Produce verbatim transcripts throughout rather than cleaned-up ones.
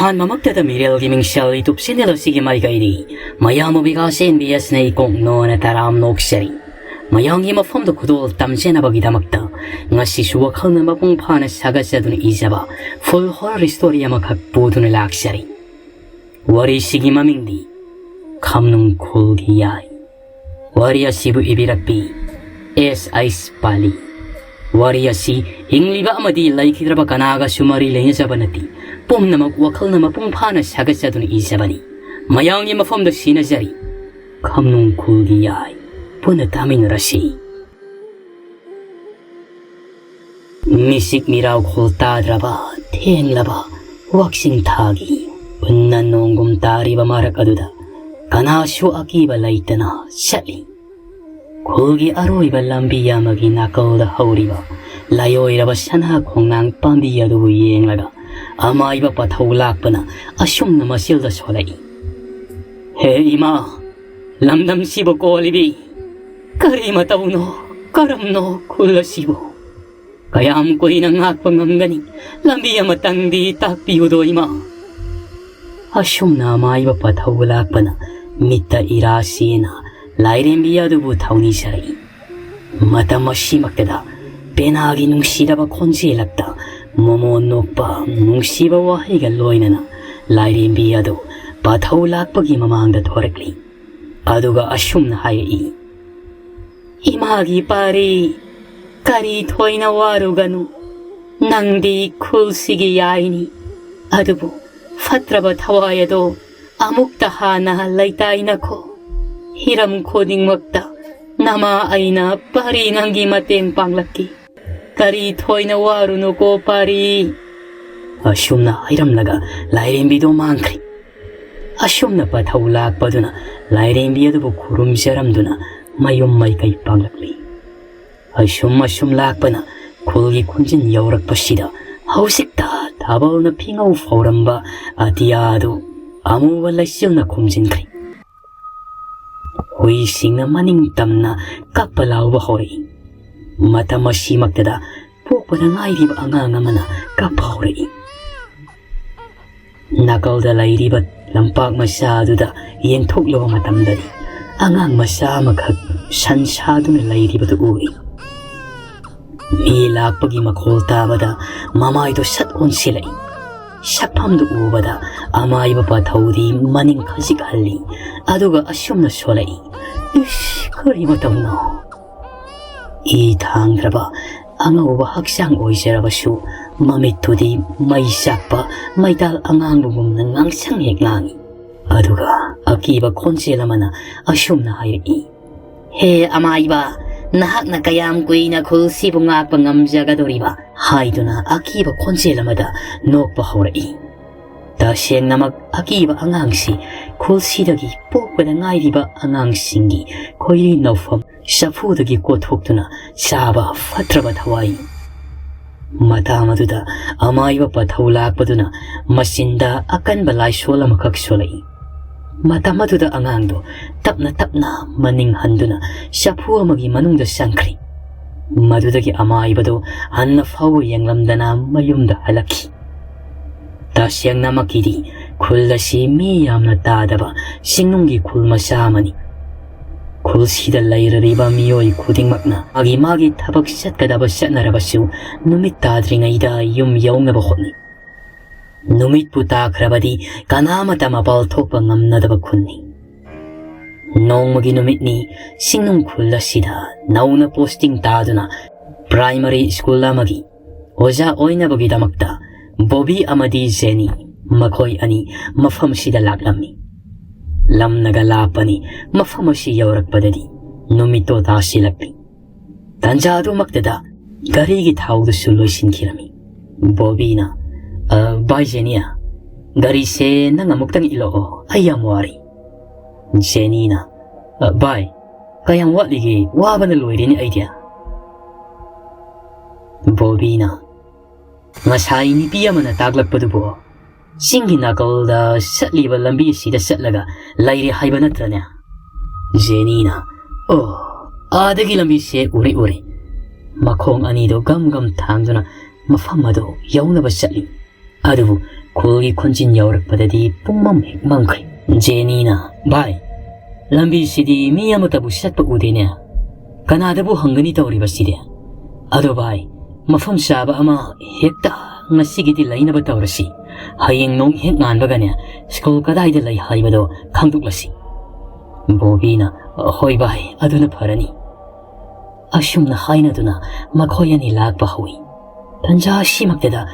ꯑꯍꯥꯟꯕꯃꯛꯇꯗ ꯃꯤꯔꯦꯜꯒꯤ ꯃꯤꯡꯁꯦꯜ YouTube channel ꯑꯁꯤꯒꯤ ꯃꯥꯏꯀꯩꯗꯒꯤ ꯃꯌꯥꯝꯕꯨ ꯕꯤꯀꯥꯁ ꯑꯦꯟ ꯕꯤ ꯑꯦꯁꯅ ꯏꯀꯣꯛ ꯅꯣꯟꯅ ꯇꯔꯥꯝ ꯅꯣꯛꯆꯔꯤ꯫ ꯃꯌꯥꯝꯒꯤ ꯃꯐꯝꯗ ꯈꯨꯗꯣꯜ ꯇꯝꯖꯅꯕꯒꯤꯗꯃꯛꯇ ꯉꯁꯤꯁꯨ ꯋꯥꯈꯜꯅ ꯃꯄꯨꯡ ꯐꯥꯅ ꯁꯥꯒꯠꯆꯗꯨꯅ ꯏꯖꯕ full horror story ꯑꯃꯈꯛ ꯄꯨꯗꯨꯅ ꯂꯥꯛꯆꯔꯤ꯫ ꯋꯥꯔꯤꯁꯤꯒꯤ ꯃꯃꯤꯡꯗꯤ ꯈꯝꯅꯨꯡ ꯈꯨꯜꯒꯤ ꯌꯥꯏ꯫ ꯋꯥꯔꯤ ꯑꯁꯤꯕꯨ ꯏꯕꯤꯔꯛꯄꯤ ꯑꯦꯁ ꯑꯩꯁ ꯄꯥꯂꯤ꯫ ꯋꯥꯔꯤ ꯑꯁꯤ ꯍꯤꯡꯂꯤꯕ ꯑꯃꯗꯤ ꯂꯩꯈꯤꯗ꯭ꯔꯕ ꯀꯅꯥꯒꯁꯨ ꯃꯔꯤ ꯂꯩꯅꯖꯕ ꯅꯠꯇꯦ꯫ ꯄꯨꯝꯅꯃꯛ ꯋꯥꯈꯜꯅ ꯃꯄꯨꯡ ꯐꯥꯅ ꯁꯥꯒꯠꯆꯗꯨꯅ ꯏꯖꯕꯅꯤ꯫ ꯃꯌꯥꯝꯒꯤ ꯃꯐꯝꯗ ꯁꯤꯟꯅꯖꯔꯤ ꯈꯝꯅꯨꯡ ꯈꯨꯜꯒꯤ ꯌꯥꯏ꯫ ꯄꯨꯟꯅ ꯇꯥꯃꯤꯟꯅꯔꯁꯤ꯫ ꯃꯤꯁꯤꯛ ꯃꯤꯔꯥꯎꯈꯣꯜ ꯇꯥꯗ꯭ꯔꯕ ꯊꯦꯡꯂꯕ ꯋꯥꯛꯆꯤꯡ ꯊꯥꯒꯤ ꯎꯟꯅ ꯅꯣꯡꯒꯨꯝ ꯇꯥꯔꯤꯕ ꯃꯔꯛ ꯑꯗꯨꯗ ꯀꯅꯥꯁꯨ ꯑꯀꯤꯕ ꯂꯩꯇꯅ ꯆꯠꯂꯤ꯫ ꯈꯨꯜꯒꯤ ꯑꯔꯣꯏꯕ ꯂꯝꯕꯤ ꯑꯃꯒꯤ ꯅꯥꯀꯜꯗ ꯍꯧꯔꯤꯕ ꯂꯥꯏꯑꯣꯏꯔꯕ ꯁꯅꯥ ꯈꯣꯡꯅꯥꯡ ꯄꯥꯝꯕꯤ ꯑꯗꯨꯕꯨ ꯌꯦꯡꯂꯒ ꯑꯃꯥꯏꯕ ꯄꯥꯊꯧ ꯂꯥꯛꯄꯅ ꯑꯁꯨꯝꯅ ꯃꯆꯤꯜꯗ ꯁꯣꯜꯂꯛꯏ꯫ "ꯍꯦ ꯏꯃꯥ, ꯂꯝꯗꯝꯁꯤꯕꯨ ꯀꯣꯜꯂꯤꯕꯤ ꯀꯔꯤ ꯃꯇꯧꯅꯣ? ꯀꯔꯝꯅꯣ ꯈꯨꯜ ꯑꯁꯤꯕꯨ? ꯀꯌꯥꯝ ꯀꯨꯏꯅ ꯉꯥꯛꯄ ꯉꯝꯒꯅꯤ? ꯂꯝꯕꯤ ꯑꯃꯇꯪꯗꯤ ꯇꯥꯛꯄꯤꯌꯨꯗꯣ ꯏꯃꯥ꯫" ꯑꯁꯨꯝꯅ ꯑꯃꯥꯏꯕ ꯄꯥꯊꯧ ꯂꯥꯛꯄꯅ ꯃꯤꯠꯇ ꯏꯔꯥ ꯆꯦꯅ ꯂꯥꯏꯔꯦꯝꯕꯤ ꯑꯗꯨꯕꯨ ꯊꯧꯅꯤꯖꯔꯛꯏ꯫ ꯃꯇꯝ ꯑꯁꯤꯃꯛꯇꯗ ꯄꯦꯅꯥꯒꯤ ꯅꯨꯡꯁꯤꯔꯕ ꯈꯣꯟꯖꯦꯜꯂꯛꯇ ꯃꯣꯃꯣꯟ ꯅꯣꯛꯄ ꯅꯨꯡꯁꯤꯕ ꯋꯥꯍꯩꯒ ꯂꯣꯏꯅꯅ ꯂꯥꯏꯔꯦꯝꯕꯤ ꯑꯗꯨ ꯄꯥꯊꯧ ꯂꯥꯛꯄꯒꯤ ꯃꯃꯥꯡꯗ ꯊꯣꯔꯛꯂꯤ꯫ ꯑꯗꯨꯒ ꯑꯁꯨꯝꯅ ꯍꯥꯏꯔꯛꯏ, "ꯏꯃꯥꯒꯤ ꯄꯥꯔꯤ, ꯀꯔꯤ ꯊꯣꯏꯅ ꯋꯥꯔꯨꯒꯅꯨ, ꯅꯪꯗꯤ ꯈꯨꯜꯁꯤꯒꯤ ꯌꯥꯏꯅꯤ꯫ ꯑꯗꯨꯕꯨ ꯐꯠꯇ꯭ꯔꯕ ꯊꯋꯥꯏ ꯑꯗꯣ ꯑꯃꯨꯛꯇ ꯍꯥꯟꯅ ꯂꯩꯇꯥꯏꯅꯈꯣ꯫ ꯍꯤꯔꯝ ꯈꯨꯗꯤꯡꯃꯛꯇ ꯅꯃꯥ ꯑꯩꯅ ꯄꯥꯔꯤ ꯅꯪꯒꯤ ꯃꯇꯦꯡ ꯄꯥꯡꯂꯛꯀꯦ꯫ ꯀꯔꯤ ꯊꯣꯏꯅ ꯋꯥꯔꯨꯅꯨꯀꯣ ꯄꯥꯔꯤ꯫" ꯑꯁꯨꯝꯅ ꯍꯥꯏꯔꯝꯂꯒ ꯂꯥꯏꯔꯦꯝꯕꯤꯗꯣ ꯃꯥꯡꯈ꯭ꯔꯦ꯫ ꯑꯁꯨꯝꯅ ꯄꯥꯊꯧ ꯂꯥꯛꯄꯗꯨꯅ ꯂꯥꯏꯔꯦꯝꯕꯤ ꯑꯗꯨꯕꯨ ꯈꯨꯔꯨꯝꯖꯔꯝꯗꯨꯅ ꯃꯌꯨꯝ ꯃꯥꯏꯀꯩ ꯄꯥꯡꯂꯛꯂꯤ꯫ ꯑꯁꯨꯝ ꯑꯁꯨꯝ ꯂꯥꯛꯄꯅ ꯈꯨꯜꯒꯤ ꯈꯨꯟꯖꯤꯟ ꯌꯧꯔꯛꯄꯁꯤꯗ ꯍꯧꯖꯤꯛꯇ ꯊꯥꯕꯜꯅ ꯐꯤꯉꯧ ꯐꯧꯔꯝꯕ ꯑꯇꯤꯌꯥ ꯑꯗꯨ ꯑꯃꯨꯕ ꯂꯩꯆꯤꯜꯅ ꯈꯨꯝꯖꯤꯟꯈ꯭ꯔꯦ꯫ ꯍꯨꯏꯁꯤꯡꯅ ꯃꯅꯤꯡ ꯇꯝꯅ ꯀꯞꯄ ꯂꯥꯎꯕ ꯍꯧꯔꯛꯏ꯫ ꯃꯇꯝ ꯑꯁꯤꯃꯛꯇꯗ ꯄꯣꯛꯄꯗ ꯉꯥꯏꯔꯤꯕ ꯑꯉꯥꯡ ꯑꯃꯅ ꯀꯞꯄ ꯍꯧꯔꯛꯏ꯫ ꯅꯥꯀꯜꯗ ꯂꯩꯔꯤꯕ ꯂꯝꯄꯥꯛ ꯃꯆꯥ ꯑꯗꯨꯗ ꯌꯦꯡꯊꯣꯛꯂꯨꯕ ꯃꯇꯝꯗꯗꯤ ꯑꯉꯥꯡ ꯃꯆꯥ ꯑꯃꯈꯛ ꯁꯟ ꯁꯥꯗꯨꯅ ꯂꯩꯔꯤꯕꯗꯨ ꯎꯏ꯫ ꯃꯤ ꯂꯥꯛꯄꯒꯤ ꯃꯈꯣꯜ ꯇꯥꯕꯗ ꯃꯃꯥꯏꯗꯨ ꯁꯠ ꯑꯣꯟꯁꯤꯜꯂꯛꯏ꯫ ꯁꯛꯐꯝꯗꯨ ꯎꯕꯗ ꯑꯃꯥꯏꯕ ꯄꯥꯊꯧꯗꯤ ꯃꯅꯤꯡ ꯈꯖꯤꯛ ꯍꯜꯂꯤ, ꯑꯗꯨꯒ ꯑꯁꯨꯝꯅ ꯁꯣꯜꯂꯛꯏ, "ꯏꯁ, ꯀꯔꯤ ꯃꯇꯧꯅꯣ?" ꯏ ꯊꯥꯡꯗ꯭ꯔꯕ ꯑꯉꯧꯕ ꯍꯛꯆꯥꯡ ꯑꯣꯏꯖꯔꯕꯁꯨ, ꯃꯃꯤꯠꯇꯨꯗꯤ ꯃꯩ ꯆꯥꯛꯄ ꯃꯩꯇꯥꯜ ꯑꯉꯥꯡꯕꯒꯨꯝꯅ ꯉꯥꯡꯁꯪ ꯍꯦꯛ ꯉꯥꯡꯏ꯫ ꯑꯗꯨꯒ ꯑꯀꯤꯕ ꯈꯣꯟꯖꯦꯜ ꯑꯃꯅ ꯑꯁꯨꯝꯅ ꯍꯥꯏꯔꯛꯏ, "ꯍꯦ ꯑꯃꯥꯏꯕ, ꯅꯍꯥꯛꯅ ꯀꯌꯥꯝ ꯀꯨꯏꯅ ꯈꯨꯜꯁꯤꯕꯨ ꯉꯥꯛꯄ ꯉꯝꯖꯒꯗꯧꯔꯤꯕ?" ꯍꯥꯏꯗꯨꯅ ꯑꯀꯤꯕ ꯈꯣꯟꯖꯦꯜ ꯑꯃꯗ ꯅꯣꯛꯄ ꯍꯧꯔꯛꯏ꯫ ꯇꯁꯦꯡꯅꯃꯛ ꯑꯀꯤꯕ ꯑꯉꯥꯡꯁꯤ ꯈꯨꯜꯁꯤꯗꯒꯤ ꯄꯣꯛꯄꯗ ꯉꯥꯏꯔꯤꯕ ꯑꯉꯥꯡꯁꯤꯡꯒꯤ ꯈꯣꯏꯔꯤ ꯅꯧꯐꯝ ꯆꯐꯨꯗꯒꯤ ꯀꯣꯠꯊꯣꯛꯇꯨꯅ ꯆꯥꯕ ꯐꯠꯇ꯭ꯔꯕ ꯊꯋꯥꯏ꯫ ꯃꯇꯥꯡ ꯑꯗꯨꯗ ꯑꯃꯥꯏꯕ ꯄꯥꯊꯧ ꯂꯥꯛꯄꯗꯨꯅ ꯃꯆꯤꯟꯗ ꯑꯀꯟꯕ ꯂꯥꯏꯁꯣꯜ ꯑꯃꯈꯛ ꯁꯣꯜꯂꯛꯏ꯫ ꯃꯇꯝ ꯑꯗꯨꯗ ꯑꯉꯥꯡꯗꯨ ꯇꯞꯅ ꯇꯞꯅ ꯃꯅꯤꯡ ꯍꯟꯗꯨꯅ ꯆꯐꯨ ꯑꯃꯒꯤ ꯃꯅꯨꯡꯗ ꯆꯪꯈ꯭ꯔꯤ꯫ ꯃꯗꯨꯗꯒꯤ ꯑꯃꯥꯏꯕꯗꯨ ꯍꯟꯅ ꯐꯥꯎꯕ ꯌꯦꯡꯂꯝꯗꯅ ꯃꯌꯨꯝꯗ ꯍꯜꯂꯛꯈꯤ꯫ ꯇꯁꯦꯡꯅꯃꯛꯀꯤꯗꯤ ꯈꯨꯜ ꯑꯁꯤ ꯃꯤ ꯌꯥꯝꯅ ꯇꯥꯗꯕ ꯆꯤꯡꯅꯨꯡꯒꯤ ꯈꯨꯜ ꯃꯆꯥ ꯑꯃꯅꯤ꯫ ꯈꯨꯜꯁꯤꯗ ꯂꯩꯔꯔꯤꯕ ꯃꯤꯑꯣꯏ ꯈꯨꯗꯤꯡꯃꯛꯅ ꯃꯥꯒꯤ ꯃꯥꯒꯤ ꯊꯕꯛ ꯆꯠꯀꯗꯕ ꯆꯠꯅꯔꯕꯁꯨ, ꯅꯨꯃꯤꯠ ꯇꯥꯗ꯭ꯔꯤꯉꯩꯗ ꯌꯨꯝ ꯌꯧꯅꯕ ꯍꯣꯠꯅꯩ꯫ ꯅꯨꯃꯤꯠꯄꯨ ꯇꯥꯈ꯭ꯔꯕꯗꯤ ꯀꯅꯥꯃꯠꯇ ꯃꯄꯥꯜ ꯊꯣꯛꯄ ꯉꯝꯅꯗꯕ ꯈꯨꯟꯅꯤ꯫ ꯅꯣꯡꯃꯒꯤ ꯅꯨꯃꯤꯠꯅꯤ, ꯆꯤꯡꯅꯨꯡ ꯈꯨꯜ ꯑꯁꯤꯗ ꯅꯧꯅ posting ꯇꯥꯗꯨꯅ primary school ꯑꯃꯒꯤ ꯑꯣꯖꯥ ꯑꯣꯏꯅꯕꯒꯤꯗꯃꯛꯇ ꯕꯣꯕꯤ ꯑꯃꯗꯤ ꯖꯦꯅꯤ, ꯃꯈꯣꯏ ꯑꯅꯤ ꯃꯐꯝꯁꯤꯗ ꯂꯥꯛꯂꯝꯃꯤ꯫ ꯂꯝꯅꯒ ꯂꯥꯞꯄꯅꯤ, ꯃꯐꯝ ꯑꯁꯤ ꯌꯧꯔꯛꯄꯗꯗꯤ ꯅꯨꯃꯤꯠꯇꯣ ꯇꯥꯁꯤꯜꯂꯛꯂꯤ꯫ ꯇꯥꯟꯖꯥ ꯑꯗꯨꯃꯛꯇꯗ ꯒꯥꯔꯤꯒꯤ ꯊꯥꯎꯗꯨꯁꯨ ꯂꯣꯏꯁꯤꯟꯈꯤꯔꯝꯃꯤ꯫ ꯕꯣꯕꯤꯅ, "ꯑ, ꯚꯥꯏ ꯖꯦꯅꯤꯌꯥ, ꯒꯥꯔꯤꯁꯦ ꯅꯪ ꯑꯃꯨꯛꯇꯪ ꯏꯜꯂꯛꯑꯣ, ꯑꯩ ꯌꯥꯝ ꯋꯥꯔꯦ꯫" ꯖꯦꯅꯤꯅ, "ꯑ, ꯚꯥꯏ, ꯀꯌꯥꯝ ꯋꯥꯠꯂꯤꯒꯦ? ꯋꯥꯕꯅ ꯂꯣꯏꯔꯦꯅꯦ ꯑꯩꯗꯤ꯫" ꯕꯣꯕꯤꯅ, "ꯉꯁꯥꯏ ꯅꯨꯄꯤ ꯑꯃꯅ ꯇꯥꯛꯂꯛꯄꯗꯨꯕꯨ ꯆꯤꯡꯒꯤ ꯅꯥꯀꯜꯗ ꯆꯠꯂꯤꯕ ꯂꯝꯕꯤ ꯑꯁꯤꯗ ꯆꯠꯂꯒ ꯂꯩꯔꯦ ꯍꯥꯏꯕ ꯅꯠꯇ꯭ꯔꯅꯦ?" ꯖꯦꯅꯤꯅ, "ꯑꯣ, ꯑꯥꯗꯒꯤ ꯂꯝꯕꯤꯁꯦ ꯎꯔꯦ, ꯎꯔꯦ꯫" ꯃꯈꯣꯡ ꯑꯅꯤꯗꯨ ꯒꯝ ꯒꯝ ꯊꯥꯡꯗꯨꯅ ꯃꯐꯝ ꯑꯗꯨ ꯌꯧꯅꯕ ꯆꯠꯂꯤ꯫ ꯑꯗꯨꯕꯨ ꯈꯨꯜꯒꯤ ꯈꯣꯟꯖꯤꯟ ꯌꯧꯔꯛꯄꯗꯗꯤ ꯄꯨꯡꯃꯝ ꯍꯦꯛ ꯃꯝꯈ꯭ꯔꯦ꯫ ꯖꯦꯅꯤꯅ, "ꯚꯥꯏ, ꯂꯝꯕꯤꯁꯤꯗꯤ ꯃꯤ ꯑꯃꯠꯇꯕꯨ ꯆꯠꯄ ꯎꯗꯦꯅꯦ꯫ ꯀꯅꯥꯗꯕꯨ ꯍꯪꯒꯅꯤ ꯇꯧꯔꯤꯕꯁꯤꯗꯤ? ꯑꯗꯣ ꯚꯥꯏ, ꯃꯐꯝ ꯆꯥꯕ ꯑꯃ ꯍꯦꯛꯇ ꯉꯁꯤꯒꯤꯗꯤ ꯂꯩꯅꯕ ꯇꯧꯔꯁꯤ꯫ ꯍꯌꯦꯡ ꯅꯣꯡ ꯍꯦꯛ ꯉꯥꯟꯕꯒꯅꯦ, ꯁ꯭ꯀꯨꯜ ꯀꯗꯥꯏꯗ ꯂꯩ ꯍꯥꯏꯕꯗꯣ ꯈꯪꯗꯣꯛꯂꯁꯤ꯫" ꯕꯣꯕꯤꯅ, "ꯍꯣꯏ ꯚꯥꯏ, ꯑꯗꯨꯅ ꯐꯔꯅꯤ꯫" ꯑꯁꯨꯝꯅ ꯍꯥꯏꯅꯗꯨꯅ ꯃꯈꯣꯏ ꯑꯅꯤ ꯂꯥꯛꯄ ꯍꯧꯏ꯫ ꯇꯟꯖꯥ ꯑꯁꯤꯃꯛꯇꯗ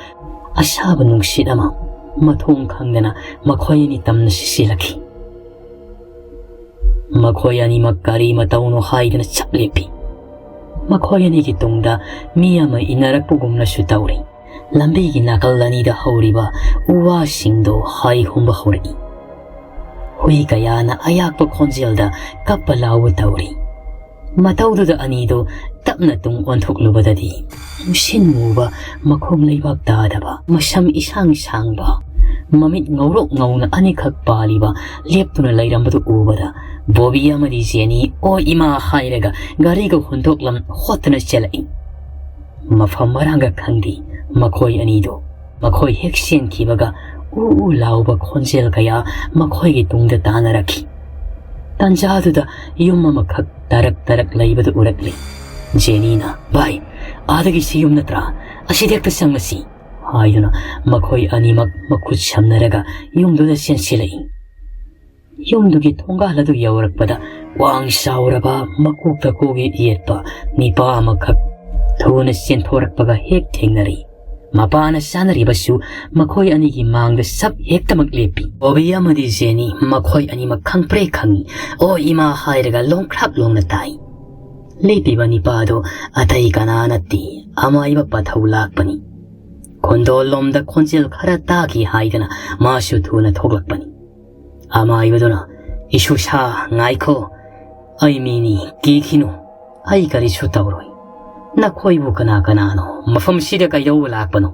ꯑꯁꯥꯕ ꯅꯨꯡꯁꯤꯠ ꯑꯃ ꯃꯊꯣꯡ ꯈꯪꯗꯅ ꯃꯈꯣꯏ ꯑꯅꯤ ꯇꯝꯅ ꯁꯤꯠꯆꯤꯜꯂꯛꯈꯤ꯫ ꯃꯈꯣꯏ ꯑꯅꯤꯃꯛ ꯀꯔꯤ ꯃꯇꯧꯅꯣ ꯍꯥꯏꯗꯨꯅ ꯆꯞ ꯂꯦꯞꯄꯤ꯫ ꯃꯈꯣꯏ ꯑꯅꯤꯒꯤ ꯇꯨꯡꯗ ꯃꯤ ꯑꯃ ꯏꯟꯅꯔꯛꯄꯒꯨꯝꯅꯁꯨ ꯇꯧꯔꯤ꯫ ꯂꯝꯕꯤꯒꯤ ꯅꯥꯀꯜ ꯑꯅꯤꯗ ꯍꯧꯔꯤꯕ ꯎ ꯋꯥꯁꯤꯡꯗꯣ ꯍꯥꯏ ꯍꯨꯝꯕ ꯍꯧꯔꯛꯏ꯫ ꯍꯨꯏ ꯀꯌꯥꯅ ꯑꯌꯥꯛꯄ ꯈꯣꯟꯖꯦꯜꯗ ꯀꯞꯄ ꯂꯥꯎꯕ ꯇꯧꯔꯤ꯫ ꯃꯇꯧꯗꯨꯗ ꯑꯅꯤꯗꯨ ꯇꯞꯅ ꯇꯨꯡ ꯑꯣꯟꯊꯣꯛꯂꯨꯕꯗꯗꯤ, ꯃꯨꯁꯤꯟ ꯃꯨꯕ, ꯃꯈꯣꯡ ꯂꯩꯕꯥꯛ ꯇꯥꯗꯕ, ꯃꯁꯝ ꯏꯁꯥꯡ ꯁꯥꯡꯕ, ꯃꯃꯤꯠ ꯉꯧꯔꯣꯛ ꯉꯧꯅ ꯑꯅꯤꯈꯛ ꯄꯥꯜꯂꯤꯕ ꯂꯦꯞꯇꯨꯅ ꯂꯩꯔꯝꯕꯗꯨ ꯎꯕꯗ, ꯕꯣꯕꯤ ꯑꯃꯗꯤ ꯖꯦꯅꯤ "ꯑꯣ ꯏꯃꯥ" ꯍꯥꯏꯔꯒ ꯒꯥꯔꯤꯒ ꯍꯨꯟꯗꯣꯛꯂꯝ ꯍꯣꯠꯇꯨꯅ ꯆꯦꯜꯂꯛꯏ꯫ ꯃꯐꯝ ꯃꯔꯥꯡꯒ ꯈꯪꯗꯦ ꯃꯈꯣꯏ ꯑꯅꯤꯗꯨ꯫ ꯃꯈꯣꯏ ꯍꯦꯛ ꯆꯦꯟꯈꯤꯕꯒ ꯎ ꯎ ꯂꯥꯎꯕ ꯈꯣꯟꯖꯦꯜ ꯀꯌꯥ ꯃꯈꯣꯏꯒꯤ ꯇꯨꯡꯗ ꯇꯥꯅꯔꯛꯈꯤ꯫ ꯇꯥꯟꯖꯥꯗꯨꯗ ꯌꯨꯝ ꯑꯃꯈꯛ ꯇꯔꯛ ꯇꯔꯛ ꯂꯩꯕꯗꯨ ꯎꯔꯛꯂꯤ꯫ ꯖꯦꯅꯤꯅ, "ꯚꯥꯏ, ꯑꯥꯗꯒꯤꯁꯤ ꯌꯨꯝ ꯅꯠꯇ꯭ꯔꯥ? ꯑꯁꯤꯗ ꯍꯦꯛꯇ ꯆꯪꯂꯁꯤ" ꯍꯥꯏꯗꯨꯅ ꯃꯈꯣꯏ ꯑꯅꯤꯃꯛ ꯃꯈꯨꯠ ꯁꯝꯅꯔꯒ ꯌꯨꯝꯗꯨꯗ ꯆꯦꯟꯁꯤꯜꯂꯛꯏ꯫ ꯌꯨꯝꯗꯨꯒꯤ ꯊꯣꯡꯒꯥꯜ ꯑꯗꯨ ꯌꯧꯔꯛꯄꯗ ꯋꯥꯡ ꯆꯥꯎꯔꯕ, ꯃꯀꯣꯛꯇ ꯀꯣꯒꯤ ꯌꯦꯠꯄ ꯅꯤꯄꯥ ꯑꯃꯈꯛ ꯊꯨꯅ ꯆꯦꯟꯊꯣꯔꯛꯄꯒ ꯍꯦꯛ ꯊꯦꯡꯅꯔꯤ꯫ ꯃꯄꯥꯅ ꯆꯥꯅꯔꯤꯕꯁꯨ ꯃꯈꯣꯏ ꯑꯅꯤꯒꯤ ꯃꯥꯡꯗ ꯁꯞ ꯍꯦꯛꯇꯃꯛ ꯂꯦꯞꯄꯤ꯫ ꯕꯣꯕꯤ ꯑꯃꯗꯤ ꯖꯦꯅꯤ ꯃꯈꯣꯏ ꯑꯅꯤꯃꯛ ꯈꯪꯄ꯭ꯔꯦ ꯈꯪꯏ꯫ "ꯑꯣ ꯏꯃꯥ" ꯍꯥꯏꯔꯒ ꯂꯣꯡꯈ꯭ꯔꯥꯛ ꯂꯣꯡꯅ ꯇꯥꯏ꯫ ꯂꯦꯞꯄꯤꯕ ꯅꯤꯄꯥꯗꯣ ꯑꯇꯩ ꯀꯅꯥ ꯅꯠꯇꯦ, ꯑꯃꯥꯏꯕ ꯄꯥꯊꯧ ꯂꯥꯛꯄꯅꯤ꯫ ꯈꯣꯟꯗꯣꯜꯂꯣꯝꯗ ꯈꯣꯟꯖꯦꯜ ꯈꯔ ꯇꯥꯈꯤ ꯍꯥꯏꯗꯅ ꯃꯥꯁꯨ ꯊꯨꯅ ꯊꯣꯛꯂꯛꯄꯅꯤ꯫ ꯑꯃꯥꯏꯕꯗꯨꯅ, "ꯏꯁꯨꯁꯥ, ꯉꯥꯏꯈꯣ, ꯑꯩ ꯃꯤꯅꯤ, ꯀꯤꯈꯤꯅꯨ, ꯑꯩ ꯀꯔꯤꯁꯨ ꯇꯧꯔꯣꯏ꯫ ꯅꯈꯣꯏꯕꯨ ꯀꯅꯥ ꯀꯅꯥꯅꯣ? ꯃꯐꯝꯁꯤꯗ ꯀꯩꯗꯧꯕ ꯂꯥꯛꯄꯅꯣ?"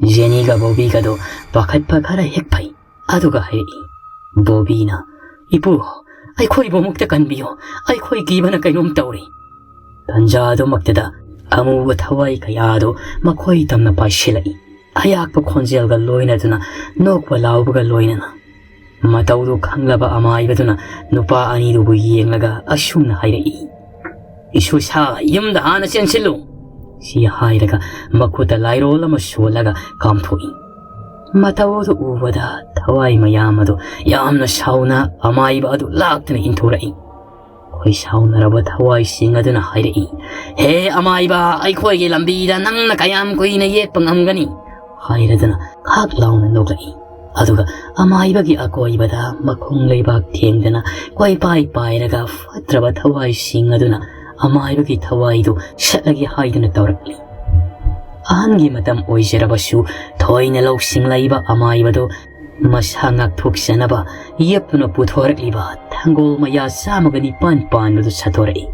ꯖꯦꯅꯤꯒ ꯕꯣꯕꯤꯒꯗꯣ ꯄꯥꯈꯠꯄ ꯈꯔ ꯍꯦꯛ ꯐꯩ꯫ ꯑꯗꯨꯒ ꯍꯥꯏꯔꯛꯏ꯫ ꯕꯣꯕꯤꯅ, "ꯏꯄꯨ, ꯑꯩꯈꯣꯏꯕꯨ ꯑꯃꯨꯛꯇ ꯀꯟꯕꯤꯌꯨ, ꯑꯩꯈꯣꯏ ꯀꯤꯕꯅ ꯀꯩꯅꯣꯝ ꯇꯧꯔꯦ꯫" ꯇꯟꯖꯥ ꯑꯗꯨꯃꯛꯇꯗ ꯑꯃꯨꯕ ꯊꯋꯥꯏ ꯀꯌꯥꯗꯣ ꯃꯈꯣꯏ ꯇꯝꯅ ꯄꯥꯏꯁꯤꯜꯂꯛꯏ꯫ ꯑꯌꯥꯛꯄ ꯈꯣꯟꯖꯦꯜꯒ ꯂꯣꯏꯅꯗꯨꯅ ꯅꯣꯛꯄ ꯂꯥꯎꯕꯒ ꯂꯣꯏꯅꯅ꯫ ꯃꯇꯧꯗꯨ ꯈꯪꯂꯕ ꯑꯃꯥꯏꯕꯗꯨꯅ ꯅꯨꯄꯥ ꯑꯅꯤꯗꯨꯕꯨ ꯌꯦꯡꯂꯒ ꯑꯁꯨꯝꯅ ꯍꯥꯏꯔꯛꯏ, "ꯏꯁꯨꯁꯥ, ꯌꯨꯝꯗ ꯍꯥꯟꯅ ꯆꯦꯟꯁꯤꯜꯂꯨ!" ꯁꯤ ꯍꯥꯏꯔꯒ ꯃꯈꯨꯠꯇ ꯂꯥꯏꯔꯣꯜ ꯑꯃ ꯁꯣꯜꯂꯒ ꯀꯥꯝꯊꯣꯛꯏ꯫ ꯃꯇꯧ ꯑꯗꯨ ꯎꯕꯗ ꯊꯋꯥꯏ ꯃꯌꯥꯝ ꯑꯗꯨ ꯌꯥꯝꯅ ꯁꯥꯎꯅ ꯑꯃꯥꯏꯕ ꯑꯗꯨ ꯂꯥꯛꯇꯨꯅ ꯏꯟꯊꯣꯔꯛꯏ꯫ ꯈꯣꯏ ꯁꯥꯎꯅꯔꯕ ꯊꯋꯥꯏꯁꯤꯡ ꯑꯗꯨꯅ ꯍꯥꯏꯔꯛꯏ, "ꯍꯦ ꯑꯃꯥꯏꯕ, ꯑꯩꯈꯣꯏꯒꯤ ꯂꯝꯕꯤꯗ ꯅꯪꯅ ꯀꯌꯥꯝ ꯀꯨꯏꯅ ꯌꯦꯠꯄ ꯉꯝꯒꯅꯤ?" ꯍꯥꯏꯔꯗꯨꯅ ꯈꯥꯛ ꯂꯥꯎꯅ ꯅꯣꯛꯂꯛꯏ꯫ ꯑꯗꯨꯒ ꯑꯃꯥꯏꯕꯒꯤ ꯑꯀꯣꯏꯕꯗ ꯃꯈꯣꯡ ꯂꯩꯕꯥꯛ ꯊꯦꯡꯗꯅ ꯀꯣꯏꯄꯥꯏ ꯄꯥꯏꯔꯒ ꯐꯠꯇ꯭ꯔꯕ ꯊꯋꯥꯏꯁꯤꯡ ꯑꯗꯨꯅ ꯑꯃꯥꯏꯕꯒꯤ ꯊꯋꯥꯏꯗꯨ ꯁꯠꯂꯒꯦ ꯍꯥꯏꯗꯨꯅ ꯇꯧꯔꯛꯂꯤ꯫ ꯑꯍꯟꯒꯤ ꯃꯇꯝ ꯑꯣꯏꯖꯔꯕꯁꯨ ꯊꯣꯏꯅ ꯂꯧꯁꯤꯡ ꯂꯩꯕ ꯑꯃꯥꯏꯕꯗꯨ ꯃꯁꯥ ꯉꯥꯛꯊꯣꯛꯆꯅꯕ ꯌꯦꯞꯇꯨꯅ ꯄꯨꯊꯣꯔꯛꯂꯤꯕ ꯊꯥꯡꯒꯣꯜ ꯃꯌꯥ ꯆꯥꯝꯃꯒ ꯅꯤꯄꯥꯟ ꯄꯥꯟꯕꯗꯨ ꯁꯠꯇꯣꯔꯛꯏ꯫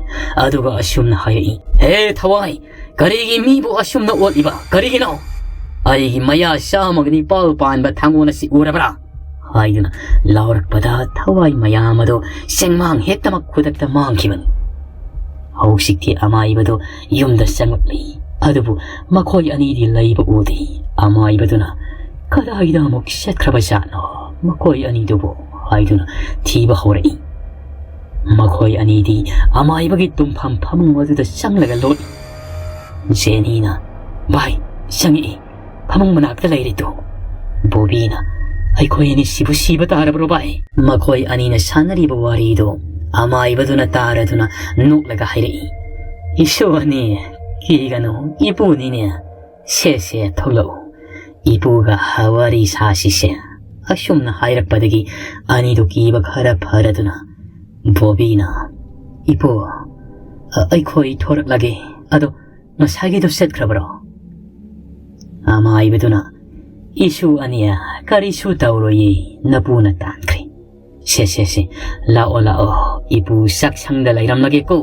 ꯑꯗꯨꯒ ꯑꯁꯨꯝꯅ ꯍꯥꯏꯔꯛꯏ, "ꯍꯦ ꯊꯋꯥꯏ, ꯀꯔꯤꯒꯤ ꯃꯤꯕꯨ ꯑꯁꯨꯝꯅ ꯑꯣꯠꯂꯤꯕ? ꯀꯔꯤꯒꯤꯅꯣ? ꯑꯩꯒꯤ ꯃꯌꯥ ꯆꯥꯝꯃꯒ ꯅꯤꯄꯥꯜ ꯄꯥꯟꯕ ꯊꯥꯡꯒꯣꯜ ꯑꯁꯤ ꯎꯔꯕ꯭ꯔꯥ?" ꯍꯥꯏꯗꯨꯅ ꯂꯥꯎꯔꯛꯄꯗ ꯊꯋꯥꯏ ꯃꯌꯥꯝ ꯑꯗꯣ ꯆꯦꯡꯃꯥꯡ ꯍꯦꯛꯇꯃꯛ ꯈꯨꯗꯛꯇ ꯃꯥꯡꯈꯤꯕꯅꯤ꯫ ꯍꯧꯖꯤꯛꯇꯤ ꯑꯃꯥꯏꯕꯗꯨ ꯌꯨꯝꯗ ꯆꯪꯂꯛꯂꯤ꯫ ꯑꯗꯨꯕꯨ ꯃꯈꯣꯏ ꯑꯅꯤꯗꯤ ꯂꯩꯕ ꯎꯗꯦ꯫ ꯑꯃꯥꯏꯕꯗꯨꯅ, "ꯀꯗꯥꯏꯗ ꯑꯃꯨꯛ ꯆꯠꯈ꯭ꯔꯕ ꯖꯥꯠꯅꯣ ꯃꯈꯣꯏ ꯑꯅꯤꯗꯨꯕꯨ?" ꯍꯥꯏꯗꯨꯅ ꯊꯤꯕ ꯍꯧꯔꯛꯏ꯫ ꯃꯈꯣꯏ ꯑꯅꯤꯗꯤ ꯑꯃꯥꯏꯕꯒꯤ ꯇꯨꯝꯐꯝ ꯐꯃꯨꯡ ꯑꯗꯨꯗ ꯆꯪꯂꯒ ꯂꯣꯠꯂꯤ꯫ ꯖꯦꯅꯤꯅ, "ꯚꯥꯏ, ꯆꯪꯉꯛꯏ, ꯐꯃꯨꯡ ꯃꯅꯥꯛꯇ ꯂꯩꯔꯤꯗꯨ꯫" ꯕꯣꯕꯤꯅ, "ꯑꯩꯈꯣꯏ ꯑꯅꯤ ꯁꯤꯕꯨ ꯁꯤꯕ ꯇꯥꯔꯕ꯭ꯔꯣ ꯚꯥꯏ?" ꯃꯈꯣꯏ ꯑꯅꯤꯅ ꯁꯥꯟꯅꯔꯤꯕ ꯋꯥꯔꯤꯗꯨ ꯑꯃꯥꯏꯕꯗꯨꯅ ꯇꯥꯔꯗꯨꯅ ꯅꯣꯛꯂꯒ ꯍꯥꯏꯔꯛꯏ, "ꯏꯁꯨ ꯑꯅꯤ, ꯀꯤꯒꯅꯨ, ꯏꯄꯨꯅꯤꯅꯦ꯫ ꯁꯦ, ꯁꯦ, ꯊꯣꯛꯂꯛꯎ꯫ ꯏꯄꯨꯒ ꯋꯥꯔꯤ ꯁꯥꯁꯤꯁꯦ꯫" ꯑꯁꯨꯝꯅ ꯍꯥꯏꯔꯛꯄꯗꯒꯤ ꯑꯅꯤꯗꯨ ꯀꯤꯕ ꯈꯔ ꯐꯔꯗꯨꯅ ꯕꯣꯕꯤꯅ, "ꯏꯄꯨ, ꯑ-, ꯑꯩꯈꯣꯏ ꯊꯣꯔꯛꯂꯒꯦ꯫ ꯑꯗꯣ ꯉꯁꯥꯏꯒꯤꯗꯣ ꯆꯠꯈ꯭ꯔꯕꯔꯣ?" ꯑꯃꯥꯏꯕꯗꯨꯅ, "ꯏꯁꯨ ꯑꯅꯤ, ꯀꯔꯤꯁꯨ ꯇꯧꯔꯣꯏꯌꯦ, ꯅꯄꯨꯅ ꯇꯥꯟꯈ꯭ꯔꯦ꯫ ꯁꯦ, ꯁꯦ, ꯁꯦ, ꯂꯥꯛꯑꯣ, ꯂꯥꯛꯑꯣ, ꯏꯄꯨ ꯆꯥꯛꯁꯪꯗ ꯂꯩꯔꯝꯂꯒꯦꯀꯣ꯫"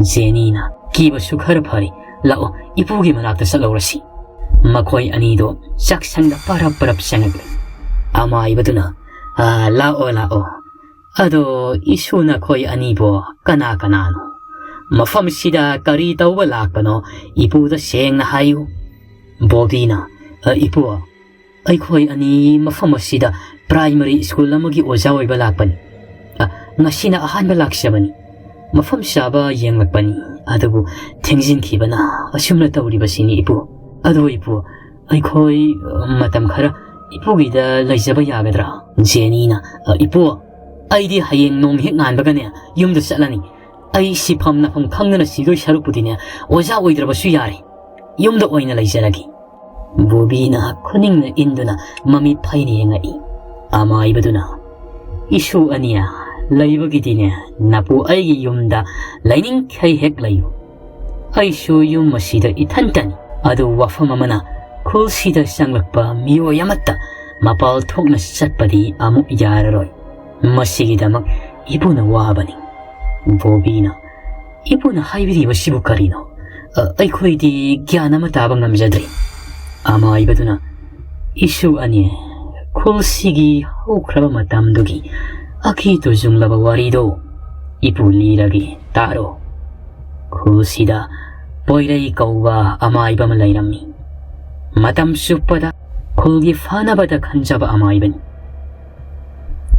ꯖꯦꯅꯤꯅ, "ꯀꯤꯕꯁꯨ ꯈꯔ ꯐꯔꯦ, ꯂꯥꯛꯑꯣ, ꯏꯄꯨꯒꯤ ꯃꯅꯥꯛꯇ ꯆꯠꯂꯧꯔꯁꯤ꯫" ꯃꯈꯣꯏ ꯑꯅꯤꯗꯣ ꯆꯥꯛꯁꯪꯗ ꯄꯔꯞ ꯄꯔꯞ ꯆꯪꯉꯛꯂꯦ꯫ ꯑꯃꯥꯏꯕꯗꯨꯅ, "ꯑꯥ, ꯂꯥꯛꯑꯣ, ꯂꯥꯛꯑꯣ꯫ ꯑꯗꯣ ꯏꯁꯨ ꯅꯈꯣꯏ ꯑꯅꯤꯕꯣ ꯀꯅꯥ ꯀꯅꯥꯅꯣ? ꯃꯐꯝꯁꯤꯗ ꯀꯔꯤ ꯇꯧꯕ ꯂꯥꯛꯄꯅꯣ ꯏꯄꯨꯗ ꯁꯦꯡꯅ ꯍꯥꯏꯌꯨ꯫" ꯕꯣꯕꯤꯅ, "ꯑ, ꯏꯄꯨ, ꯑꯩꯈꯣꯏ ꯑꯅꯤ ꯃꯐꯝ ꯑꯁꯤꯗ ꯄ꯭ꯔꯥꯏꯃꯔꯤ ꯁ꯭ꯀꯨꯜ ꯑꯃꯒꯤ ꯑꯣꯖꯥ ꯑꯣꯏꯕ ꯂꯥꯛꯄꯅꯤ꯫ ꯑ, ꯉꯁꯤꯅ ꯑꯍꯥꯟꯕ ꯂꯥꯛꯆꯕꯅꯤ꯫ ꯃꯐꯝ ꯆꯥꯕ ꯌꯦꯡꯂꯛꯄꯅꯤ, ꯑꯗꯨꯕꯨ ꯊꯦꯡꯖꯤꯟꯈꯤꯕꯅ ꯑꯁꯨꯝꯅ ꯇꯧꯔꯤꯕꯁꯤꯅꯤ, ꯏꯄꯨ꯫ ꯑꯗꯣ ꯏꯄꯨ, ꯑꯩꯈꯣꯏ, ꯑ, ꯃꯇꯝ ꯈꯔ ꯏꯄꯨꯒꯤꯗ ꯂꯩꯖꯕ ꯌꯥꯒꯗ꯭ꯔꯥ?" ꯖꯦꯅꯤꯅ, "ꯑ, ꯏꯄꯨ, ꯑꯩꯗꯤ ꯍꯌꯦꯡ ꯅꯣꯡ ꯍꯦꯛ ꯉꯥꯟꯕꯒꯅꯦ ꯌꯨꯝꯗ ꯆꯠꯂꯅꯤ꯫ ꯑꯩ ꯁꯤꯐꯝ ꯅꯐꯝ ꯈꯪꯗꯅ ꯁꯤꯗꯣꯏ ꯁꯔꯨꯛꯄꯨꯗꯤꯅꯦ, ꯑꯣꯖꯥ ꯑꯣꯏꯗ꯭ꯔꯕꯁꯨ ꯌꯥꯔꯦ꯫ ꯌꯨꯝꯗ ꯑꯣꯏꯅ ꯂꯩꯖꯔꯒꯦ꯫" ꯕꯣꯕꯤꯅ ꯈꯨꯅꯤꯡꯅ ꯏꯟꯗꯨꯅ ꯃꯃꯤꯠ ꯐꯩꯅ ꯌꯦꯡꯉꯛꯏ꯫ ꯑꯃꯥꯏꯕꯗꯨꯅ, "ꯏꯁꯨ ꯑꯅꯤ, ꯂꯩꯕꯒꯤꯗꯤꯅꯦ, ꯅꯄꯨ ꯑꯩꯒꯤ ꯌꯨꯝꯗ ꯂꯩꯅꯤꯡꯈꯩ ꯍꯦꯛ ꯂꯩꯌꯨ꯫ ꯑꯩꯁꯨ ꯌꯨꯝ ꯑꯁꯤꯗ ꯏꯊꯟꯇꯅꯤ꯫ ꯑꯗꯨ ꯋꯥꯐꯝ ꯑꯃꯅ, ꯈꯨꯜꯁꯤꯗ ꯆꯪꯂꯛꯄ ꯃꯤꯑꯣꯏ ꯑꯃꯠꯇ ꯃꯄꯥꯜ ꯊꯣꯛꯅ ꯆꯠꯄꯗꯤ ꯑꯃꯨꯛ ꯌꯥꯔꯔꯣꯏ꯫ ꯃꯁꯤꯒꯤꯗꯃꯛ ꯏꯄꯨꯅ ꯋꯥꯕꯅꯤ꯫" ꯕꯣꯕꯤꯅ, "ꯏꯄꯨꯅ ꯍꯥꯏꯕꯤꯔꯤꯕꯁꯤꯕꯨ ꯀꯔꯤꯅꯣ? ꯑ, ꯑꯩꯈꯣꯏꯗꯤ ꯒ꯭ꯌꯥꯟ ꯑꯃ ꯇꯥꯕ ꯉꯝꯖꯗ꯭ꯔꯦ꯫" ꯑꯃꯥꯏꯕꯗꯨꯅ, "ꯏꯁꯨ ꯑꯅꯤ, ꯈꯨꯜꯁꯤꯒꯤ ꯍꯧꯈ꯭ꯔꯕ ꯃꯇꯝꯗꯨꯒꯤ ꯑꯀꯤ ꯇꯨꯖꯨꯡꯂꯕ ꯋꯥꯔꯤꯗꯣ ꯏꯄꯨ ꯂꯤꯔꯒꯦ, ꯇꯥꯔꯣ꯫ ꯈꯨꯜꯁꯤꯗ ꯄꯣꯏꯔꯩ ꯀꯧꯕ ꯑꯃꯥꯏꯕ ꯑꯃ ꯂꯩꯔꯝꯃꯤ꯫ ꯃꯇꯝ ꯆꯨꯞꯄꯗ ꯈꯨꯜꯒꯤ ꯐꯅꯕꯗ ꯈꯟꯖꯕ ꯑꯃꯥꯏꯕꯅꯤ꯫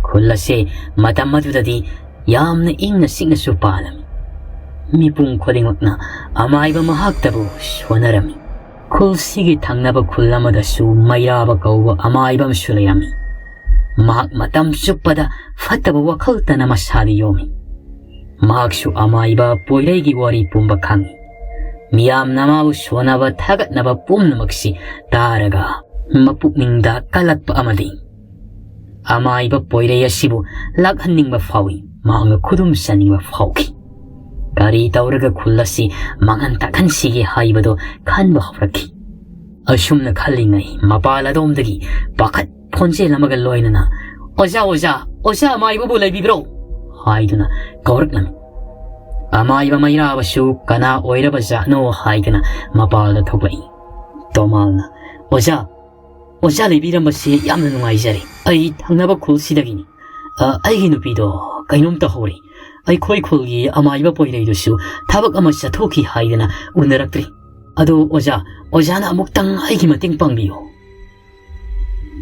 ꯈꯨꯜ ꯑꯁꯦ ꯃꯇꯝ ꯑꯗꯨꯗꯗꯤ ꯌꯥꯝꯅ ꯏꯪꯅ ꯆꯤꯛꯅꯁꯨ ꯄꯥꯜꯂꯝꯃꯤ꯫ ꯃꯤꯄꯨꯝ ꯈꯨꯗꯤꯡꯃꯛꯅ ꯑꯃꯥꯏꯕ ꯃꯍꯥꯛꯇꯕꯨ ꯁꯣꯟꯅꯔꯝꯃꯤ꯫ ꯈꯨꯜꯁꯤꯒꯤ ꯊꯪꯅꯕ ꯈꯨꯜ ꯑꯃꯗꯁꯨ ꯃꯩꯔꯥꯕ ꯀꯧꯕ ꯑꯃꯥꯏꯕ ꯑꯃꯁꯨ ꯂꯩꯔꯝꯃꯤ꯫ ꯃꯍꯥꯛ ꯃꯇꯝ ꯆꯨꯞꯄꯗ ꯐꯠꯇꯕ ꯋꯥꯈꯜꯇꯅ ꯃꯁꯥꯗ ꯌꯣꯝꯃꯤ꯫ ꯃꯍꯥꯛꯁꯨ ꯑꯃꯥꯏꯕ ꯄꯣꯏꯔꯩꯒꯤ ꯋꯥꯔꯤ ꯄꯨꯝꯕ ꯈꯪꯏ꯫ ꯃꯤꯌꯥꯝꯅ ꯃꯥꯕꯨ ꯁꯣꯟꯅꯕ ꯊꯥꯒꯠꯅꯕ ꯄꯨꯝꯅꯃꯛꯁꯤ ꯇꯥꯔꯒ ꯃꯄꯨꯛꯅꯤꯡꯗ ꯀꯜꯂꯛꯄ ꯑꯃꯗꯤ ꯑꯃꯥꯏꯕ ꯄꯣꯏꯔꯩ ꯑꯁꯤꯕꯨ ꯂꯥꯛꯍꯟꯅꯤꯡꯕ ꯐꯥꯎꯏ, ꯃꯍꯥꯛꯅ ꯈꯨꯗꯨꯝ ꯆꯟꯅꯤꯡꯕ ꯐꯥꯎꯈꯤ꯫ ꯀꯔꯤ ꯇꯧꯔꯒ ꯈꯨꯜ ꯑꯁꯤ ꯃꯥꯡꯍꯟ ꯇꯥꯛꯍꯟꯁꯤꯒꯦ ꯍꯥꯏꯕꯗꯨ ꯈꯟꯕ ꯍꯧꯔꯛꯈꯤ꯫ ꯑꯁꯨꯝꯅ ꯈꯜꯂꯤꯉꯩ ꯃꯄꯥꯜ ꯑꯗꯣꯝꯗꯒꯤ ꯄꯥꯈꯠ ꯈꯣꯟꯖꯦꯜ ꯑꯃꯒ ꯂꯣꯏꯅꯅ, "ꯑꯣꯖꯥ, ꯑꯣꯖꯥ, ꯑꯣꯖꯥ ꯑꯃꯥꯏꯕꯕꯨ ꯂꯩꯕꯤꯕ꯭ꯔꯣ?" ꯍꯥꯏꯗꯨꯅ ꯀꯧꯔꯛꯂꯝꯃꯤ꯫ ꯑꯃꯥꯏꯕ ꯃꯩꯔꯥꯕꯁꯨ ꯀꯅꯥ ꯑꯣꯏꯔꯕ ꯖꯥꯠꯅꯣ ꯍꯥꯏꯗꯨꯅ ꯃꯄꯥꯜꯗ ꯊꯣꯛꯂꯛꯏ꯫ ꯇꯣꯃꯥꯜꯅ, "ꯑꯣꯖꯥ, ꯑꯣꯖꯥ ꯂꯩꯕꯤꯔꯝꯕꯁꯤ ꯌꯥꯝꯅ ꯅꯨꯡꯉꯥꯏꯖꯔꯦ꯫ ꯑꯩ ꯊꯪꯅꯕ ꯈꯨꯜꯁꯤꯗꯒꯤꯅꯤ꯫ ꯑ, ꯑꯩꯒꯤ ꯅꯨꯄꯤꯗꯣ ꯀꯩꯅꯣꯝ ꯇꯧꯍꯧꯔꯦ꯫ ꯑꯩꯈꯣꯏ ꯈꯨꯜꯒꯤ ꯑꯃꯥꯏꯕ ꯄꯣꯏꯔꯩꯗꯨꯁꯨ ꯊꯕꯛ ꯑꯃ ꯆꯠꯊꯣꯛꯈꯤ ꯍꯥꯏꯗꯅ ꯎꯅꯔꯛꯇ꯭ꯔꯤ꯫ "ꯑꯗꯨ ꯑꯣꯖꯥ, ꯑꯣꯖꯥꯅ ꯑꯃꯨꯛꯇꯪ ꯑꯩꯒꯤ ꯃꯇꯦꯡ ꯄꯥꯡꯕꯤꯌꯨ꯫"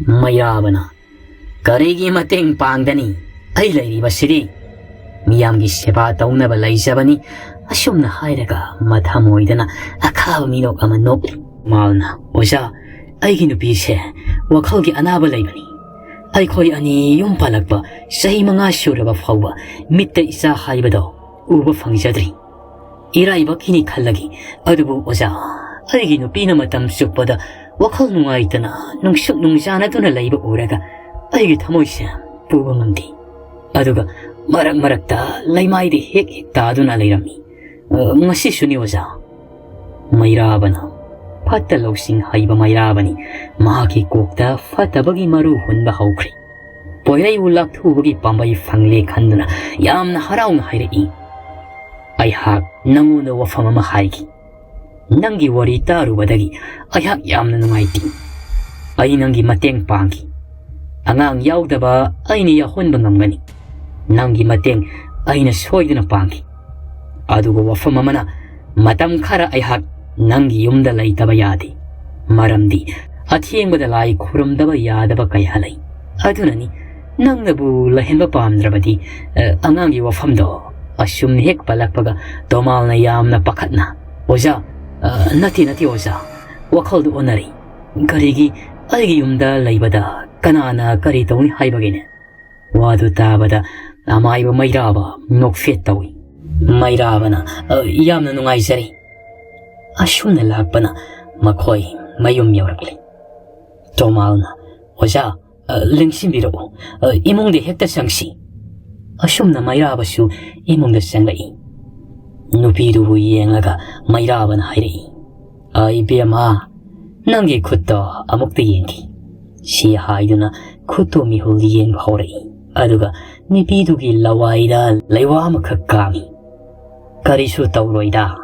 ꯃꯩꯔꯥꯕꯅ, "ꯀꯔꯤꯒꯤ ꯃꯇꯦꯡ ꯄꯥꯡꯒꯅꯤ? ꯑꯩ ꯂꯩꯔꯤꯕꯁꯤꯗꯤ꯫" "ꯃꯤꯌꯥꯝꯒꯤ ꯁꯦꯕꯥ ꯇꯧꯅꯕ ꯂꯩꯖꯕꯅꯤ꯫" ꯑꯁꯨꯝꯅ ꯍꯥꯏꯔꯒ ꯃꯊꯃꯣꯏꯗꯅ ꯑꯈꯥꯕ ꯃꯤꯅꯣꯛ ꯑꯃ ꯅꯣꯛꯂꯤ꯫ ꯃꯥꯜꯅ, "ꯑꯣꯖꯥ, ꯑꯩꯒꯤ ꯅꯨꯄꯤꯁꯦ ꯋꯥꯈꯜꯒꯤ ꯑꯅꯥꯕ ꯂꯩꯕꯅꯤ꯫ ꯑꯩꯈꯣꯏ ꯑꯅꯤ ꯌꯨꯝ ꯄꯥꯜꯂꯛꯄ ꯆꯍꯤ ꯃꯉꯥ ꯁꯨꯔꯕ ꯐꯥꯎꯕ ꯃꯤꯠꯇ ꯏꯆꯥ ꯍꯥꯏꯕꯗꯣ ꯎꯕ ꯐꯪꯖꯗ꯭ꯔꯤ꯫ ꯏꯔꯥꯏꯕꯛꯀꯤꯅꯤ ꯈꯜꯂꯒꯦ꯫ ꯑꯗꯨꯕꯨ ꯑꯣꯖꯥ, ꯑꯩꯒꯤ ꯅꯨꯄꯤꯅ ꯃꯇꯝ ꯆꯨꯞꯄꯗ ꯋꯥꯈꯜ ꯅꯨꯡꯉꯥꯏꯇꯅ ꯅꯨꯡꯁꯨꯛ ꯅꯨꯡꯖꯥꯅꯗꯨꯅ ꯂꯩꯕ ꯎꯔꯒ ꯑꯩꯒꯤ ꯊꯃꯣꯏꯁꯦ ꯄꯨꯕ ꯉꯝꯗꯦ꯫ ꯑꯗꯨꯒ ꯃꯔꯛ ꯃꯔꯛꯇ ꯂꯩꯃꯥꯏꯗ ꯍꯦꯛ ꯍꯦꯛ ꯇꯥꯗꯨꯅ ꯂꯩꯔꯝꯃꯤ꯫ ꯑ, ꯉꯁꯤꯁꯨꯅꯤ ꯑꯣꯖꯥ꯫" ꯃꯩꯔꯥꯕꯅ, ꯐꯠꯇ ꯂꯧꯁꯤꯡ ꯍꯩꯕ ꯃꯩꯔꯥꯕꯅꯤ꯫ ꯃꯍꯥꯛꯀꯤ ꯀꯣꯛꯇ ꯐꯠꯇꯕꯒꯤ ꯃꯔꯨ ꯍꯨꯟꯕ ꯍꯧꯈ꯭ꯔꯦ꯫ ꯄꯣꯏꯔꯩꯕꯨ ꯂꯥꯛꯊꯨꯕꯒꯤ ꯄꯥꯝꯕꯩ ꯐꯪꯂꯦ ꯈꯟꯗꯨꯅ ꯌꯥꯝꯅ ꯍꯔꯥꯎꯅ ꯍꯥꯏꯔꯛꯏ꯫ "ꯑꯩꯍꯥꯛ ꯅꯪꯉꯣꯟꯗ ꯋꯥꯐꯝ ꯑꯃ ꯍꯥꯏꯒꯦ꯫ ꯅꯪꯒꯤ ꯋꯥꯔꯤ ꯇꯥꯔꯨꯕꯗꯒꯤ ꯑꯩꯍꯥꯛ ꯌꯥꯝꯅ ꯅꯨꯡꯉꯥꯏꯇꯦ꯫ ꯑꯩ ꯅꯪꯒꯤ ꯃꯇꯦꯡ ꯄꯥꯡꯈꯤ꯫ ꯑꯉꯥꯡ ꯌꯥꯎꯗꯕ ꯑꯩꯅ ꯌꯥꯎꯍꯟꯕ ꯉꯝꯒꯅꯤ꯫ ꯅꯪꯒꯤ ꯃꯇꯦꯡ ꯑꯩꯅ ꯁꯣꯏꯗꯅ ꯄꯥꯡꯈꯤ꯫ ꯑꯗꯨꯒ ꯋꯥꯐꯝ ꯑꯃꯅ, ꯃꯇꯝ ꯈꯔ ꯑꯩꯍꯥꯛ ꯅꯪꯒꯤ ꯌꯨꯝꯗ ꯂꯩꯇꯕ ꯌꯥꯗꯦ꯫ ꯃꯔꯝꯗꯤ ꯑꯊꯦꯡꯕꯗ ꯂꯥꯏ ꯈꯨꯔꯨꯝꯗꯕ ꯌꯥꯗꯕ ꯀꯌꯥ ꯂꯩ꯫ ꯑꯗꯨꯅꯅꯤ ꯅꯪꯅꯕꯨ ꯂꯩꯍꯟꯕ ꯄꯥꯝꯗ꯭ꯔꯕꯗꯤ, ꯑ, ꯑꯉꯥꯡꯒꯤ ꯋꯥꯐꯝꯗꯣ ꯑꯁꯨꯝ ꯍꯦꯛ ꯄꯜꯂꯛꯄꯒ ꯇꯣꯃꯥꯜꯅ ꯌꯥꯝꯅ ꯄꯥꯈꯠꯅ, "ꯑꯣꯖꯥ, ꯑ, ꯅꯠꯇꯦ, ꯅꯠꯇꯦ ꯑꯣꯖꯥ, ꯋꯥꯈꯜꯗꯨ ꯑꯣꯟꯅꯔꯦ꯫ ꯀꯔꯤꯒꯤ ꯑꯩꯒꯤ ꯌꯨꯝꯗ ꯂꯩꯕꯗ ꯀꯅꯥꯅ ꯀꯔꯤ ꯇꯧꯅꯤ ꯍꯥꯏꯕꯒꯤꯅꯦ?" ꯋꯥꯗꯨ ꯇꯥꯕꯗ ꯑꯃꯥꯏꯕ ꯃꯩꯔꯥꯕ ꯅꯣꯛꯐꯦꯠ ꯇꯧꯏ꯫ ꯃꯩꯔꯥꯕꯅ, "ꯑ, ꯌꯥꯝꯅ ꯅꯨꯡꯉꯥꯏꯖꯔꯦ꯫" ꯑꯁꯨꯝꯅ ꯂꯥꯛꯄꯅ ꯃꯈꯣꯏ ꯃꯌꯨꯝ ꯌꯧꯔꯛꯂꯤ꯫ ꯇꯣꯃꯥꯜꯅ, "ꯑꯣꯖꯥ, ꯑ, ꯂꯦꯡꯁꯤꯟꯕꯤꯔꯛꯎ, ꯑ, ꯏꯃꯨꯡꯗ ꯍꯦꯛꯇ ꯆꯪꯁꯤ꯫" ꯑꯁꯨꯝꯅ ꯃꯩꯔꯥꯕꯁꯨ ꯏꯃꯨꯡꯗ ꯆꯪꯂꯛꯏ꯫ ꯅꯨꯄꯤꯗꯨꯕꯨ ꯌꯦꯡꯂꯒ ꯃꯩꯔꯥꯕꯅ ꯍꯥꯏꯔꯛꯏ, "ꯑ, ꯏꯕꯦꯝꯃ, ꯅꯪꯒꯤ ꯈꯨꯠꯇꯣ ꯑꯃꯨꯛꯇ ꯌꯦꯡꯈꯤ꯫" ꯁꯤ ꯍꯥꯏꯗꯨꯅ ꯈꯨꯠꯇꯨ ꯃꯤꯍꯨꯜ ꯌꯦꯡꯕ ꯍꯧꯔꯛꯏ꯫ ꯑꯗꯨꯒ ꯅꯨꯄꯤꯗꯨꯒꯤ ꯂꯋꯥꯏꯗ ꯂꯩꯋꯥ ꯑꯃꯈꯛ ꯀꯥꯝꯃꯤ꯫ "ꯀꯔꯤꯁꯨ ꯇꯧꯔꯣꯏꯗ,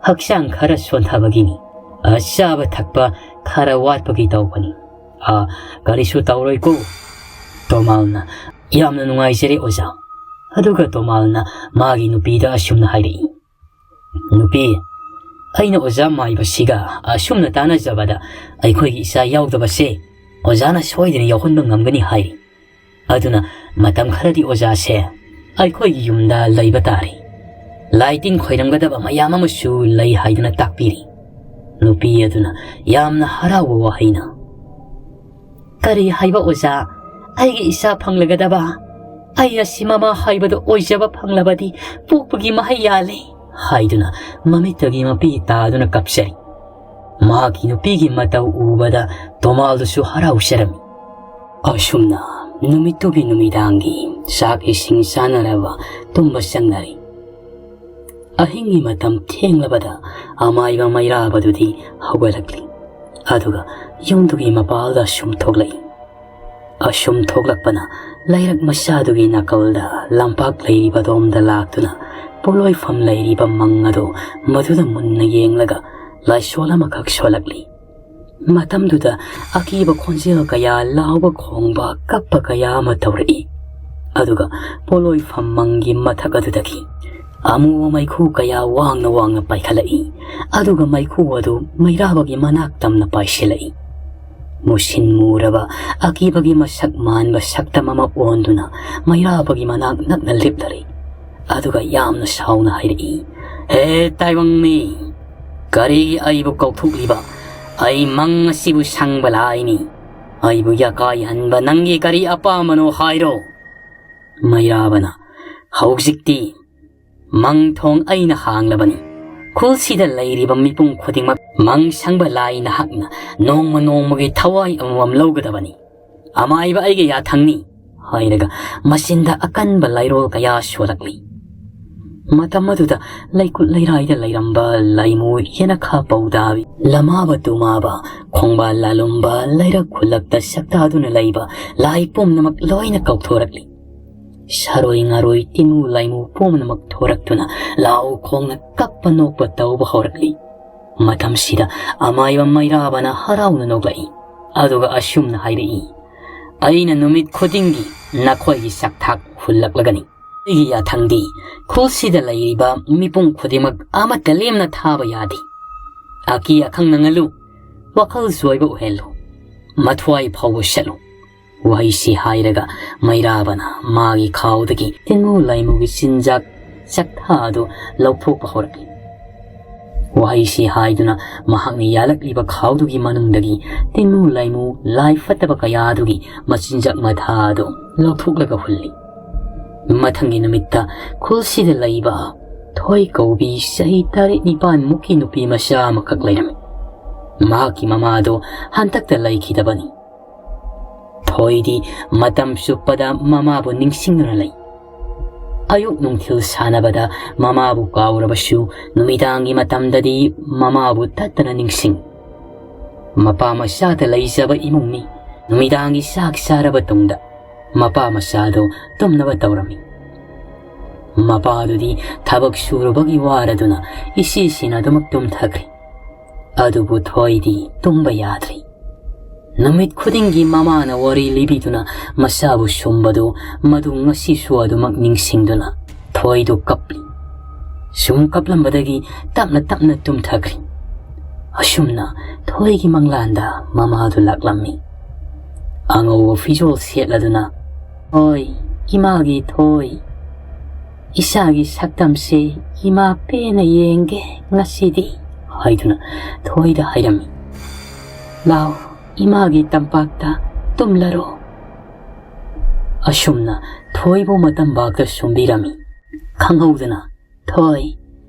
ꯍꯛꯆꯥꯡ ꯈꯔ ꯁꯣꯟꯊꯕꯒꯤꯅꯤ, ꯑ, ꯆꯥꯕ ꯊꯛꯄ ꯈꯔ ꯋꯥꯠꯄꯒꯤ ꯇꯧꯕꯅꯤ꯫ ꯑ, ꯀꯔꯤꯁꯨ ꯇꯧꯔꯣꯏꯀꯣ꯫" ꯇꯣꯃꯥꯜꯅ, "ꯌꯥꯝꯅ ꯅꯨꯡꯉꯥꯏꯖꯔꯦ ꯑꯣꯖꯥ꯫" ꯑꯗꯨꯒ ꯇꯣꯃꯥꯜꯅ ꯃꯥꯒꯤ ꯅꯨꯄꯤꯗ ꯑꯁꯨꯝꯅ ꯍꯥꯏꯔꯛꯏ, "ꯅꯨꯄꯤ, ꯑꯩꯅ ꯑꯣꯖꯥ ꯃꯥꯏꯕꯁꯤꯒ ꯑꯁꯨꯝꯅ ꯇꯥꯟꯅꯖꯕꯗ ꯑꯩꯈꯣꯏꯒꯤ ꯏꯆꯥ ꯌꯥꯎꯗꯕꯁꯦ ꯑꯣꯖꯥꯅ ꯁꯣꯏꯗꯅ ꯌꯥꯎꯍꯟꯕ ꯉꯝꯒꯅꯤ ꯍꯥꯏꯔꯤ꯫ ꯑꯗꯨꯅ ꯃꯇꯝ ꯈꯔꯗꯤ ꯑꯣꯖꯥꯁꯦ ꯑꯩꯈꯣꯏꯒꯤ ꯌꯨꯝꯗ ꯂꯩꯕ ꯇꯥꯔꯦ꯫ ꯂꯥꯏ ꯇꯤꯟ ꯈꯣꯏꯔꯝꯒꯗꯕ ꯃꯌꯥꯝ ꯑꯃꯁꯨ ꯂꯩ ꯍꯥꯏꯗꯨꯅ ꯇꯥꯛꯄꯤꯔꯤ꯫ ꯅꯨꯄꯤ ꯑꯗꯨꯅ ꯌꯥꯝꯅ ꯍꯔꯥꯎꯕ ꯋꯥꯍꯩꯅ, "ꯀꯔꯤ ꯍꯥꯏꯕ ꯑꯣꯖꯥ? ꯑꯩꯒꯤ ꯏꯆꯥ ꯐꯪꯂꯒꯗꯕ? ꯑꯩ ꯑꯁꯤ ꯃꯃꯥ ꯍꯥꯏꯕꯗꯨ ꯑꯣꯏꯖꯕ ꯐꯪꯂꯕꯗꯤ ꯄꯣꯛꯄꯒꯤ ꯃꯍꯩ ꯌꯥꯜꯂꯦ" ꯍꯥꯏꯗꯨꯅ ꯃꯃꯤꯠꯇꯒꯤ ꯃꯄꯤ ꯇꯥꯗꯨꯅ ꯀꯞꯆꯔꯤ꯫ ꯃꯍꯥꯛꯀꯤ ꯅꯨꯄꯤꯒꯤ ꯃꯇꯧ ꯎꯕꯗ ꯇꯣꯃꯥꯜꯗꯨꯁꯨ ꯍꯔꯥꯎꯖꯔꯝꯃꯤ꯫ ꯑꯁꯨꯝꯅ ꯅꯨꯃꯤꯠꯇꯨꯒꯤ ꯅꯨꯃꯤꯗꯥꯡꯒꯤ ꯆꯥꯛ ꯏꯁꯤꯡ ꯆꯥꯅꯔꯕ ꯇꯨꯝꯕ ꯆꯪꯅꯔꯤ꯫ ꯑꯍꯤꯡꯒꯤ ꯃꯇꯝ ꯊꯦꯡꯂꯕꯗ ꯑꯃꯥꯏꯕ ꯃꯩꯔꯥꯕꯗꯨꯗꯤ ꯍꯧꯒꯠꯂꯛꯂꯤ꯫ ꯑꯗꯨꯒ ꯌꯨꯝꯗꯨꯒꯤ ꯃꯄꯥꯜꯗ ꯁꯨꯝ ꯊꯣꯛꯂꯛꯏ꯫ ꯑꯁꯨꯝ ꯊꯣꯛꯂꯛꯄꯅ ꯂꯩꯔꯛ ꯃꯆꯥꯗꯨꯒꯤ ꯅꯥꯀꯜꯗ ꯂꯝꯄꯥꯛ ꯂꯩꯔꯤꯕꯗꯣꯝꯗ ꯂꯥꯛꯇꯨꯅ ꯄꯣꯠꯂꯣꯏꯐꯝ ꯂꯩꯔꯤꯕ ꯃꯪ ꯑꯗꯨ ꯃꯗꯨꯗ ꯃꯨꯟꯅ ꯌꯦꯡꯂꯒ ꯂꯥꯏꯁꯣꯜ ꯑꯃꯈꯛ ꯁꯣꯜꯂꯛꯂꯤ꯫ ꯃꯇꯝꯗꯨꯗ ꯑꯀꯤꯕ ꯈꯣꯟꯖꯦꯜ ꯀꯌꯥ, ꯂꯥꯎꯕ ꯈꯣꯡꯕ, ꯀꯞꯄ ꯀꯌꯥ ꯑꯃ ꯇꯧꯔꯛꯏ꯫ ꯑꯗꯨꯒ ꯄꯣꯠꯂꯣꯏꯐꯝ ꯃꯪꯒꯤ ꯃꯊꯛ ꯑꯗꯨꯗꯒꯤ ꯑꯃꯨꯕ ꯃꯩꯈꯨ ꯀꯌꯥ ꯋꯥꯡꯅ ꯋꯥꯡꯅ ꯄꯥꯏꯈꯠꯂꯛꯏ꯫ ꯑꯗꯨꯒ ꯃꯩꯈꯨ ꯑꯗꯨ ꯃꯩꯔꯥꯕꯒꯤ ꯃꯅꯥꯛ ꯇꯝꯅ ꯄꯥꯏꯁꯤꯜꯂꯛꯏ꯫ ꯃꯨꯁꯤꯟ ꯃꯨꯔꯕ ꯑꯀꯤꯕꯒꯤ ꯃꯁꯛ ꯃꯥꯟꯕ ꯁꯛꯇꯝ ꯑꯃ ꯑꯣꯟꯗꯨꯅ ꯃꯩꯔꯥꯕꯒꯤ ꯃꯅꯥꯛ ꯅꯛꯅ ꯂꯦꯞꯂꯔꯦ꯫ ꯑꯗꯨꯒ ꯌꯥꯝꯅ ꯁꯥꯎꯅ ꯍꯥꯏꯔꯛꯏ, "ꯍꯦ ꯇꯥꯏꯕꯪꯃꯤ, ꯀꯔꯤꯒꯤ ꯑꯩꯕꯨ ꯀꯧꯊꯣꯛꯂꯤꯕ? ꯑꯩ ꯃꯪ ꯑꯁꯤꯕꯨ ꯁꯪꯕ ꯂꯥꯏꯅꯤ꯫ ꯑꯩꯕꯨ ꯌꯥꯀꯥꯏꯍꯟꯕ ꯅꯪꯒꯤ ꯀꯔꯤ ꯑꯄꯥꯝꯕꯅꯣ ꯍꯥꯏꯔꯣ?" ꯃꯩꯔꯥꯕꯅ, "ꯍꯧꯖꯤꯛꯇꯤ ꯃꯪ ꯊꯣꯡ ꯑꯩꯅ ꯍꯥꯡꯂꯕꯅꯤ꯫ ꯈꯨꯜꯁꯤꯗ ꯂꯩꯔꯤꯕ ꯃꯤꯄꯨꯝ ꯈꯨꯗꯤꯡꯃꯛ ꯃꯪ ꯁꯪꯕ ꯂꯥꯏ ꯅꯍꯥꯛꯅ ꯅꯣꯡꯃ ꯅꯣꯡꯃꯒꯤ ꯊꯋꯥꯏ ꯑꯃꯃꯝ ꯂꯧꯒꯗꯕꯅꯤ꯫ ꯑꯃꯥꯏꯕ ꯑꯩꯒꯤ ꯌꯥꯊꯪꯅꯤ" ꯍꯥꯏꯔꯒ ꯃꯆꯤꯟꯗ ꯑꯀꯟꯕ ꯂꯥꯏꯔꯣꯜ ꯀꯌꯥ ꯁꯣꯜꯂꯛꯂꯤ꯫ ꯃꯇꯝ ꯑꯗꯨꯗ ꯂꯩꯀꯨꯠ ꯂꯩꯔꯥꯏꯗ ꯂꯩꯔꯝꯕ ꯂꯥꯏꯃꯨ, ꯌꯦꯅꯈꯥ ꯄꯧꯗꯥꯕꯤ, ꯂꯃꯥꯕ ꯇꯨꯃꯥꯕ, ꯈꯣꯡꯕꯥꯜ ꯂꯥꯂꯨꯝꯕ, ꯂꯩꯔꯛ ꯈꯨꯜꯂꯛꯇ ꯁꯛꯇꯥꯗꯨꯅ ꯂꯩꯕ ꯂꯥꯏ ꯄꯨꯝꯅꯃꯛ ꯂꯣꯏꯅ ꯀꯧꯊꯣꯔꯛꯂꯤ꯫ ꯁꯥꯔꯣꯏ ꯉꯥꯔꯣꯏ ꯇꯤꯟꯃꯨ ꯂꯥꯏꯃꯨ ꯄꯨꯝꯅꯃꯛ ꯊꯣꯔꯛꯇꯨꯅ ꯂꯥꯎ ꯈꯣꯡꯅ ꯀꯞꯄ ꯅꯣꯛꯄ ꯇꯧꯕ ꯍꯧꯔꯛꯂꯤ꯫ ꯃꯇꯝꯁꯤꯗ ꯑꯃꯥꯏꯕ ꯃꯩꯔꯥꯕꯅ ꯍꯔꯥꯎꯅ ꯅꯣꯛꯂꯛꯏ꯫ ꯑꯗꯨꯒ ꯑꯁꯨꯝꯅ ꯍꯥꯏꯔꯛꯏ, "ꯑꯩꯅ ꯅꯨꯃꯤꯠ ꯈꯨꯗꯤꯡꯒꯤ ꯅꯈꯣꯏꯒꯤ ꯆꯥꯛꯊꯥꯛ ꯍꯨꯜꯂꯛꯂꯒꯅꯤ꯫ ꯑꯩꯒꯤ ꯌꯥꯊꯪꯗꯤ ꯈꯨꯜꯁꯤꯗ ꯂꯩꯔꯤꯕ ꯃꯤꯄꯨꯝ ꯈꯨꯗꯤꯡꯃꯛ ꯑꯃꯠꯇ ꯂꯦꯝꯅ ꯊꯥꯕ ꯌꯥꯗꯦ꯫ ꯑꯀꯤ ꯑꯈꯪ ꯅꯪꯍꯜꯂꯨ, ꯋꯥꯈꯜ ꯆꯣꯏꯕ ꯑꯣꯏꯍꯜꯂꯨ, ꯃꯊ꯭ꯋꯥꯏ ꯐꯥꯎꯕ ꯁꯠꯂꯨ꯫ ꯋꯥꯍꯩꯁꯤ ꯍꯥꯏꯔꯒ ꯃꯩꯔꯥꯕꯅ ꯃꯥꯒꯤ ꯈꯥꯎꯗꯒꯤ ꯇꯤꯟꯃꯨ ꯂꯥꯏꯃꯨꯒꯤ ꯆꯤꯟꯖꯥꯛ ꯆꯥꯛꯊꯥ ꯑꯗꯨ ꯂꯧꯊꯣꯛꯄ ꯍꯧꯔꯛꯏ꯫ ꯋꯥꯍꯩꯁꯤ ꯍꯥꯏꯗꯨꯅ ꯃꯍꯥꯛꯅ ꯌꯥꯜꯂꯛꯂꯤꯕ ꯈꯥꯎꯗꯨꯒꯤ ꯃꯅꯨꯡꯗꯒꯤ ꯇꯤꯟꯃꯨ ꯂꯥꯏꯃꯨ ꯂꯥꯏ ꯐꯠꯇꯕ ꯀꯌꯥꯗꯨꯒꯤ ꯃꯆꯤꯟꯖꯥꯛ ꯃꯊꯥ ꯑꯗꯨ ꯂꯧꯊꯣꯛꯂꯒ ꯍꯨꯜꯂꯤ꯫ ꯃꯊꯪꯒꯤ ꯅꯨꯃꯤꯠꯇ ꯈꯨꯜꯁꯤꯗ ꯂꯩꯕ ꯊꯣꯏ ꯀꯧꯕꯤ ꯆꯍꯤ ꯇꯔꯦꯠ ꯅꯤꯄꯥꯟ ꯃꯨꯛꯀꯤ ꯅꯨꯄꯤ ꯃꯆꯥ ꯑꯃꯈꯛ ꯂꯩꯔꯝꯃꯤ꯫ ꯃꯍꯥꯛꯀꯤ ꯃꯃꯥꯗꯣ ꯍꯟꯗꯛꯇ ꯂꯩꯈꯤꯗꯕꯅꯤ꯫ ꯊꯣꯏꯗꯤ ꯃꯇꯝ ꯆꯨꯞꯄꯗ ꯃꯃꯥꯕꯨ ꯅꯤꯡꯁꯤꯡꯗꯨꯅ ꯂꯩ꯫ ꯑꯌꯨꯛ ꯅꯨꯡꯊꯤꯜ ꯁꯥꯟꯅꯕꯗ ꯃꯃꯥꯕꯨ ꯀꯥꯎꯔꯕꯁꯨ, ꯅꯨꯃꯤꯗꯥꯡꯒꯤ ꯃꯇꯝꯗꯗꯤ ꯃꯃꯥꯕꯨ ꯇꯠꯇꯅ ꯅꯤꯡꯁꯤꯡ꯫ ꯃꯄꯥ ꯃꯆꯥꯗ ꯂꯩꯖꯕ ꯏꯃꯨꯡꯅꯤ꯫ ꯅꯨꯃꯤꯗꯥꯡꯒꯤ ꯆꯥꯛ ꯆꯥꯔꯕ ꯇꯨꯡꯗ ꯃꯄꯥ ꯃꯆꯥꯗꯨ ꯇꯨꯝꯅꯕ ꯇꯧꯔꯝꯃꯤ꯫ ꯃꯄꯥꯗꯨꯗꯤ ꯊꯕꯛ ꯁꯨꯔꯨꯕꯒꯤ ꯋꯥꯔꯗꯨꯅ ꯏꯁꯤꯁꯤꯅ ꯑꯗꯨꯃꯛ ꯇꯨꯝꯊꯈ꯭ꯔꯦ꯫ ꯑꯗꯨꯕꯨ ꯊꯣꯏꯗꯤ ꯇꯨꯝꯕ ꯌꯥꯗ꯭ꯔꯤ꯫ ꯅꯨꯃꯤꯠ ꯈꯨꯗꯤꯡꯒꯤ ꯃꯃꯥꯅ ꯋꯥꯔꯤ ꯂꯤꯕꯤꯗꯨꯅ ꯃꯆꯥꯕꯨ ꯁꯨꯝꯕꯗꯨ, ꯃꯗꯨ ꯉꯁꯤꯁꯨ ꯑꯗꯨꯃꯛ ꯅꯤꯡꯁꯤꯡꯗꯨꯅ ꯊꯣꯏꯗꯨ ꯀꯞꯂꯤ꯫ ꯁꯨꯝ ꯀꯞꯂꯝꯕꯗꯒꯤ ꯇꯞꯅ ꯇꯞꯅ ꯇꯨꯝꯊꯈ꯭ꯔꯤ꯫ ꯑꯁꯨꯝꯅ ꯊꯣꯏꯒꯤ ꯃꯪꯂꯥꯟꯗ ꯃꯃꯥꯗꯨ ꯂꯥꯛꯂꯝꯃꯤ꯫ ꯑꯉꯧꯕ ꯐꯤꯖꯣꯜ ꯁꯦꯠꯂꯗꯨꯅ, "ꯊꯣꯏ, ꯏꯃꯥꯒꯤ ꯊꯣꯏ, ꯏꯆꯥꯒꯤ ꯁꯛꯇꯝꯁꯦ ꯏꯃꯥ ꯄꯦꯟꯅ ꯌꯦꯡꯒꯦ ꯉꯁꯤꯗꯤ," ꯍꯥꯏꯗꯨꯅ ꯊꯣꯏꯗ ꯍꯥꯏꯔꯝꯃꯤ꯫ "ꯂꯥꯎ, ꯏꯃꯥꯒꯤ ꯇꯝꯄꯥꯛꯇ ꯇꯨꯝꯂꯔꯣ꯫" ꯑꯁꯨꯝꯅ ꯊꯣꯏꯕꯨ ꯃꯇꯝꯕꯥꯛꯇ ꯁꯨꯝꯕꯤꯔꯝꯃꯤ꯫ ꯈꯪꯍꯧꯗꯅ, "ꯊꯣꯏ,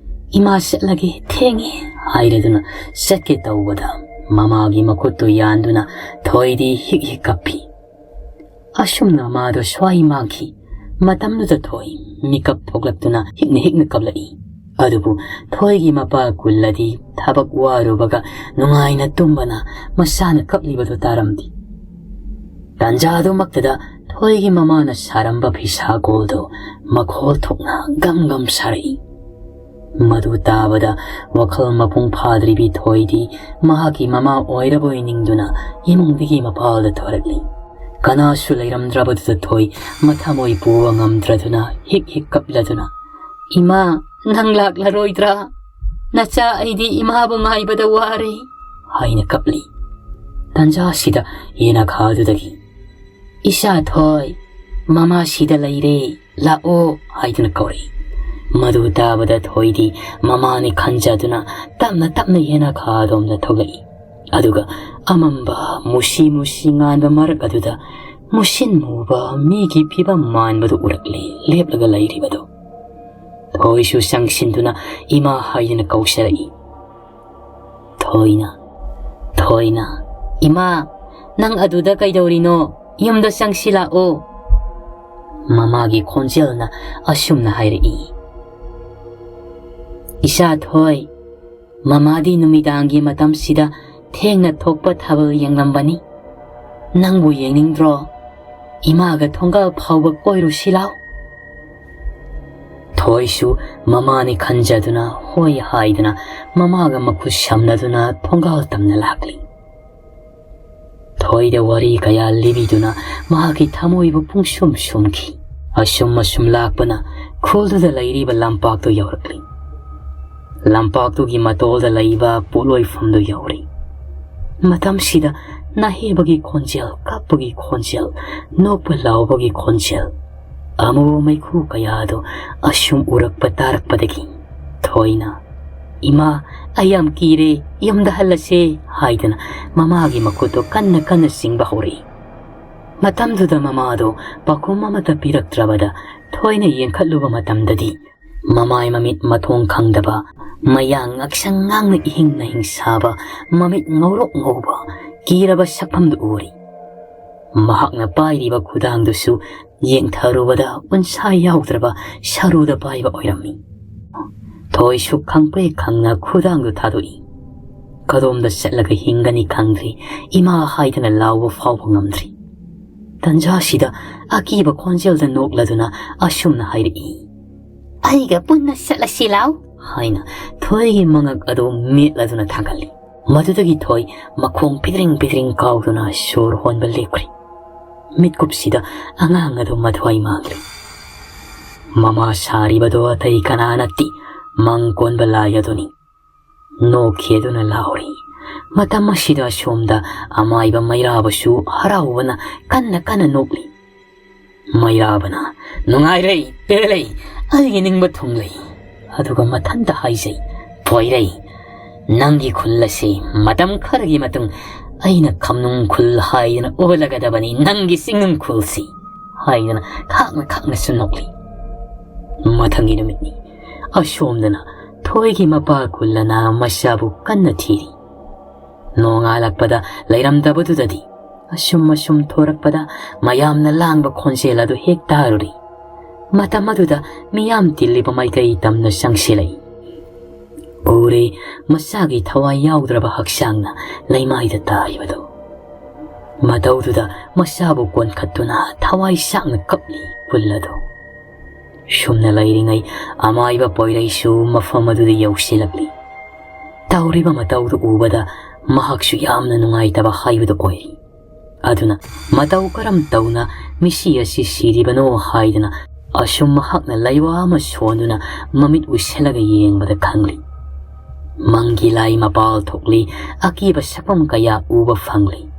ꯏꯃꯥ ꯆꯠꯂꯒꯦ, ꯊꯦꯡꯉꯦ," ꯍꯥꯏꯔꯗꯨꯅ ꯆꯠꯀꯦ ꯇꯧꯕꯗ, ꯃꯃꯥꯒꯤ ꯃꯈꯨꯠꯇꯨ ꯌꯥꯟꯗꯨꯅ ꯊꯣꯏꯗꯤ ꯍꯤꯛ ꯍꯤꯛ ꯀꯞꯄꯤ꯫ ꯑꯁꯨꯝꯅ ꯃꯥꯗꯣ ꯁ꯭ꯋꯥꯏ ꯃꯥꯡꯈꯤ꯫ ꯃꯇꯝꯗꯨꯗ ꯊꯣꯏ ꯃꯤꯀꯞ ꯊꯣꯛꯂꯛꯇꯨꯅ ꯍꯤꯛꯅ ꯍꯤꯛꯅ ꯀꯞꯂꯛꯏ꯫ ꯑꯗꯨꯕꯨ ꯊꯣꯏꯒꯤ ꯃꯄꯥ ꯀꯨꯜꯂꯗꯤ ꯊꯕꯛ ꯋꯥꯔꯨꯕꯒ ꯅꯨꯡꯉꯥꯏꯅ ꯇꯨꯝꯕꯅ ꯃꯁꯥꯅ ꯀꯞꯂꯤꯕꯗꯨ ꯇꯥꯔꯝꯗꯦ꯫ ꯇꯥꯟꯖꯥꯗꯨꯃꯛꯇꯗ ꯊꯣꯏꯒꯤ ꯃꯃꯥꯅ ꯁꯥꯔꯝꯕ ꯐꯤꯁꯥ ꯀꯣꯜꯗꯨ ꯃꯈꯣꯜ ꯊꯣꯛꯅ ꯒꯝ ꯒꯝ ꯁꯥꯔꯛꯏ꯫ ꯃꯗꯨ ꯇꯥꯕꯗ ꯋꯥꯈꯜ ꯃꯄꯨꯡ ꯐꯥꯗ꯭ꯔꯤꯕꯤ ꯊꯣꯏꯗꯤ ꯃꯍꯥꯛꯀꯤ ꯃꯃꯥ ꯑꯣꯏꯔꯕꯣꯏ ꯅꯤꯡꯗꯨꯅ ꯏꯃꯨꯡꯗꯒꯤ ꯃꯄꯥꯜꯗ ꯊꯣꯔꯛꯂꯤ꯫ ꯀꯅꯥꯁꯨ ꯂꯩꯔꯝꯗ꯭ꯔꯕꯗꯨꯗ ꯊꯣꯏ ꯃꯊꯃꯣꯏ ꯄꯨꯕ ꯉꯝꯗ꯭ꯔꯗꯨꯅ ꯍꯤꯛ ꯍꯤꯛ ꯀꯞꯂꯗꯨꯅ, "ꯏꯃꯥ, ꯅꯪ ꯂꯥꯛꯂꯔꯣꯏꯗ꯭ꯔꯥ? ꯅꯆꯥ ꯑꯩꯗꯤ ꯏꯃꯥꯕꯨ ꯉꯥꯏꯕꯗ ꯋꯥꯔꯦ" ꯍꯥꯏꯅ ꯀꯞꯂꯤ꯫ ꯇꯟꯖꯥꯁꯤꯗ ꯌꯦꯅꯈꯥꯗꯨꯗꯒꯤ, "ꯏꯆꯥ ꯊꯣꯏ, ꯃꯃꯥ ꯁꯤꯗ ꯂꯩꯔꯦ, ꯂꯥꯛꯑꯣ" ꯍꯥꯏꯗꯨꯅ ꯀꯧꯔꯛꯏ꯫ ꯃꯗꯨ ꯇꯥꯕꯗ ꯊꯣꯏꯗꯤ ꯃꯃꯥꯅꯤ ꯈꯟꯖꯗꯨꯅ ꯇꯞꯅ ꯇꯞꯅ ꯌꯦꯅꯈꯥꯗꯣꯝꯗ ꯊꯣꯛꯂꯛꯏ꯫ ꯑꯗꯨꯒ ꯑꯃꯝꯕ ꯃꯨꯁꯤ ꯃꯨꯁꯤ ꯉꯥꯟꯕ ꯃꯔꯛ ꯑꯗꯨꯗ ꯃꯨꯁꯤꯟ ꯃꯨꯕ ꯃꯤꯒꯤ ꯐꯤꯕꯝ ꯃꯥꯟꯕꯗꯨ ꯎꯔꯛꯂꯦ, ꯂꯦꯞꯂꯒ ꯂꯩꯔꯤꯕꯗꯨ꯫ ꯊꯣꯏꯁꯨ ꯆꯪꯁꯤꯟꯗꯨꯅ "ꯏꯃꯥ" ꯍꯥꯏꯗꯨꯅ ꯀꯧꯁꯤꯜꯂꯛꯏ꯫ ꯊꯣꯏꯅ, ꯊꯣꯏꯅ, "ꯏꯃꯥ, ꯅꯪ ꯑꯗꯨꯗ ꯀꯩꯗꯧꯔꯤꯅꯣ? ꯌꯨꯝꯗ ꯆꯪꯁꯤꯜꯂꯛꯑꯣ" ꯃꯃꯥꯒꯤ ꯈꯣꯟꯖꯦꯜꯅ ꯑꯁꯨꯝꯅ ꯍꯥꯏꯔꯛꯏ꯫ "ꯏꯆꯥ ꯊꯣꯏ, ꯃꯃꯥꯗꯤ ꯅꯨꯃꯤꯗꯥꯡꯒꯤ ꯃꯇꯝꯁꯤꯗ ꯊꯦꯡꯅ ꯊꯣꯛꯄ ꯊꯥꯕꯜ ꯌꯦꯡꯂꯝꯕꯅꯤ꯫ ꯅꯪꯕꯨ ꯌꯦꯡꯅꯤꯡꯗ꯭ꯔꯣ? ꯏꯃꯥꯒ ꯊꯣꯡꯒꯥꯜ ꯐꯥꯎꯕ ꯀꯣꯏꯔꯨꯁꯤ ꯂꯥꯎ"꯫ ꯊꯣꯏꯁꯨ ꯃꯃꯥꯅꯤ ꯈꯟꯖꯗꯨꯅ ꯍꯣꯏ ꯍꯥꯏꯗꯨꯅ ꯃꯃꯥꯒ ꯃꯈꯨꯠ ꯁꯝꯅꯗꯨꯅ ꯊꯣꯡꯒꯥꯜ ꯇꯝꯅ ꯂꯥꯛꯂꯤ꯫ ꯊꯣꯏꯗ ꯋꯥꯔꯤ ꯀꯌꯥ ꯂꯤꯕꯤꯗꯨꯅ ꯃꯍꯥꯛꯀꯤ ꯊꯃꯣꯏꯕꯨ ꯄꯨꯡꯁꯨꯝ ꯁꯨꯝꯈꯤ꯫ ꯑꯁꯨꯝ ꯑꯁꯨꯝ ꯂꯥꯛꯄꯅ ꯈꯨꯜꯗꯨꯗ ꯂꯩꯔꯤꯕ ꯂꯝꯄꯥꯛꯇꯨ ꯌꯧꯔꯛꯂꯤ꯫ ꯂꯝꯄꯥꯛꯇꯨꯒꯤ ꯃꯇꯣꯜꯗ ꯂꯩꯕ ꯄꯣꯠꯂꯣꯏꯐꯝꯗꯨ ꯌꯧꯔꯤ꯫ ꯃꯇꯝꯁꯤꯗ ꯅꯥꯍꯦꯕꯒꯤ ꯈꯣꯟꯖꯦꯜ, ꯀꯞꯄꯒꯤ ꯈꯣꯟꯖꯦꯜ, ꯅꯣꯛꯄ ꯂꯥꯎꯕꯒꯤ ꯈꯣꯟꯖꯦꯜ, ꯑꯃꯨꯕ ꯃꯩꯈꯨ ꯀꯌꯥꯗꯨ ꯑꯁꯨꯝ ꯎꯔꯛꯄ ꯇꯥꯔꯛꯄꯗꯒꯤ ꯊꯣꯏꯅ, "ꯏꯃꯥ, ꯑꯩ ꯌꯥꯝ ꯀꯤꯔꯦ, ꯌꯨꯝꯗ ꯍꯜꯂꯁꯦ" ꯍꯥꯏꯗꯨꯅ ꯃꯃꯥꯒꯤ ꯃꯈꯨꯠꯇꯨ ꯀꯟꯅ ꯀꯟꯅ ꯆꯤꯡꯕ ꯍꯧꯔꯛꯏ꯫ ꯃꯇꯝꯗꯨꯗ ꯃꯃꯥꯗꯨ ꯄꯥꯎꯈꯨꯝ ꯑꯃꯠꯇ ꯄꯤꯔꯛꯇ꯭ꯔꯕꯗ ꯊꯣꯏꯅ ꯌꯦꯡꯈꯠꯂꯨꯕ ꯃꯇꯝꯗꯗꯤ ꯃꯃꯥꯏ ꯃꯃꯤꯠ ꯃꯊꯣꯡ ꯈꯪꯗꯕ, ꯃꯌꯥ ꯉꯛꯁꯪ ꯉꯥꯡꯅ ꯏꯍꯤꯡ ꯅꯥꯍꯤꯡ ꯁꯥꯕ, ꯃꯃꯤꯠ ꯉꯧꯔꯣꯛ ꯉꯧꯕ, ꯀꯤꯔꯕ ꯁꯛꯐꯝꯗꯨ ꯎꯔꯤ꯫ ꯃꯍꯥꯛꯅ ꯄꯥꯏꯔꯤꯕ ꯈꯨꯗꯥꯡꯗꯨꯁꯨ ꯌꯦꯡꯊꯔꯨꯕꯗ ꯎꯟꯁꯥ ꯌꯥꯎꯗ꯭ꯔꯕ ꯁꯔꯨꯗ ꯄꯥꯏꯕ ꯑꯣꯏꯔꯝꯃꯤ꯫ ꯊꯣꯏꯁꯨ ꯈꯪꯄ꯭ꯔꯦꯛ ꯈꯪꯅ ꯈꯨꯗꯥꯡꯗꯨ ꯊꯥꯗꯣꯛꯏ꯫ ꯀꯗꯣꯝꯗ ꯆꯠꯂꯒ ꯍꯤꯡꯒꯅꯤ ꯈꯪꯗ꯭ꯔꯤ, ꯏꯃꯥ ꯍꯥꯏꯗꯅ ꯂꯥꯎꯕ ꯐꯥꯎꯕ ꯉꯝꯗ꯭ꯔꯤ꯫ ꯇꯟꯖꯥꯁꯤꯗ ꯑꯀꯤꯕ ꯈꯣꯟꯖꯦꯜꯗ ꯅꯣꯛꯂꯗꯨꯅ ꯑꯁꯨꯝꯅ ꯍꯥꯏꯔꯛꯏ꯫ "ꯑꯩꯒ ꯄꯨꯟꯅ ꯆꯠꯂꯁꯤ ꯂꯥꯎ" ꯍꯥꯏꯅ ꯊꯣꯏꯒꯤ ꯃꯉꯛ ꯑꯗꯨ ꯃꯦꯠꯂꯗꯨꯅ ꯊꯥꯡꯒꯠꯂꯤ꯫ ꯃꯗꯨꯗꯒꯤ ꯊꯣꯏ ꯃꯈꯣꯡ ꯄꯤꯗ꯭ꯔꯤꯡ ꯄꯤꯗ꯭ꯔꯤꯡ ꯀꯥꯎꯗꯨꯅ ꯁꯣꯔ ꯍꯣꯟꯕ ꯂꯦꯞꯈ꯭ꯔꯦ꯫ ꯃꯤꯠꯀꯨꯞꯁꯤꯗ ꯑꯉꯥꯡ ꯑꯗꯨ ꯃꯊ꯭ꯋꯥꯏ ꯃꯥꯡꯂꯤ꯫ ꯃꯃꯥ ꯁꯥꯔꯤꯕꯗꯣ ꯑꯇꯩ ꯀꯅꯥ ꯅꯠꯇꯦ, ꯃꯪ ꯀꯣꯟꯕ ꯂꯥꯏ ꯑꯗꯨꯅꯤ꯫ ꯅꯣꯛꯈꯤ ꯑꯗꯨꯅ ꯂꯥꯎꯔꯤ꯫ ꯃꯇꯝ ꯑꯁꯤꯗ ꯑꯁꯣꯝꯗ ꯑꯃꯥꯏꯕ ꯃꯩꯔꯥꯕꯁꯨ ꯍꯔꯥꯎꯕꯅ ꯀꯟꯅ ꯀꯟꯅ ꯅꯣꯛꯂꯤ꯫ ꯃꯩꯔꯥꯕꯅ, "ꯅꯨꯡꯉꯥꯏꯔꯦ, ꯄꯦꯜꯂꯦ, ꯑꯩꯒꯤ ꯅꯤꯡꯕ ꯊꯨꯡꯂꯦ"꯫ ꯑꯗꯨꯒ ꯃꯊꯟꯇ ꯍꯥꯏꯖꯩ, "ꯄꯣꯏꯔꯩ, ꯅꯪꯒꯤ ꯈꯨꯜ ꯑꯁꯤ ꯃꯇꯝ ꯈꯔꯒꯤ ꯃꯇꯨꯡ ꯑꯩꯅ ꯈꯝꯅꯨꯡ ꯈꯨꯜ ꯍꯥꯏꯗꯅ ꯑꯣꯜꯂꯒꯗꯕꯅꯤ, ꯅꯪꯒꯤ ꯆꯤꯡꯅꯨꯡ ꯈꯨꯜꯁꯤ"꯫ ꯍꯥꯏꯗꯅ ꯈꯥꯛꯅ ꯈꯥꯛꯅꯁꯨ ꯅꯣꯛꯂꯤ꯫ ꯃꯊꯪꯒꯤ ꯅꯨꯃꯤꯠꯅꯤ꯫ ꯑꯁꯣꯝꯗꯅ ꯊꯣꯏꯒꯤ ꯃꯄꯥ ꯀꯨꯜꯂꯅ ꯃꯆꯥꯕꯨ ꯀꯟꯅ ꯊꯤꯔꯤ꯫ ꯅꯣꯡꯉꯥꯜꯂꯛꯄꯗ ꯂꯩꯔꯝꯗꯕꯗꯨꯗꯗꯤ ꯑꯁꯨꯝ ꯑꯁꯨꯝ ꯊꯣꯔꯛꯄꯗ ꯃꯌꯥꯝꯅ ꯂꯥꯡꯕ ꯈꯣꯟꯖꯦꯜ ꯑꯗꯨ ꯍꯦꯛ ꯇꯥꯔꯨꯔꯤ꯫ ꯃꯇꯝ ꯑꯗꯨꯗ ꯃꯤꯌꯥꯝ ꯇꯤꯜꯂꯤꯕ ꯃꯥꯏꯀꯩ ꯇꯝꯅ ꯆꯪꯁꯤꯜꯂꯛꯏ꯫ ꯎꯔꯦ, ꯃꯆꯥꯒꯤ ꯊꯋꯥꯏ ꯌꯥꯎꯗ꯭ꯔꯕ ꯍꯛꯆꯥꯡꯅ ꯂꯩꯃꯥꯏꯗ ꯇꯥꯔꯤꯕꯗꯨ꯫ ꯃꯇꯧꯗꯨꯗ ꯃꯆꯥꯕꯨ ꯀꯣꯟꯈꯠꯇꯨꯅ ꯊꯋꯥꯏ ꯆꯥꯛꯅ ꯀꯞꯂꯤ ꯀꯨꯜ ꯑꯗꯨ꯫ ꯁꯨꯝꯅ ꯂꯩꯔꯤꯉꯩ ꯑꯃꯥꯏꯕ ꯄꯣꯏꯔꯩꯁꯨ ꯃꯐꯝ ꯑꯗꯨꯗ ꯌꯧꯁꯤꯜꯂꯛꯂꯤ꯫ ꯇꯧꯔꯤꯕ ꯃꯇꯧꯗꯨ ꯎꯕꯗ ꯃꯍꯥꯛꯁꯨ ꯌꯥꯝꯅ ꯅꯨꯡꯉꯥꯏꯇꯕ ꯍꯥꯏꯕꯗꯨ ꯑꯣꯏꯔꯤ꯫ ꯑꯗꯨꯅ ꯃꯇꯧ ꯀꯔꯝ ꯇꯧꯅ ꯃꯤꯁꯤ ꯑꯁꯤ ꯁꯤꯔꯤꯕꯅꯣ ꯍꯥꯏꯗꯅ ꯑꯁꯨꯝ ꯃꯍꯥꯛꯅ ꯂꯩꯋꯥ ꯑꯃ ꯁꯣꯟꯗꯨꯅ ꯃꯃꯤꯠ ꯎꯏꯁꯤꯜꯂꯒ ꯌꯦꯡꯕꯗ ꯈꯪꯂꯤ꯫ ꯃꯪꯒꯤ ꯂꯥꯏ ꯃꯄꯥꯜ ꯊꯣꯛꯂꯤ, ꯑꯀꯤꯕ ꯁꯛꯐꯝ ꯀꯌꯥ ꯎꯕ ꯐꯪꯂꯤ꯫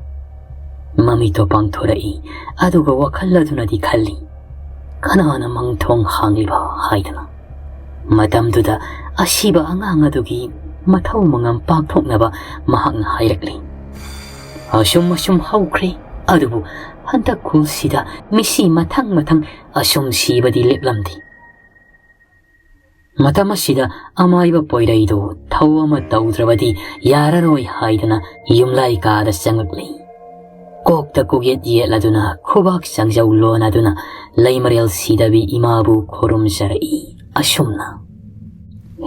ꯃꯃꯤꯠꯇꯣ ꯄꯥꯡꯊꯣꯔꯛꯏ, ꯑꯗꯨꯒ ꯋꯥꯈꯜ ꯑꯗꯨꯅꯗꯤ ꯈꯜꯂꯤ, "ꯀꯅꯥꯅ ꯃꯪꯊꯣꯡ ꯍꯥꯡꯂꯤꯕ?" ꯍꯥꯏꯗꯅ꯫ ꯃꯇꯝꯗꯨꯗ ꯑꯁꯤꯕ ꯑꯉꯥꯡ ꯑꯗꯨꯒꯤ ꯃꯊꯧ ꯃꯉꯝ ꯄꯥꯡꯊꯣꯛꯅꯕ ꯃꯍꯥꯛꯅ ꯍꯥꯏꯔꯛꯂꯤ꯫ ꯑꯁꯨꯝ ꯑꯁꯨꯝ ꯍꯧꯈ꯭ꯔꯦ, ꯑꯗꯨꯕꯨ ꯍꯟꯗꯛ ꯈꯨꯜꯁꯤꯗ ꯃꯤꯁꯤ ꯃꯊꯪ ꯃꯊꯪ ꯑꯁꯨꯝ ꯁꯤꯕꯗꯤ ꯂꯦꯞꯂꯝꯗꯦ꯫ ꯃꯇꯝ ꯑꯁꯤꯗ ꯑꯃꯥꯏꯕ ꯄꯣꯏꯔꯩꯗꯨ ꯊꯧ ꯑꯃ ꯇꯧꯗ꯭ꯔꯕꯗꯤ ꯌꯥꯔꯔꯣꯏ ꯍꯥꯏꯗꯅ ꯌꯨꯝꯂꯥꯏ ꯀꯥꯗ ꯆꯪꯂꯛꯂꯤ꯫ ꯀꯣꯛꯇ ꯀꯣꯛꯌꯦꯠ ꯌꯦꯠꯂꯗꯨꯅ ꯈꯨꯕꯥꯛ ꯆꯪꯖꯧ ꯂꯣꯟꯅꯗꯨꯅ ꯂꯩꯃꯔꯦꯜ ꯁꯤꯗꯕꯤ ꯏꯃꯥꯕꯨ ꯈꯨꯔꯨꯝꯖꯔꯛꯏ ꯑꯁꯨꯝꯅ,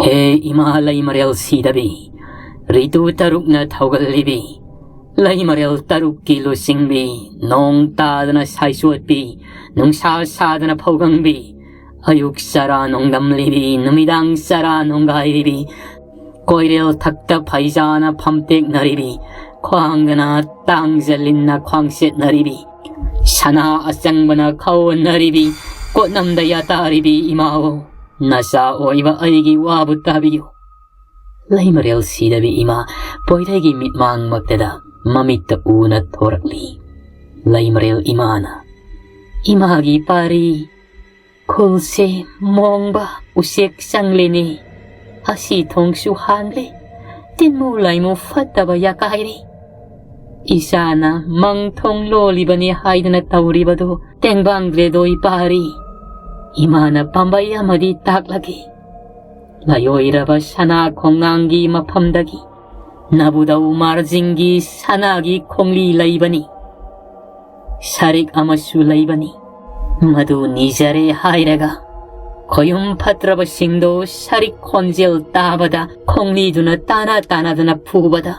"ꯍꯦ ꯏꯃꯥ ꯂꯩꯃꯔꯦꯜ ꯁꯤꯗꯕꯤ, ꯔꯤꯇꯨ ꯇꯔꯨꯛꯅ ꯊꯧꯒꯜꯂꯤꯕꯤ, ꯂꯩꯃꯔꯦꯜ ꯇꯔꯨꯛꯀꯤ ꯂꯨꯆꯤꯡꯕꯤ, ꯅꯣꯡ ꯇꯥꯗꯅ ꯁꯥꯏꯆꯣꯠꯄꯤ, ꯅꯨꯡꯁꯥ ꯁꯥꯗꯅ ꯐꯧꯒꯪꯕꯤ, ꯑꯌꯨꯛ ꯆꯔꯥ ꯅꯣꯡꯗꯝꯂꯤꯕꯤ, ꯅꯨꯃꯤꯗꯥꯡ ꯆꯔꯥ ꯅꯣꯡꯒꯥꯏꯔꯤꯕꯤ, ꯀꯣꯏꯔꯦꯜ ꯊꯛꯇ ꯐꯩꯖꯥꯅ ꯐꯝꯇꯦꯛꯅꯔꯤꯕꯤ, ꯈ꯭ꯋꯥꯡꯗꯅ ꯇꯥꯡꯖ ꯂꯤꯟꯅ ꯈ꯭ꯋꯥꯡ ꯆꯦꯠꯅꯔꯤꯕꯤ, "ꯁꯅꯥ ꯑꯆꯪꯕꯅ ꯈꯥꯎꯍꯟꯅꯔꯤꯕꯤ, ꯀꯣꯠꯅꯝꯗ ꯌꯥꯇꯥꯔꯤꯕꯤ ꯏꯃꯥꯑꯣ, ꯅꯆꯥ ꯑꯣꯏꯕ ꯑꯩꯒꯤ ꯋꯥꯕꯨ ꯇꯥꯕꯤꯌꯨ꯫" ꯂꯩꯃꯔꯦꯜ ꯁꯤꯗꯕꯤ ꯏꯃꯥ ꯄꯣꯏꯔꯩꯒꯤ ꯃꯤꯠꯃꯥꯡꯃꯛꯇꯗ ꯃꯃꯤꯠꯇ ꯎꯅ ꯊꯣꯔꯛꯂꯤ꯫ ꯂꯩꯃꯔꯦꯜ ꯏꯃꯥꯅ, "ꯏꯃꯥꯒꯤ ꯄꯥꯔꯤ, ꯈꯨꯜꯁꯦ ꯃꯣꯡꯕ ꯎꯆꯦꯛ ꯆꯪꯂꯦꯅꯦ꯫ ꯑꯁꯤ ꯊꯣꯡꯁꯨ ꯍꯥꯡꯂꯦ꯫ ꯇꯤꯟꯃꯨ ꯂꯥꯏꯃꯨ ꯐꯠꯇꯕ ꯌꯥꯀꯥꯏꯔꯦ꯫ ꯏꯆꯥꯅ ꯃꯪ ꯊꯣꯡ ꯂꯣꯜꯂꯤꯕꯅꯦ ꯍꯥꯏꯗꯅ ꯇꯧꯔꯤꯕꯗꯨ ꯇꯦꯡꯕꯥꯡꯗ꯭ꯔꯦꯗꯣꯏ ꯄꯥꯔꯤ꯫ ꯏꯃꯥꯅ ꯄꯥꯝꯕꯩ ꯑꯃꯗꯤ ꯇꯥꯛꯂꯒꯦ꯫ ꯂꯥꯏꯑꯣꯏꯔꯕ ꯁꯅꯥ ꯈꯣꯡꯅꯥꯡꯒꯤ ꯃꯐꯝꯗꯒꯤ ꯅꯕꯨꯗꯧ ꯃꯥꯔꯖꯤꯡꯒꯤ ꯁꯅꯥꯒꯤ ꯈꯣꯡꯂꯤ ꯂꯩꯕꯅꯤ꯫ ꯁꯔꯤꯛ ꯑꯃꯁꯨ ꯂꯩꯕꯅꯤ꯫ ꯃꯗꯨ ꯅꯤꯖꯔꯦ ꯍꯥꯏꯔꯒ ꯈꯣꯌꯨꯝ ꯐꯠꯇ꯭ꯔꯕꯁꯤꯡꯗꯣ ꯁꯔꯤꯛ ꯈꯣꯟꯖꯦꯜ ꯇꯥꯕꯗ ꯈꯣꯡꯂꯤꯗꯨꯅ ꯇꯥꯅ ꯇꯥꯅꯗꯅ ꯐꯨꯕꯗ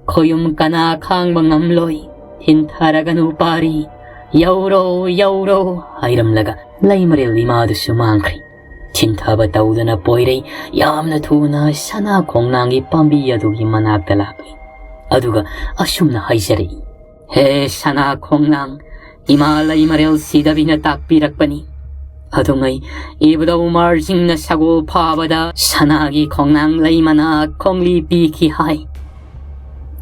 ꯈꯣꯌꯨꯝ ꯀꯅꯥ ꯈꯥꯡꯕ ꯉꯝꯂꯣꯏ꯫ ꯊꯤꯟꯊꯔꯒꯅꯨ ꯄꯥꯔꯤ, ꯌꯧꯔꯣ, ꯌꯧꯔꯣ ꯍꯥꯏꯔꯝꯂꯒ ꯂꯩꯃꯔꯦꯜ ꯏꯃꯥꯗꯨꯁꯨ ꯃꯥꯡꯈ꯭ꯔꯦ꯫ ꯊꯤꯟꯊꯕ ꯇꯧꯗꯅ ꯄꯣꯏꯔꯩ ꯌꯥꯝꯅ ꯊꯨꯅ ꯁꯅꯥ ꯈꯣꯡꯅꯥꯡꯒꯤ ꯄꯥꯝꯕꯤ ꯑꯗꯨꯒꯤ ꯃꯅꯥꯛꯇ ꯂꯥꯛꯂꯤ꯫ ꯑꯗꯨꯒ ꯑꯁꯨꯝꯅ ꯍꯥꯏꯖꯔꯛꯏ, "ꯍꯦ ꯁꯅꯥ ꯈꯣꯡꯅꯥꯡ, ꯏꯃꯥ ꯂꯩꯃꯔꯦꯜ ꯁꯤꯗꯕꯤꯅ ꯇꯥꯛꯄꯤꯔꯛꯄꯅꯤ꯫ ꯑꯗꯨꯉꯩ ꯏꯕꯨꯙꯧ ꯃꯥꯔꯖꯤꯡꯅ ꯁꯒꯣꯜ ꯐꯥꯕꯗ ꯁꯅꯥꯒꯤ ꯈꯣꯡꯅꯥꯡ ꯂꯩꯃꯅ ꯈꯣꯡꯂꯤ ꯄꯤꯈꯤ ꯍꯥꯏ꯫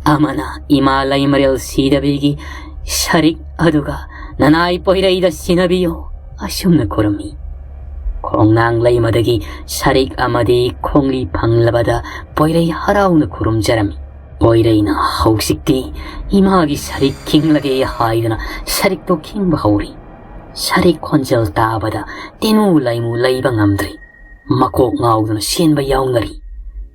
ꯑꯃꯅ ꯏꯃꯥ ꯂꯩꯃꯔꯦꯜ ꯁꯤꯗꯕꯤꯒꯤ ꯁꯔꯤꯛ ꯑꯗꯨꯒ ꯅꯅꯥꯏ ꯄꯣꯏꯔꯩꯗ ꯁꯤꯟꯅꯕꯤꯌꯨ" ꯑꯁꯨꯝꯅ ꯈꯨꯔꯨꯝꯃꯤ꯫ ꯈꯣꯡꯅꯥꯡ ꯂꯩꯃꯗꯒꯤ ꯁꯔꯤꯛ ꯑꯃꯗꯤ ꯈꯣꯡꯂꯤ ꯐꯪꯂꯕꯗ ꯄꯣꯏꯔꯩ ꯍꯔꯥꯎꯅ ꯈꯨꯔꯨꯝꯖꯔꯝꯃꯤ꯫ ꯄꯣꯏꯔꯩꯅ ꯍꯧꯖꯤꯛꯇꯤ ꯏꯃꯥꯒꯤ ꯁꯔꯤꯛ ꯈꯤꯡꯂꯒꯦ ꯍꯥꯏꯗꯨꯅ ꯁꯔꯤꯛꯇꯣ ꯈꯤꯡꯕ ꯍꯧꯔꯤ꯫ ꯁꯔꯤꯛ ꯈꯣꯟꯖꯦꯜ ꯇꯥꯕꯗ ꯇꯤꯅꯨ ꯂꯩꯃꯨ ꯂꯩꯕ ꯉꯝꯗ꯭ꯔꯤ꯫ ꯃꯀꯣꯛ ꯉꯥꯎꯗꯨꯅ ꯆꯦꯟꯕ ꯌꯥꯎꯅꯔꯤ꯫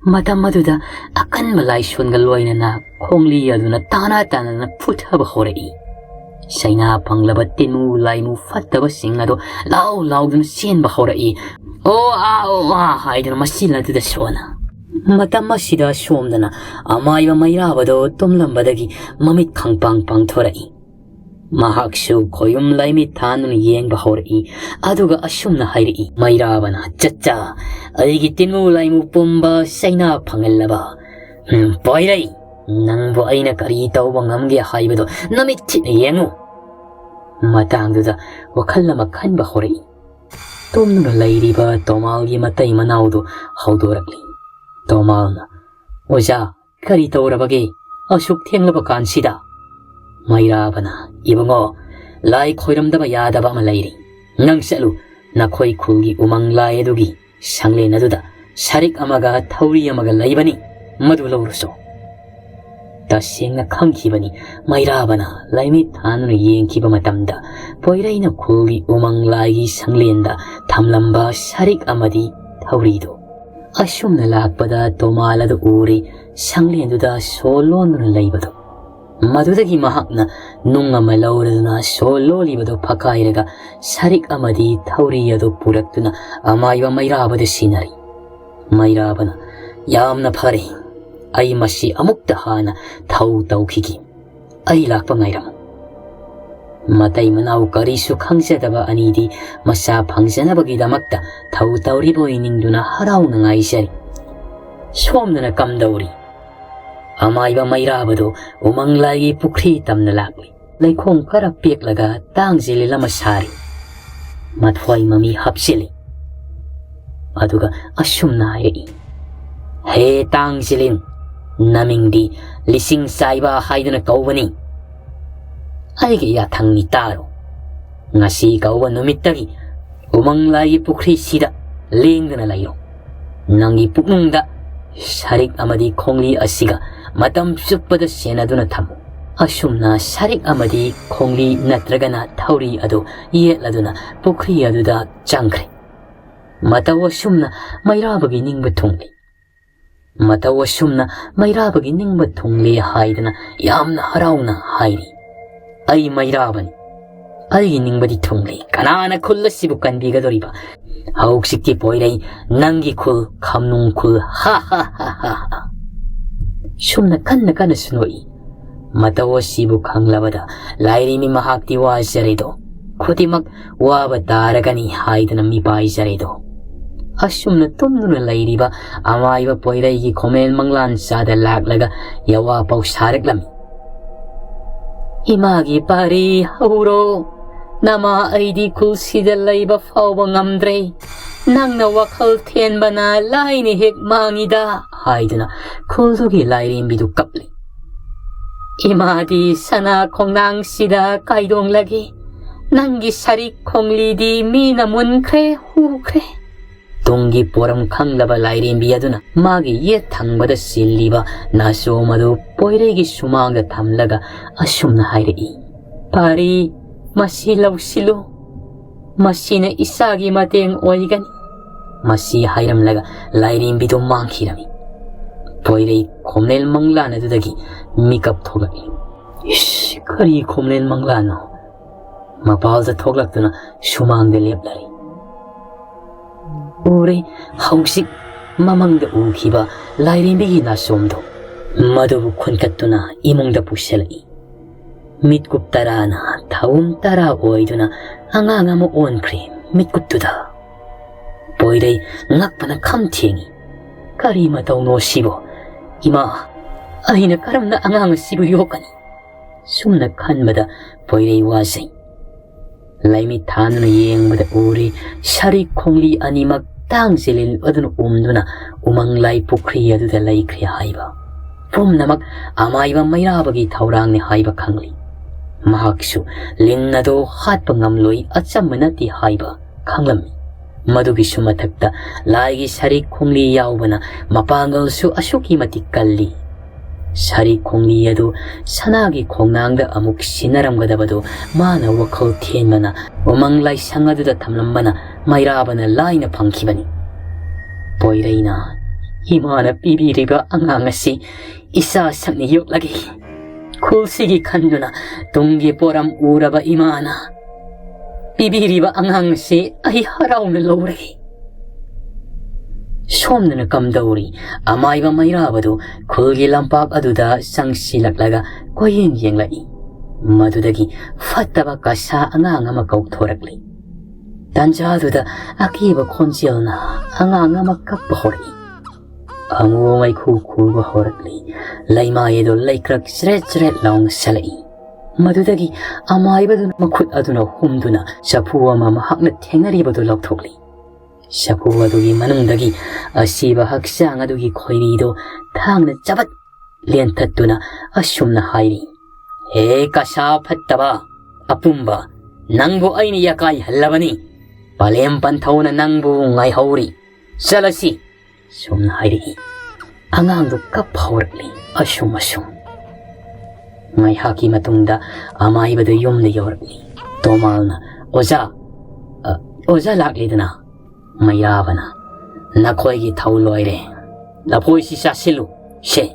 ꯃꯇꯝ ꯑꯗꯨꯗ ꯑꯀꯟꯕ ꯂꯥꯏꯁꯣꯟꯒ ꯂꯣꯏꯅꯅ ꯈꯣꯡꯂꯤ ꯑꯗꯨꯅ ꯇꯥꯅ ꯇꯥꯅꯅ ꯐꯨꯊꯕ ꯍꯧꯔꯛꯏ꯫ ꯆꯩꯅꯥ ꯐꯪꯂꯕ ꯇꯤꯅꯨ ꯂꯥꯏꯃꯨ ꯐꯠꯇꯕꯁꯤꯡ ꯑꯗꯨ ꯂꯥꯎ ꯂꯥꯎꯗꯨꯅ ꯆꯦꯟꯕ ꯍꯧꯔꯛꯏ꯫ "ꯑꯣ ꯑꯥ, ꯑꯣ ꯑꯥ" ꯍꯥꯏꯗꯨꯅ ꯃꯆꯤꯟ ꯑꯗꯨꯗ ꯁꯣꯟꯅ꯫ ꯃꯇꯝ ꯑꯁꯤꯗ ꯁꯣꯝꯗꯅ ꯑꯃꯥꯏꯕ ꯃꯩꯔꯥꯕꯗꯣ ꯇꯨꯝꯂꯝꯕꯗꯒꯤ ꯃꯃꯤꯠ ꯈꯪꯄꯥꯡ ꯄꯥꯡꯊꯣꯔꯛꯏ꯫ ꯃꯍꯥꯛꯁꯨ ꯈꯣꯌꯨꯝ ꯂꯥꯏꯃꯤꯠ ꯊꯥꯟꯗꯨꯅ ꯌꯦꯡꯕ ꯍꯧꯔꯛꯏ꯫ ꯑꯗꯨꯒ ꯑꯁꯨꯝꯅ ꯍꯥꯏꯔꯛꯏ, ꯃꯩꯔꯥꯕꯅ, "ꯆꯠꯆꯥ, ꯑꯩꯒꯤ ꯇꯤꯟꯃꯨ ꯂꯥꯏꯃꯨ ꯄꯨꯝꯕ ꯆꯩꯅꯥ ꯐꯪꯍꯜꯂꯕ, ꯎꯝ, ꯄꯣꯏꯔꯩ, ꯅꯪꯕꯨ ꯑꯩꯅ ꯀꯔꯤ ꯇꯧꯕ ꯉꯝꯒꯦ ꯍꯥꯏꯕꯗꯨ ꯅꯃꯤꯠ ꯊꯤꯠꯅ ꯌꯦꯡꯉꯨ"꯫ ꯃꯇꯥꯡꯗꯨꯗ ꯋꯥꯈꯜ ꯑꯃ ꯈꯟꯕ ꯍꯧꯔꯛꯏ꯫ ꯇꯨꯝꯗꯨꯅ ꯂꯩꯔꯤꯕ ꯇꯣꯃꯥꯜꯒꯤ ꯃꯇꯩ ꯃꯅꯥꯎꯗꯨ ꯍꯧꯗꯣꯔꯛꯂꯤ꯫ ꯇꯣꯃꯥꯜꯅ, "ꯑꯣꯖꯥ, ꯀꯔꯤ ꯇꯧꯔꯕꯒꯦ ꯑꯁꯨꯛ ꯊꯦꯡꯂꯕ ꯀꯥꯟꯁꯤꯗ?" ꯃꯩꯔꯥꯕꯅ, "ꯏꯕꯨꯡꯉꯣ, ꯂꯥꯏ ꯈꯣꯏꯔꯝꯗꯕ ꯌꯥꯗꯕ ꯑꯃ ꯂꯩꯔꯤ꯫ ꯅꯪ ꯆꯠꯂꯨ, ꯅꯈꯣꯏ ꯈꯨꯜꯒꯤ ꯎꯃꯪ ꯂꯥꯏ ꯑꯗꯨꯒꯤ ꯁꯪꯂꯦꯟ ꯑꯗꯨꯗ ꯁꯔꯤꯛ ꯑꯃꯒ ꯊꯧꯔꯤ ꯑꯃꯒ ꯂꯩꯕꯅꯤ, ꯃꯗꯨ ꯂꯧꯔꯨꯆꯣ꯫" ꯇꯁꯦꯡꯅ ꯈꯪꯈꯤꯕꯅꯤ꯫ ꯃꯩꯔꯥꯕꯅ ꯂꯥꯏꯃꯤꯠ ꯊꯥꯟꯗꯨꯅ ꯌꯦꯡꯈꯤꯕ ꯃꯇꯝꯗ, ꯄꯣꯏꯔꯩꯅ ꯈꯨꯜꯒꯤ ꯎꯃꯪ ꯂꯥꯏꯒꯤ ꯁꯪꯂꯦꯟꯗ ꯊꯝꯂꯝꯕ ꯁꯔꯤꯛ ꯑꯃꯗꯤ ꯊꯧꯔꯤꯗꯨ꯫ ꯑꯁꯨꯝꯅ ꯂꯥꯛꯄꯗ ꯇꯣꯃꯥꯜ ꯑꯗꯨ ꯎꯔꯦ꯫ ꯁꯪꯂꯦꯟꯗꯨꯗ ꯁꯣ ꯂꯣꯟꯗꯨꯅ ꯂꯩꯕꯗꯨ꯫ ꯃꯗꯨꯗꯒꯤ ꯃꯍꯥꯛꯅ ꯅꯨꯡ ꯑꯃ ꯂꯧꯔꯗꯨꯅ ꯁꯣ ꯂꯣꯜꯂꯤꯕꯗꯨ ꯐꯛꯀꯥꯏꯔꯒ ꯁꯔꯤꯛ ꯑꯃꯗꯤ ꯊꯧꯔꯤ ꯑꯗꯨ ꯄꯨꯔꯛꯇꯨꯅ ꯑꯃꯥꯏꯕ ꯃꯩꯔꯥꯕꯗ ꯁꯤꯟꯅꯔꯤ꯫ ꯃꯩꯔꯥꯕꯅ, "ꯌꯥꯝꯅ ꯐꯔꯦ꯫ ꯑꯩ ꯃꯁꯤ ꯑꯃꯨꯛꯇ ꯍꯥꯟꯅ ꯊꯧ ꯇꯧꯈꯤꯒꯦ꯫ ꯑꯩ ꯂꯥꯛꯄ ꯉꯥꯏꯔꯝꯃꯨ꯫" ꯃꯇꯩ ꯃꯅꯥꯎ ꯀꯔꯤꯁꯨ ꯈꯪꯖꯗꯕ ꯑꯅꯤꯗꯤ ꯃꯆꯥ ꯐꯪꯖꯅꯕꯒꯤꯗꯃꯛꯇ ꯊꯧ ꯇꯧꯔꯤꯕꯣꯏ ꯅꯤꯡꯗꯨꯅ ꯍꯔꯥꯎꯅ ꯉꯥꯏꯖꯔꯤ꯫ ꯁꯣꯝꯗꯅ ꯀꯝꯗꯧꯔꯤ? ꯑꯃꯥꯏꯕ ꯃꯩꯔꯥꯕꯗꯨ ꯎꯃꯪ ꯂꯥꯏꯒꯤ ꯄꯨꯈ꯭ꯔꯤ ꯇꯝꯅ ꯂꯥꯛꯂꯤ꯫ ꯂꯩꯈꯣꯝ ꯈꯔ ꯄꯦꯛꯂꯒ ꯇꯥꯡ ꯖꯤꯂꯤꯜ ꯑꯃ ꯁꯥꯔꯤ꯫ ꯃꯊ꯭ꯋꯥꯏ ꯃꯃꯤ ꯍꯥꯞꯆꯤꯜꯂꯤ꯫ ꯑꯗꯨꯒ ꯑꯁꯨꯝꯅ ꯍꯥꯏꯔꯛꯏ, "ꯍꯦ ꯇꯥꯡ ꯖꯤꯂꯤꯟ, ꯅꯃꯤꯡꯗꯤ ꯂꯤꯁꯤꯡ ꯆꯥꯏꯕ ꯍꯥꯏꯗꯨꯅ ꯀꯧꯕꯅꯤ꯫ ꯑꯩꯒꯤ ꯌꯥꯊꯪꯅꯤ ꯇꯥꯔꯣ꯫ ꯉꯁꯤ ꯀꯧꯕ ꯅꯨꯃꯤꯠꯇꯒꯤ ꯎꯃꯪ ꯂꯥꯏꯒꯤ ꯄꯨꯈ꯭ꯔꯤꯁꯤꯗ ꯂꯦꯡꯗꯅ ꯂꯩꯔꯣ꯫ ꯅꯪꯒꯤ ꯄꯨꯛꯅꯨꯡꯗ ꯁꯔꯤꯛ ꯑꯃꯗꯤ ꯈꯣꯡꯂꯤ ꯑꯁꯤꯒ ꯃꯇꯝ ꯆꯨꯞꯄꯗ ꯁꯦꯟꯅꯗꯨꯅ ꯊꯝꯃꯨ꯫" ꯑꯁꯨꯝꯅ ꯁꯔꯤꯛ ꯑꯃꯗꯤ ꯈꯣꯡꯂꯤ ꯅꯠꯇ꯭ꯔꯒꯅ ꯊꯧꯔꯤ ꯑꯗꯨ ꯌꯦꯠꯂꯗꯨꯅ ꯄꯨꯈ꯭ꯔꯤ ꯑꯗꯨꯗ ꯆꯪꯈ꯭ꯔꯦ꯫ ꯃꯇꯧ ꯑꯁꯨꯝꯅ ꯃꯩꯔꯥꯕꯒꯤ ꯅꯤꯡꯕ ꯊꯨꯡꯂꯤ꯫ ꯃꯇꯧ ꯑꯁꯨꯝꯅ ꯃꯩꯔꯥꯕꯒꯤ ꯅꯤꯡꯕ ꯊꯨꯡꯂꯦ ꯍꯥꯏꯗꯅ ꯌꯥꯝꯅ ꯍꯔꯥꯎꯅ ꯍꯥꯏꯔꯤ, "ꯑꯩ ꯃꯩꯔꯥꯕꯅꯤ꯫ ꯑꯩꯒꯤ ꯅꯤꯡꯕꯗꯤ ꯊꯨꯡꯂꯦ꯫ ꯀꯅꯥꯅ ꯈꯨꯜ ꯑꯁꯤꯕꯨ ꯀꯟꯕꯤꯒꯗꯧꯔꯤꯕ? ꯍꯧꯖꯤꯛꯇꯤ ꯄꯣꯏꯔꯩ, ꯅꯪꯒꯤ ꯈꯨꯜ, ꯈꯝꯅꯨꯡ ꯈꯨꯜ, ꯍꯥ ꯍꯥ ꯍꯥ ꯍꯥ ꯍꯥ꯫" ꯁꯨꯝꯅ ꯀꯟꯅ ꯀꯟꯅꯁꯨ ꯅꯣꯛꯏ꯫ ꯃꯇꯧ ꯑꯁꯤꯕꯨ ꯈꯪꯂꯕꯗ ꯂꯥꯏꯔꯦꯝꯕꯤ ꯃꯍꯥꯛꯇꯤ ꯋꯥꯖꯔꯦꯗꯣ꯫ ꯈꯨꯗꯤꯡꯃꯛ ꯋꯥꯕ ꯇꯥꯔꯒꯅꯤ ꯍꯥꯏꯗꯨꯅ ꯃꯤꯄꯥꯏꯖꯔꯦꯗꯣ꯫ ꯑꯁꯨꯝꯅ ꯇꯨꯝꯗꯨꯅ ꯂꯩꯔꯤꯕ ꯑꯃꯥꯏꯕ ꯄꯣꯏꯔꯩꯒꯤ ꯈꯣꯃꯦꯜ ꯃꯪꯂꯥꯟ ꯆꯥꯗ ꯂꯥꯛꯂꯒ ꯌꯋꯥ ꯄꯥꯎ ꯁꯥꯔꯛꯂꯝꯃꯤ꯫ "ꯏꯃꯥꯒꯤ ꯄꯥꯔꯤ ꯍꯧꯔꯣ, "ꯅꯃꯥ ꯑꯩꯗꯤ ꯈꯨꯜꯁꯤꯗ ꯂꯩꯕ ꯐꯥꯎꯕ ꯉꯝꯗ꯭ꯔꯦ꯫ ꯅꯪꯅ ꯋꯥꯈꯜ ꯊꯦꯟꯕꯅ ꯂꯥꯏꯅ ꯍꯦꯛ ꯃꯥꯡꯉꯤꯗ" ꯍꯥꯏꯗꯨꯅ ꯈꯨꯜꯗꯨꯒꯤ ꯂꯥꯏꯔꯦꯝꯕꯤꯗꯨ ꯀꯞꯂꯤ꯫ "ꯏꯃꯥꯗꯤ ꯁꯅꯥ ꯈꯣꯡꯅꯥꯡꯁꯤꯗ ꯀꯥꯏꯗꯣꯡꯂꯒꯦ꯫ ꯅꯪꯒꯤ ꯁꯔꯤꯛ ꯈꯣꯡꯂꯤꯗꯤ ꯃꯤꯅ ꯃꯨꯟꯈ꯭ꯔꯦ, ꯍꯨꯈ꯭ꯔꯦ"꯫ ꯇꯨꯡꯒꯤ ꯄꯣꯔꯝ ꯈꯪꯂꯕ ꯂꯥꯏꯔꯦꯝꯕꯤ ꯑꯗꯨꯅ ꯃꯥꯒꯤ ꯌꯦꯠ ꯊꯪꯕꯗ ꯆꯤꯜꯂꯤꯕ ꯅꯥꯆꯣꯝ ꯑꯗꯨ ꯄꯣꯏꯔꯩꯒꯤ ꯁꯨꯃꯥꯡꯗ ꯊꯝꯂꯒ ꯑꯁꯨꯝꯅ ꯍꯥꯏꯔꯛꯏ, "ꯄꯥꯔꯤ, ꯃꯁꯤ ꯂꯧꯁꯤꯜꯂꯨ꯫ ꯃꯁꯤꯅ ꯏꯆꯥꯒꯤ ꯃꯇꯦꯡ ꯑꯣꯏꯒꯅꯤ"꯫ ꯃꯁꯤ ꯍꯥꯏꯔꯝꯂꯒ ꯂꯥꯏꯔꯦꯝꯕꯤꯗꯨ ꯃꯥꯡꯈꯤꯔꯝꯃꯤ꯫ ꯄꯣꯏꯔꯩ ꯈꯣꯝꯂꯦꯟ ꯃꯪꯂꯥꯟ ꯑꯗꯨꯗꯒꯤ ꯃꯤꯀꯞ ꯊꯣꯛꯂꯛꯏ꯫ "ꯏꯁ, ꯀꯔꯤ ꯈꯣꯝꯂꯦꯟ ꯃꯪꯂꯥꯟꯅꯣ?" ꯃꯄꯥꯜꯗ ꯊꯣꯛꯂꯛꯇꯨꯅ ꯁꯨꯃꯥꯡꯗ ꯂꯦꯞꯂꯔꯤ꯫ ꯎꯔꯦ, ꯍꯧꯖꯤꯛ ꯃꯃꯪꯗ ꯎꯈꯤꯕ ꯂꯥꯏꯔꯦꯝꯕꯤꯒꯤ ꯅꯥꯆꯣꯝꯗꯣ꯫ ꯃꯗꯨꯕꯨ ꯈꯨꯟꯀꯠꯇꯨꯅ ꯏꯃꯨꯡꯗ ꯄꯨꯁꯤꯜꯂꯛꯏ꯫ ꯃꯤꯠꯀꯨꯞ ꯇꯔꯥꯅ ꯊꯥꯎꯝ ꯇꯔꯥ ꯑꯣꯏꯗꯨꯅ ꯑꯉꯥꯡ ꯑꯃ ꯑꯣꯟꯈ꯭ꯔꯦ ꯃꯤꯠꯀꯨꯞꯇꯨꯗ꯫ ꯄꯣꯏꯔꯩ ꯉꯛꯄꯅ ꯈꯝ ꯊꯦꯡꯏ꯫ "ꯀꯔꯤ ꯃꯇꯧꯅꯣ ꯁꯤꯕꯣ? ꯏꯃꯥ, ꯑꯩꯅ ꯀꯔꯝꯅ ꯑꯉꯥꯡ ꯑꯁꯤꯕꯨ ꯌꯣꯛꯀꯅꯤ?" ꯁꯨꯝꯅ ꯈꯟꯕꯗ ꯄꯣꯏꯔꯩ ꯋꯥꯖꯩ꯫ ꯂꯥꯏꯃꯤꯠ ꯊꯥꯟꯗꯨꯅ ꯌꯦꯡꯕꯗ ꯎꯔꯤ, ꯁꯔꯤꯛ ꯈꯣꯡꯂꯤ ꯑꯅꯤꯃꯛ ꯇꯥꯡ ꯖꯦꯂꯤꯜ ꯑꯗꯨꯅ ꯎꯝꯗꯨꯅ ꯎꯃꯪ ꯂꯥꯏ ꯄꯨꯈ꯭ꯔꯤ ꯑꯗꯨꯗ ꯂꯩꯈ꯭ꯔꯦ ꯍꯥꯏꯕ꯫ ꯄꯨꯝꯅꯃꯛ ꯑꯃꯥꯏꯕ ꯃꯩꯔꯥꯕꯒꯤ ꯊꯧꯔꯥꯡꯅꯤ ꯍꯥꯏꯕ ꯈꯪꯂꯤ꯫ ꯃꯍꯥꯛꯁꯨ ꯂꯤꯟ ꯑꯗꯨ ꯍꯥꯠꯄ ꯉꯝꯂꯣꯏ, ꯑꯆꯝꯕ ꯅꯠꯇꯦ ꯍꯥꯏꯕ ꯈꯪꯂꯝꯃꯤ꯫ ꯃꯗꯨꯒꯤꯁꯨ ꯃꯊꯛꯇ ꯂꯥꯏꯒꯤ ꯁꯔꯤꯛ ꯈꯣꯡꯂꯤ ꯌꯥꯎꯕꯅ ꯃꯄꯥꯡꯒꯜꯁꯨ ꯑꯁꯨꯛꯀꯤ ꯃꯇꯤꯛ ꯀꯜꯂꯤ꯫ ꯁꯔꯤꯛ ꯈꯣꯡꯂꯤ ꯑꯗꯨ ꯁꯅꯥꯒꯤ ꯈꯣꯡꯅꯥꯡꯗ ꯑꯃꯨꯛ ꯁꯤꯟꯅꯔꯝꯒꯗꯕꯗꯨ ꯃꯥꯅ ꯋꯥꯈꯜ ꯊꯦꯟꯕꯅ ꯎꯃꯪ ꯂꯥꯏꯁꯪ ꯑꯗꯨꯗ ꯊꯝꯂꯝꯕꯅ ꯃꯩꯔꯥꯕꯅ ꯂꯥꯏꯅ ꯐꯪꯈꯤꯕꯅꯤ꯫ ꯄꯣꯏꯔꯩꯅ ꯏꯃꯥꯅ ꯄꯤꯕꯤꯔꯤꯕ ꯑꯉꯥꯡ ꯑꯁꯤ ꯏꯆꯥ ꯁꯛꯅ ꯌꯣꯛꯂꯒꯦ꯫ ꯈꯨꯜꯁꯤꯒꯤ ꯈꯟꯗꯨꯅ ꯇꯨꯡꯒꯤ ꯄꯣꯔꯝ ꯎꯔꯕ ꯏꯃꯥꯅ ꯄꯤꯕꯤꯔꯤꯕ ꯑꯉꯥꯡ ꯑꯁꯤ ꯑꯩ ꯍꯔꯥꯎꯅ ꯂꯧꯔꯒꯦ꯫ ꯁꯣꯝꯗꯅ ꯀꯝꯗꯧꯔꯤ? ꯑꯃꯥꯏꯕ ꯃꯩꯔꯥꯕꯗꯨ ꯈꯨꯜꯒꯤ ꯂꯝꯄꯥꯛ ꯑꯗꯨꯗ ꯆꯪꯁꯤꯜꯂꯛꯂꯒ ꯀꯣꯏꯌꯦꯡ ꯌꯦꯡꯂꯛꯏ꯫ ꯃꯗꯨꯗꯒꯤ ꯐꯠꯇꯕ ꯀꯁꯥ ꯑꯉꯥꯡ ꯑꯃ ꯀꯧꯊꯣꯔꯛꯂꯤ꯫ ꯇꯟꯖꯥꯗꯨꯗ ꯑꯀꯤꯕ ꯈꯣꯟꯖꯦꯜꯅ ꯑꯉꯥꯡ ꯑꯃ ꯀꯞꯄ ꯍꯧꯔꯛꯏ꯫ ꯑꯃꯨꯕ ꯃꯩꯈꯨ ꯈꯨꯕ ꯍꯧꯔꯛꯂꯤ꯫ ꯂꯩꯃꯥꯏ ꯑꯗꯨ ꯂꯩꯀ꯭ꯔꯛ ꯆ꯭ꯔꯦꯠ ꯆ꯭ꯔꯦꯠ ꯂꯥꯎꯅ ꯁꯜꯂꯛꯏ꯫ ꯃꯗꯨꯗꯒꯤ ꯑꯃꯥꯏꯕꯗꯨꯅ ꯃꯈꯨꯠ ꯑꯗꯨꯅ ꯍꯨꯝꯗꯨꯅ ꯆꯐꯨ ꯑꯃ ꯃꯍꯥꯛꯅ ꯊꯦꯡꯅꯔꯤꯕꯗꯨ ꯂꯧꯊꯣꯛꯂꯤ꯫ ꯆꯐꯨ ꯑꯗꯨꯒꯤ ꯃꯅꯨꯡꯗꯒꯤ ꯑꯁꯤꯕ ꯍꯛꯆꯥꯡ ꯑꯗꯨꯒꯤ ꯈꯣꯏꯔꯤꯗꯨ ꯊꯥꯡꯅ ꯆꯕꯠ ꯂꯦꯟꯊꯠꯇꯨꯅ ꯑꯁꯨꯝꯅ ꯍꯥꯏꯔꯤ, "ꯍꯦ ꯀꯁꯥ ꯐꯠꯇꯕ, ꯑꯄꯨꯝꯕ, ꯅꯪꯕꯨ ꯑꯩꯅ ꯌꯥꯀꯥꯏꯍꯜꯂꯕꯅꯤ꯫ ꯄꯂꯦꯝ ꯄꯟꯊꯧꯅ ꯅꯪꯕꯨ ꯉꯥꯏꯍꯧꯔꯤ꯫ ꯆꯠꯂꯁꯤ꯫" ꯁꯨꯝꯅ ꯍꯥꯏꯔꯛꯏ꯫ ꯑꯉꯥꯡꯗꯨ ꯀꯞ ꯍꯧꯔꯛꯂꯤ꯫ ꯑꯁꯨꯝ ꯑꯁꯨꯝ ꯉꯥꯏꯍꯥꯛꯀꯤ ꯃꯇꯨꯡꯗ ꯑꯃꯥꯏꯕꯗꯨ ꯌꯨꯝꯗ ꯌꯧꯔꯛꯂꯤ꯫ ꯇꯣꯃꯥꯜꯅ, "ꯑꯣꯖꯥ, ꯑ, ꯑꯣꯖꯥ ꯂꯥꯛꯂꯦꯗꯅ?" ꯃꯩꯔꯥꯕꯅ, "ꯅꯈꯣꯏꯒꯤ ꯊꯧ ꯂꯣꯏꯔꯦ꯫ ꯂꯐꯣꯏꯁꯤ ꯆꯥꯁꯤꯜꯂꯨ, ꯁꯦ,"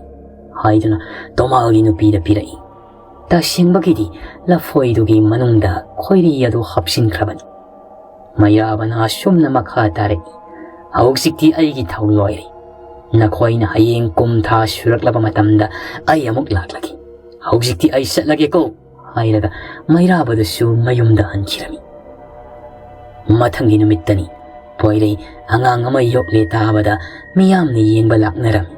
ꯍꯥꯏꯗꯨꯅ ꯇꯣꯃꯥꯜꯒꯤ ꯅꯨꯄꯤꯗ ꯄꯤꯔꯛꯏ꯫ ꯇꯁꯦꯡꯕꯒꯤꯗꯤ ꯂꯐꯣꯏꯗꯨꯒꯤ ꯃꯅꯨꯡꯗ ꯈꯣꯏꯔꯤ ꯑꯗꯨ ꯍꯥꯞꯆꯤꯟꯈ꯭ꯔꯕꯅꯤ꯫ ꯃꯩꯔꯥꯕꯅ ꯑꯁꯨꯝꯅ ꯃꯈꯥ ꯇꯥꯔꯛꯏ, "ꯍꯧꯖꯤꯛꯇꯤ ꯑꯩꯒꯤ ꯊꯧ ꯂꯣꯏꯔꯦ꯫ ꯅꯈꯣꯏꯅ ꯍꯌꯦꯡ ꯀꯨꯝ ꯊꯥ ꯁꯨꯔꯛꯂꯕ ꯃꯇꯝꯗ ꯑꯩ ꯑꯃꯨꯛ ꯂꯥꯛꯂꯒꯦ꯫ ꯍꯧꯖꯤꯛꯇꯤ ꯑꯩ ꯆꯠꯂꯒꯦꯀꯣ," ꯍꯥꯏꯔꯒ ꯃꯩꯔꯥꯕꯗꯨꯁꯨ ꯃꯌꯨꯝꯗ ꯍꯟꯈꯤꯔꯝꯃꯤ꯫ ꯃꯊꯪꯒꯤ ꯅꯨꯃꯤꯠꯇꯅꯤ꯫ ꯄꯣꯏꯔꯩ ꯑꯉꯥꯡ ꯑꯃ ꯌꯣꯛꯂꯦ ꯇꯥꯕꯗ ꯃꯤꯌꯥꯝꯅ ꯌꯦꯡꯕ ꯂꯥꯛꯅꯔꯝꯃꯤ꯫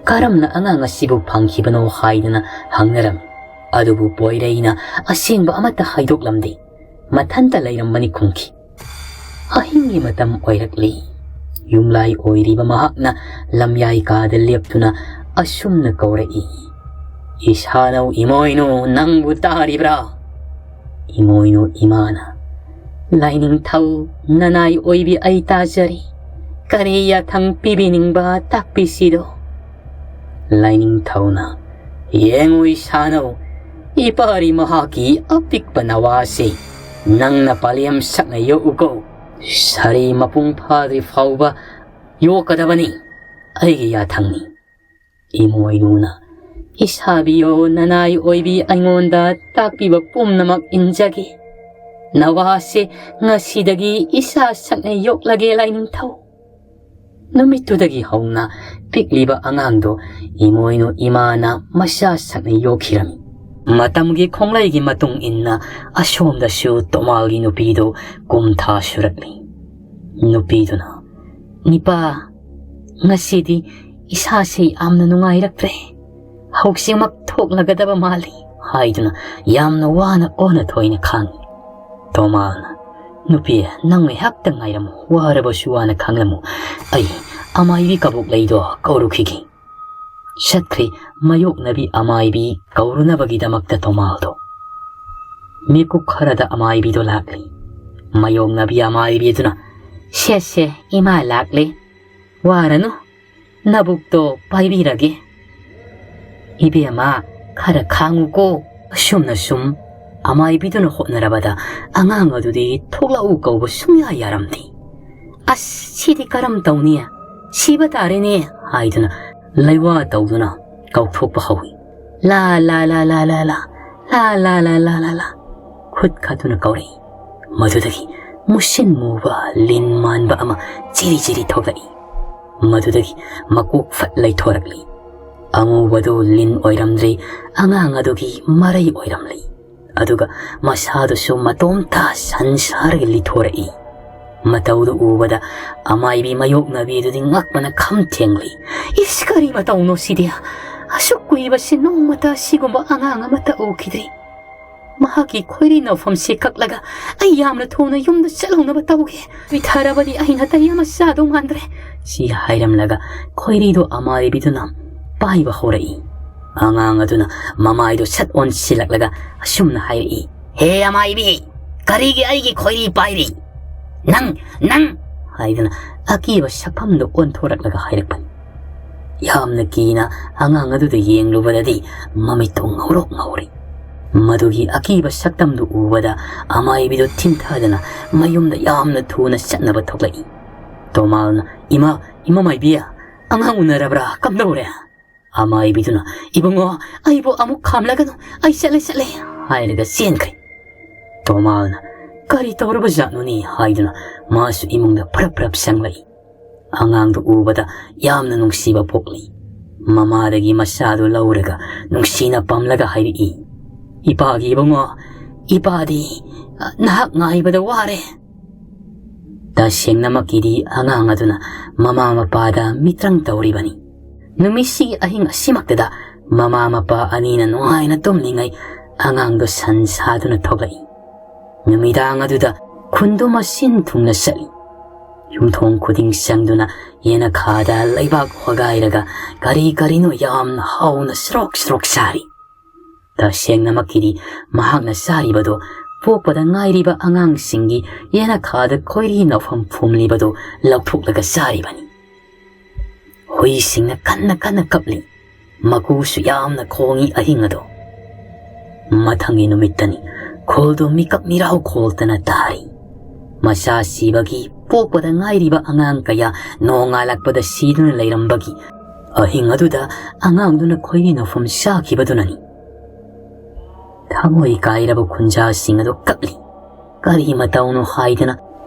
"ꯀꯔꯝꯅ ꯑꯉꯥꯡ ꯑꯁꯤꯕꯨ ꯐꯪꯈꯤꯕꯅꯣ?" ꯍꯥꯏꯗꯅ ꯍꯪꯅꯔꯝꯃꯤ꯫ ꯑꯗꯨꯕꯨ ꯄꯣꯏꯔꯩꯅ ꯑꯁꯦꯡꯕ ꯑꯃꯠꯇ ꯍꯥꯏꯗꯣꯛꯂꯝꯗꯦ꯫ ꯃꯊꯟꯇ ꯂꯩꯔꯝꯕꯅꯤ ꯈꯨꯝꯈꯤ꯫ ꯑꯍꯤꯡꯒꯤ ꯃꯇꯝ ꯑꯣꯏꯔꯛꯂꯤ꯫ ꯌꯨꯝꯂꯥꯏ ꯑꯣꯏꯔꯤꯕ ꯃꯍꯥꯛꯅ ꯂꯝꯌꯥꯏ ꯀꯥꯗ ꯂꯦꯞꯇꯨꯅ ꯑꯁꯨꯝꯅ ꯀꯧꯔꯛꯏ, "ꯏꯁꯥꯅꯧ ꯏꯃꯣꯏꯅꯨ, ꯅꯪꯕꯨ ꯇꯥꯔꯤꯕ꯭ꯔꯥ?" ꯏꯃꯣꯏꯅꯨ ꯏꯃꯥꯅ, "ꯂꯥꯏꯅꯤꯡꯊꯧ ꯅꯅꯥꯏ ꯑꯣꯏꯕꯤ ꯑꯩ ꯇꯥꯖꯔꯤ꯫ ꯀꯔꯤ ꯌꯥꯊꯪ ꯄꯤꯕꯤꯅꯤꯡꯕ ꯇꯥꯛꯄꯤꯁꯤꯗꯣ?" ꯂꯥꯏꯅꯤꯡꯊꯧꯅ, "ꯌꯦꯡꯉꯨ ꯏꯁꯥꯅꯧ, ꯏꯄꯥꯔꯤ ꯃꯍꯥꯛꯀꯤ ꯑꯄꯤꯛꯄ ꯅꯋꯥꯁꯤ ꯅꯪꯅ ꯄꯥꯂꯦꯝ ꯁꯛꯅ ꯌꯣꯛꯎꯀꯣ꯫ ꯁꯥꯔꯤ ꯃꯄꯨꯡ ꯐꯥꯗ꯭ꯔꯤ ꯐꯥꯎꯕ ꯌꯣꯛꯀꯗꯕꯅꯤ꯫ ꯑꯩꯒꯤ ꯌꯥꯊꯪꯅꯤ꯫" ꯏꯃꯣꯏꯅꯨꯅ, "ꯏꯁꯥꯕꯤꯌꯣ ꯅꯅꯥꯏ ꯑꯣꯏꯕꯤ ꯑꯩꯉꯣꯟꯗ ꯇꯥꯛꯄꯤꯕ ꯄꯨꯝꯅꯃꯛ ꯏꯟꯖꯒꯦ꯫ ꯅꯋꯥꯁꯦ ꯉꯁꯤꯗꯒꯤ ꯏꯁꯥ ꯁꯛꯅ ꯌꯣꯛꯂꯒꯦ ꯂꯥꯏꯅꯤꯡꯊꯧ꯫" ꯅꯨꯃꯤꯠꯇꯨꯗꯒꯤ ꯍꯧꯅ ꯄꯤꯛꯂꯤꯕ ꯑꯉꯥꯡꯗꯣ ꯏꯃꯣꯏꯅꯨ ꯏꯃꯥꯅ ꯃꯆꯥ ꯁꯛꯅ ꯌꯣꯛꯈꯤꯔꯝꯃꯤ꯫ ꯃꯇꯝꯒꯤ ꯈꯣꯡꯂꯩꯒꯤ ꯃꯇꯨꯡ ꯏꯟꯅ ꯑꯁꯣꯝꯗꯁꯨ ꯇꯣꯃꯥꯜꯒꯤ ꯅꯨꯄꯤꯗꯣ ꯀꯨꯝ ꯊꯥ ꯁꯨꯔꯛꯂꯤ꯫ ꯅꯨꯄꯤꯗꯨꯅ, "ꯅꯤꯄꯥ, ꯉꯁꯤꯗꯤ ꯏꯁꯥꯁꯤ ꯌꯥꯝꯅ ꯅꯨꯡꯉꯥꯏꯔꯛꯇ꯭ꯔꯦ꯫ ꯍꯧꯖꯤꯛꯃꯛ ꯊꯣꯛꯂꯒꯗꯕ ꯃꯥꯜꯂꯤ꯫ ꯍꯥꯏꯗꯨꯅ ꯌꯥꯝꯅ ꯋꯥꯅ ꯑꯣꯟꯅ ꯊꯣꯏꯅ ꯈꯥꯡꯉꯤ꯫ ꯇꯣꯃꯥꯜꯅ, "ꯅꯨꯄꯤ, ꯅꯪ ꯉꯥꯏꯍꯥꯛꯇ ꯉꯥꯏꯔꯝꯃꯨ, ꯋꯥꯔꯕꯁꯨ ꯋꯥꯅ ꯈꯥꯡꯂꯝꯃꯨ, ꯑꯩ ꯑꯃꯥꯏꯕꯤ ꯀꯕꯣꯛꯂꯩꯗꯣ ꯀꯧꯔꯨꯈꯤꯒꯦ"꯫ ꯆꯠꯈ꯭ꯔꯦ ꯃꯌꯣꯛꯅꯕꯤ ꯑꯃꯥꯏꯕꯤ ꯀꯧꯔꯨꯅꯕꯒꯤꯗꯃꯛꯇ ꯇꯣꯃꯥꯜꯗꯣ꯫ ꯃꯤꯀꯨꯞ ꯈꯔꯗ ꯑꯃꯥꯏꯕꯤꯗꯣ ꯂꯥꯛꯂꯤ꯫ ꯃꯌꯣꯛꯅꯕꯤ ꯑꯃꯥꯏꯕꯤ ꯑꯗꯨꯅ, "ꯁꯦ ꯁꯦ, ꯏꯃꯥ ꯂꯥꯛꯂꯦ, ꯋꯥꯔꯅꯨ, ꯅꯕꯨꯛꯇꯣ ꯄꯥꯏꯕꯤꯔꯒꯦ꯫ ꯏꯕꯦꯝꯃ, ꯈꯔ ꯈꯥꯡꯉꯨꯀꯣ"꯫ ꯑꯁꯨꯝꯅ ꯁꯨꯝ ꯑꯃꯥꯏꯕꯤꯗꯨꯅ ꯍꯣꯠꯅꯔꯕꯗ ꯑꯉꯥꯡ ꯑꯗꯨꯗꯤ ꯊꯣꯛꯂꯛꯎ ꯀꯧꯕ ꯁꯨꯡꯌꯥ ꯌꯥꯔꯝꯗꯦ꯫ "ꯑꯁ, ꯁꯤꯗꯤ ꯀꯔꯝ ꯇꯧꯅꯤ? ꯁꯤꯕ ꯇꯥꯔꯦꯅꯦ" ꯍꯥꯏꯗꯨꯅ ꯂꯩꯋꯥ ꯇꯧꯗꯨꯅ ꯀꯧꯊꯣꯛꯄ ꯍꯧꯏ꯫ "ꯂꯥ ꯂꯥ ꯂꯥ ꯂꯥ ꯂꯥ ꯂꯥ, ꯂꯥ ꯂꯥ ꯂꯥ ꯂꯥ ꯂꯥ ꯂꯥ"꯫ ꯈꯨꯠ ꯈꯠꯇꯨꯅ ꯀꯧꯔꯛꯏ꯫ ꯃꯗꯨꯗꯒꯤ ꯃꯨꯁꯤꯟ ꯃꯨꯕ ꯂꯤꯟ ꯃꯥꯟꯕ ꯑꯃ ꯆꯤꯔꯤ ꯆꯤꯔꯤ ꯊꯣꯛꯂꯛꯏ꯫ ꯃꯗꯨꯗꯒꯤ ꯃꯀꯣꯛ ꯐꯠ ꯂꯩꯊꯣꯔꯛꯂꯤ꯫ ꯑꯃꯨꯕꯗꯨ ꯂꯤꯟ ꯑꯣꯏꯔꯝꯗ꯭ꯔꯦ, ꯑꯉꯥꯡ ꯑꯗꯨꯒꯤ ꯃꯔꯩ ꯑꯣꯏꯔꯝꯂꯤ꯫ ꯑꯗꯨꯒ ꯃꯁꯥꯗꯨꯁꯨ ꯃꯇꯣꯝꯇ ꯁꯟ ꯁꯥꯔꯒ ꯂꯤꯊꯣꯔꯛꯏ꯫ ꯃꯇꯧꯗꯨ ꯎꯕꯗ ꯑꯃꯥꯏꯕꯤ ꯃꯌꯣꯛꯅꯕꯤꯗꯨꯗꯤ ꯉꯛꯄꯅ ꯈꯝ ꯊꯦꯡꯂꯤ꯫ "ꯏꯁ, ꯀꯔꯤ ꯃꯇꯧꯅꯣ ꯁꯤꯗꯤ? ꯑꯁꯨꯛ ꯀꯨꯏꯕꯁꯤ ꯅꯣꯡꯃꯇ ꯑꯁꯤꯒꯨꯝꯕ ꯑꯉꯥꯡ ꯑꯃꯠꯇ ꯎꯈꯤꯗ꯭ꯔꯤ꯫ ꯃꯍꯥꯛꯀꯤ ꯈꯣꯏꯔꯤ ꯅꯧꯐꯝꯁꯤ ꯀꯛꯂꯒ ꯑꯩ ꯌꯥꯝꯅ ꯊꯨꯅ ꯌꯨꯝꯗ ꯆꯠꯍꯧꯅꯕ ꯇꯧꯒꯦ꯫ ꯇꯨꯏꯊꯔꯕꯗꯤ ꯑꯩ ꯅꯥꯇꯩ ꯑꯃ ꯆꯥꯗꯧ ꯃꯥꯟꯗ꯭ꯔꯦ"꯫ ꯁꯤ ꯍꯥꯏꯔꯝꯂꯒ ꯈꯣꯏꯔꯤꯗꯨ ꯑꯃꯥꯏꯕꯤꯗꯨꯅ ꯄꯥꯏꯕ ꯍꯧꯔꯛꯏ꯫ ꯑꯉꯥꯡ ꯑꯗꯨꯅ ꯃꯃꯥꯏꯗꯨ ꯁꯠ ꯑꯣꯟꯁꯤꯜꯂꯛꯂꯒ ꯑꯁꯨꯝꯅ ꯍꯥꯏꯔꯛꯏ, "ꯍꯦ ꯑꯃꯥꯏꯕꯤ, ꯀꯔꯤꯒꯤ ꯑꯩꯒꯤ ꯈꯣꯏꯔꯤ ꯄꯥꯏꯔꯤ? ꯅꯪ, ꯅꯪ!" ꯍꯥꯏꯗꯨꯅ ꯑꯀꯤꯕ ꯁꯛꯐꯝꯗꯨ ꯑꯣꯟꯊꯣꯔꯛꯂꯒ ꯍꯥꯏꯔꯛꯄꯅꯤ꯫ ꯌꯥꯝꯅ ꯀꯤꯅ ꯑꯉꯥꯡ ꯑꯗꯨꯗ ꯌꯦꯡꯂꯨꯕꯗꯗꯤ ꯃꯃꯤꯠꯇꯨ ꯉꯧꯔꯣꯛ ꯉꯧꯔꯤ꯫ ꯃꯗꯨꯒꯤ ꯑꯀꯤꯕ ꯁꯛꯇꯝꯗꯨ ꯎꯕꯗ ꯑꯃꯥꯏꯕꯤꯗꯨ ꯊꯤꯟꯊꯗꯅ ꯃꯌꯨꯝꯗ ꯌꯥꯝꯅ ꯊꯨꯅ ꯆꯠꯅꯕ ꯊꯣꯛꯂꯛꯏ꯫ ꯇꯣꯃꯥꯜꯅ, "ꯏꯃꯥ, ꯏꯃꯥ ꯃꯥꯏꯕꯤ, ꯑꯉꯥꯡ ꯎꯅꯔꯕ꯭ꯔꯥ? ꯀꯝꯗꯧꯔꯦ?" ꯑꯃꯥꯏꯕꯤꯗꯨꯅ, "ꯏꯕꯨꯡꯉꯣ, ꯑꯩꯕꯨ ꯑꯃꯨꯛ ꯈꯥꯝꯂꯒꯅꯨ, ꯑꯩ ꯆꯠꯂꯦ, ꯆꯠꯂꯦ" ꯍꯥꯏꯔꯒ ꯆꯦꯟꯈ꯭ꯔꯦ꯫ ꯇꯣꯃꯥꯜꯅ, "ꯀꯔꯤ ꯇꯧꯔꯕ ꯖꯥꯠꯅꯣꯅꯦ?" ꯍꯥꯏꯗꯨꯅ ꯃꯥꯁꯨ ꯏꯃꯨꯡꯗ ꯐꯔꯞ ꯐꯔꯞ ꯆꯪꯂꯛꯏ꯫ ꯑꯉꯥꯡꯗꯨ ꯎꯕꯗ ꯌꯥꯝꯅ ꯅꯨꯡꯁꯤꯕ ꯄꯣꯛꯂꯤ꯫ ꯃꯃꯥꯗꯒꯤ ꯃꯆꯥꯗꯨ ꯂꯧꯔꯒ ꯅꯨꯡꯁꯤꯅ ꯄꯝꯂꯒ ꯍꯥꯏꯔꯛꯏ, "ꯏꯄꯥꯒꯤ ꯏꯕꯨꯡꯉꯣ, ꯏꯄꯥꯗꯤ, ꯑ, ꯅꯍꯥꯛ ꯉꯥꯏꯕꯗ ꯋꯥꯔꯦ"꯫ ꯇꯁꯦꯡꯅꯃꯛꯀꯤꯗꯤ ꯑꯉꯥꯡ ꯑꯗꯨꯅ ꯃꯃꯥ ꯃꯄꯥꯗ ꯃꯤꯇ꯭ꯔꯪ ꯇꯧꯔꯤꯕꯅꯤ꯫ ꯅꯨꯃꯤꯠꯁꯤꯒꯤ ꯑꯍꯤꯡ ꯑꯁꯤꯃꯛꯇꯗ ꯃꯃꯥ ꯃꯄꯥ ꯑꯅꯤꯅ ꯅꯨꯡꯉꯥꯏꯅ ꯇꯨꯝꯂꯤꯉꯩ ꯑꯉꯥꯡꯗꯣ ꯁꯟ ꯁꯥꯗꯨꯅ ꯊꯣꯛꯂꯛꯏ꯫ ꯅꯨꯃꯤꯗꯥꯡ ꯑꯗꯨꯗ ꯈꯨꯟꯗꯨꯃ ꯁꯤꯟ ꯊꯨꯡꯅ ꯆꯠꯂꯤ꯫ ꯌꯨꯝꯊꯣꯡ ꯈꯨꯗꯤꯡ ꯆꯪꯗꯨꯅ ꯌꯦꯅꯈꯥꯗ ꯂꯩꯕꯥꯛ ꯍꯣꯒꯥꯏꯔꯒ ꯀꯔꯤ ꯀꯔꯤꯅꯣ ꯌꯥꯝꯅ ꯍꯥꯎꯅ ꯁ꯭ꯔꯣꯛ ꯁ꯭ꯔꯣꯛ ꯆꯥꯔꯤ꯫ ꯇꯁꯦꯡꯅꯃꯛꯀꯤꯗꯤ ꯃꯍꯥꯛꯅ ꯆꯥꯔꯤꯕꯗꯨ ꯄꯣꯛꯄꯗ ꯉꯥꯏꯔꯤꯕ ꯑꯉꯥꯡꯁꯤꯡꯒꯤ ꯌꯦꯅꯈꯥꯗ ꯈꯣꯏꯔꯤ ꯅꯥꯎꯐꯝ ꯐꯨꯝꯂꯤꯕꯗꯨ ꯂꯧꯊꯣꯛꯂꯒ ꯆꯥꯔꯤꯕꯅꯤ꯫ ꯍꯨꯏꯁꯤꯡꯅ ꯀꯟꯅ ꯀꯟꯅ ꯀꯞꯂꯤ꯫ ꯃꯀꯨꯁꯨ ꯌꯥꯝꯅ ꯈꯣꯡꯏ ꯑꯍꯤꯡ ꯑꯗꯣ꯫ ꯃꯊꯪꯒꯤ ꯅꯨꯃꯤꯠꯇꯅꯤ ꯈꯨꯜꯗꯨ ꯃꯤꯀꯞ ꯃꯤꯔꯥꯎ ꯈꯣꯜꯇꯅ ꯇꯥꯔꯤ꯫ ꯃꯆꯥ ꯁꯤꯕꯒꯤ ꯄꯣꯛꯄꯗ ꯉꯥꯏꯔꯤꯕ ꯑꯉꯥꯡ ꯀꯌꯥ ꯅꯣꯡꯉꯥꯜꯂꯛꯄꯗ ꯁꯤꯗꯨꯅ ꯂꯩꯔꯝꯕꯒꯤ ꯑꯍꯤꯡ ꯑꯗꯨꯗ ꯑꯉꯥꯡꯗꯨꯅ ꯈꯣꯏꯔꯤ ꯅꯥꯎꯐꯝ ꯆꯥꯈꯤꯕꯗꯨꯅꯅꯤ꯫ ꯊꯃꯣꯏ ꯀꯥꯏꯔꯕ ꯈꯨꯟꯖꯥꯁꯤꯡ ꯑꯗꯨ ꯀꯞꯂꯤ꯫ ꯀꯔꯤ ꯃꯇꯧꯅꯣ ꯍꯥꯏꯗꯅ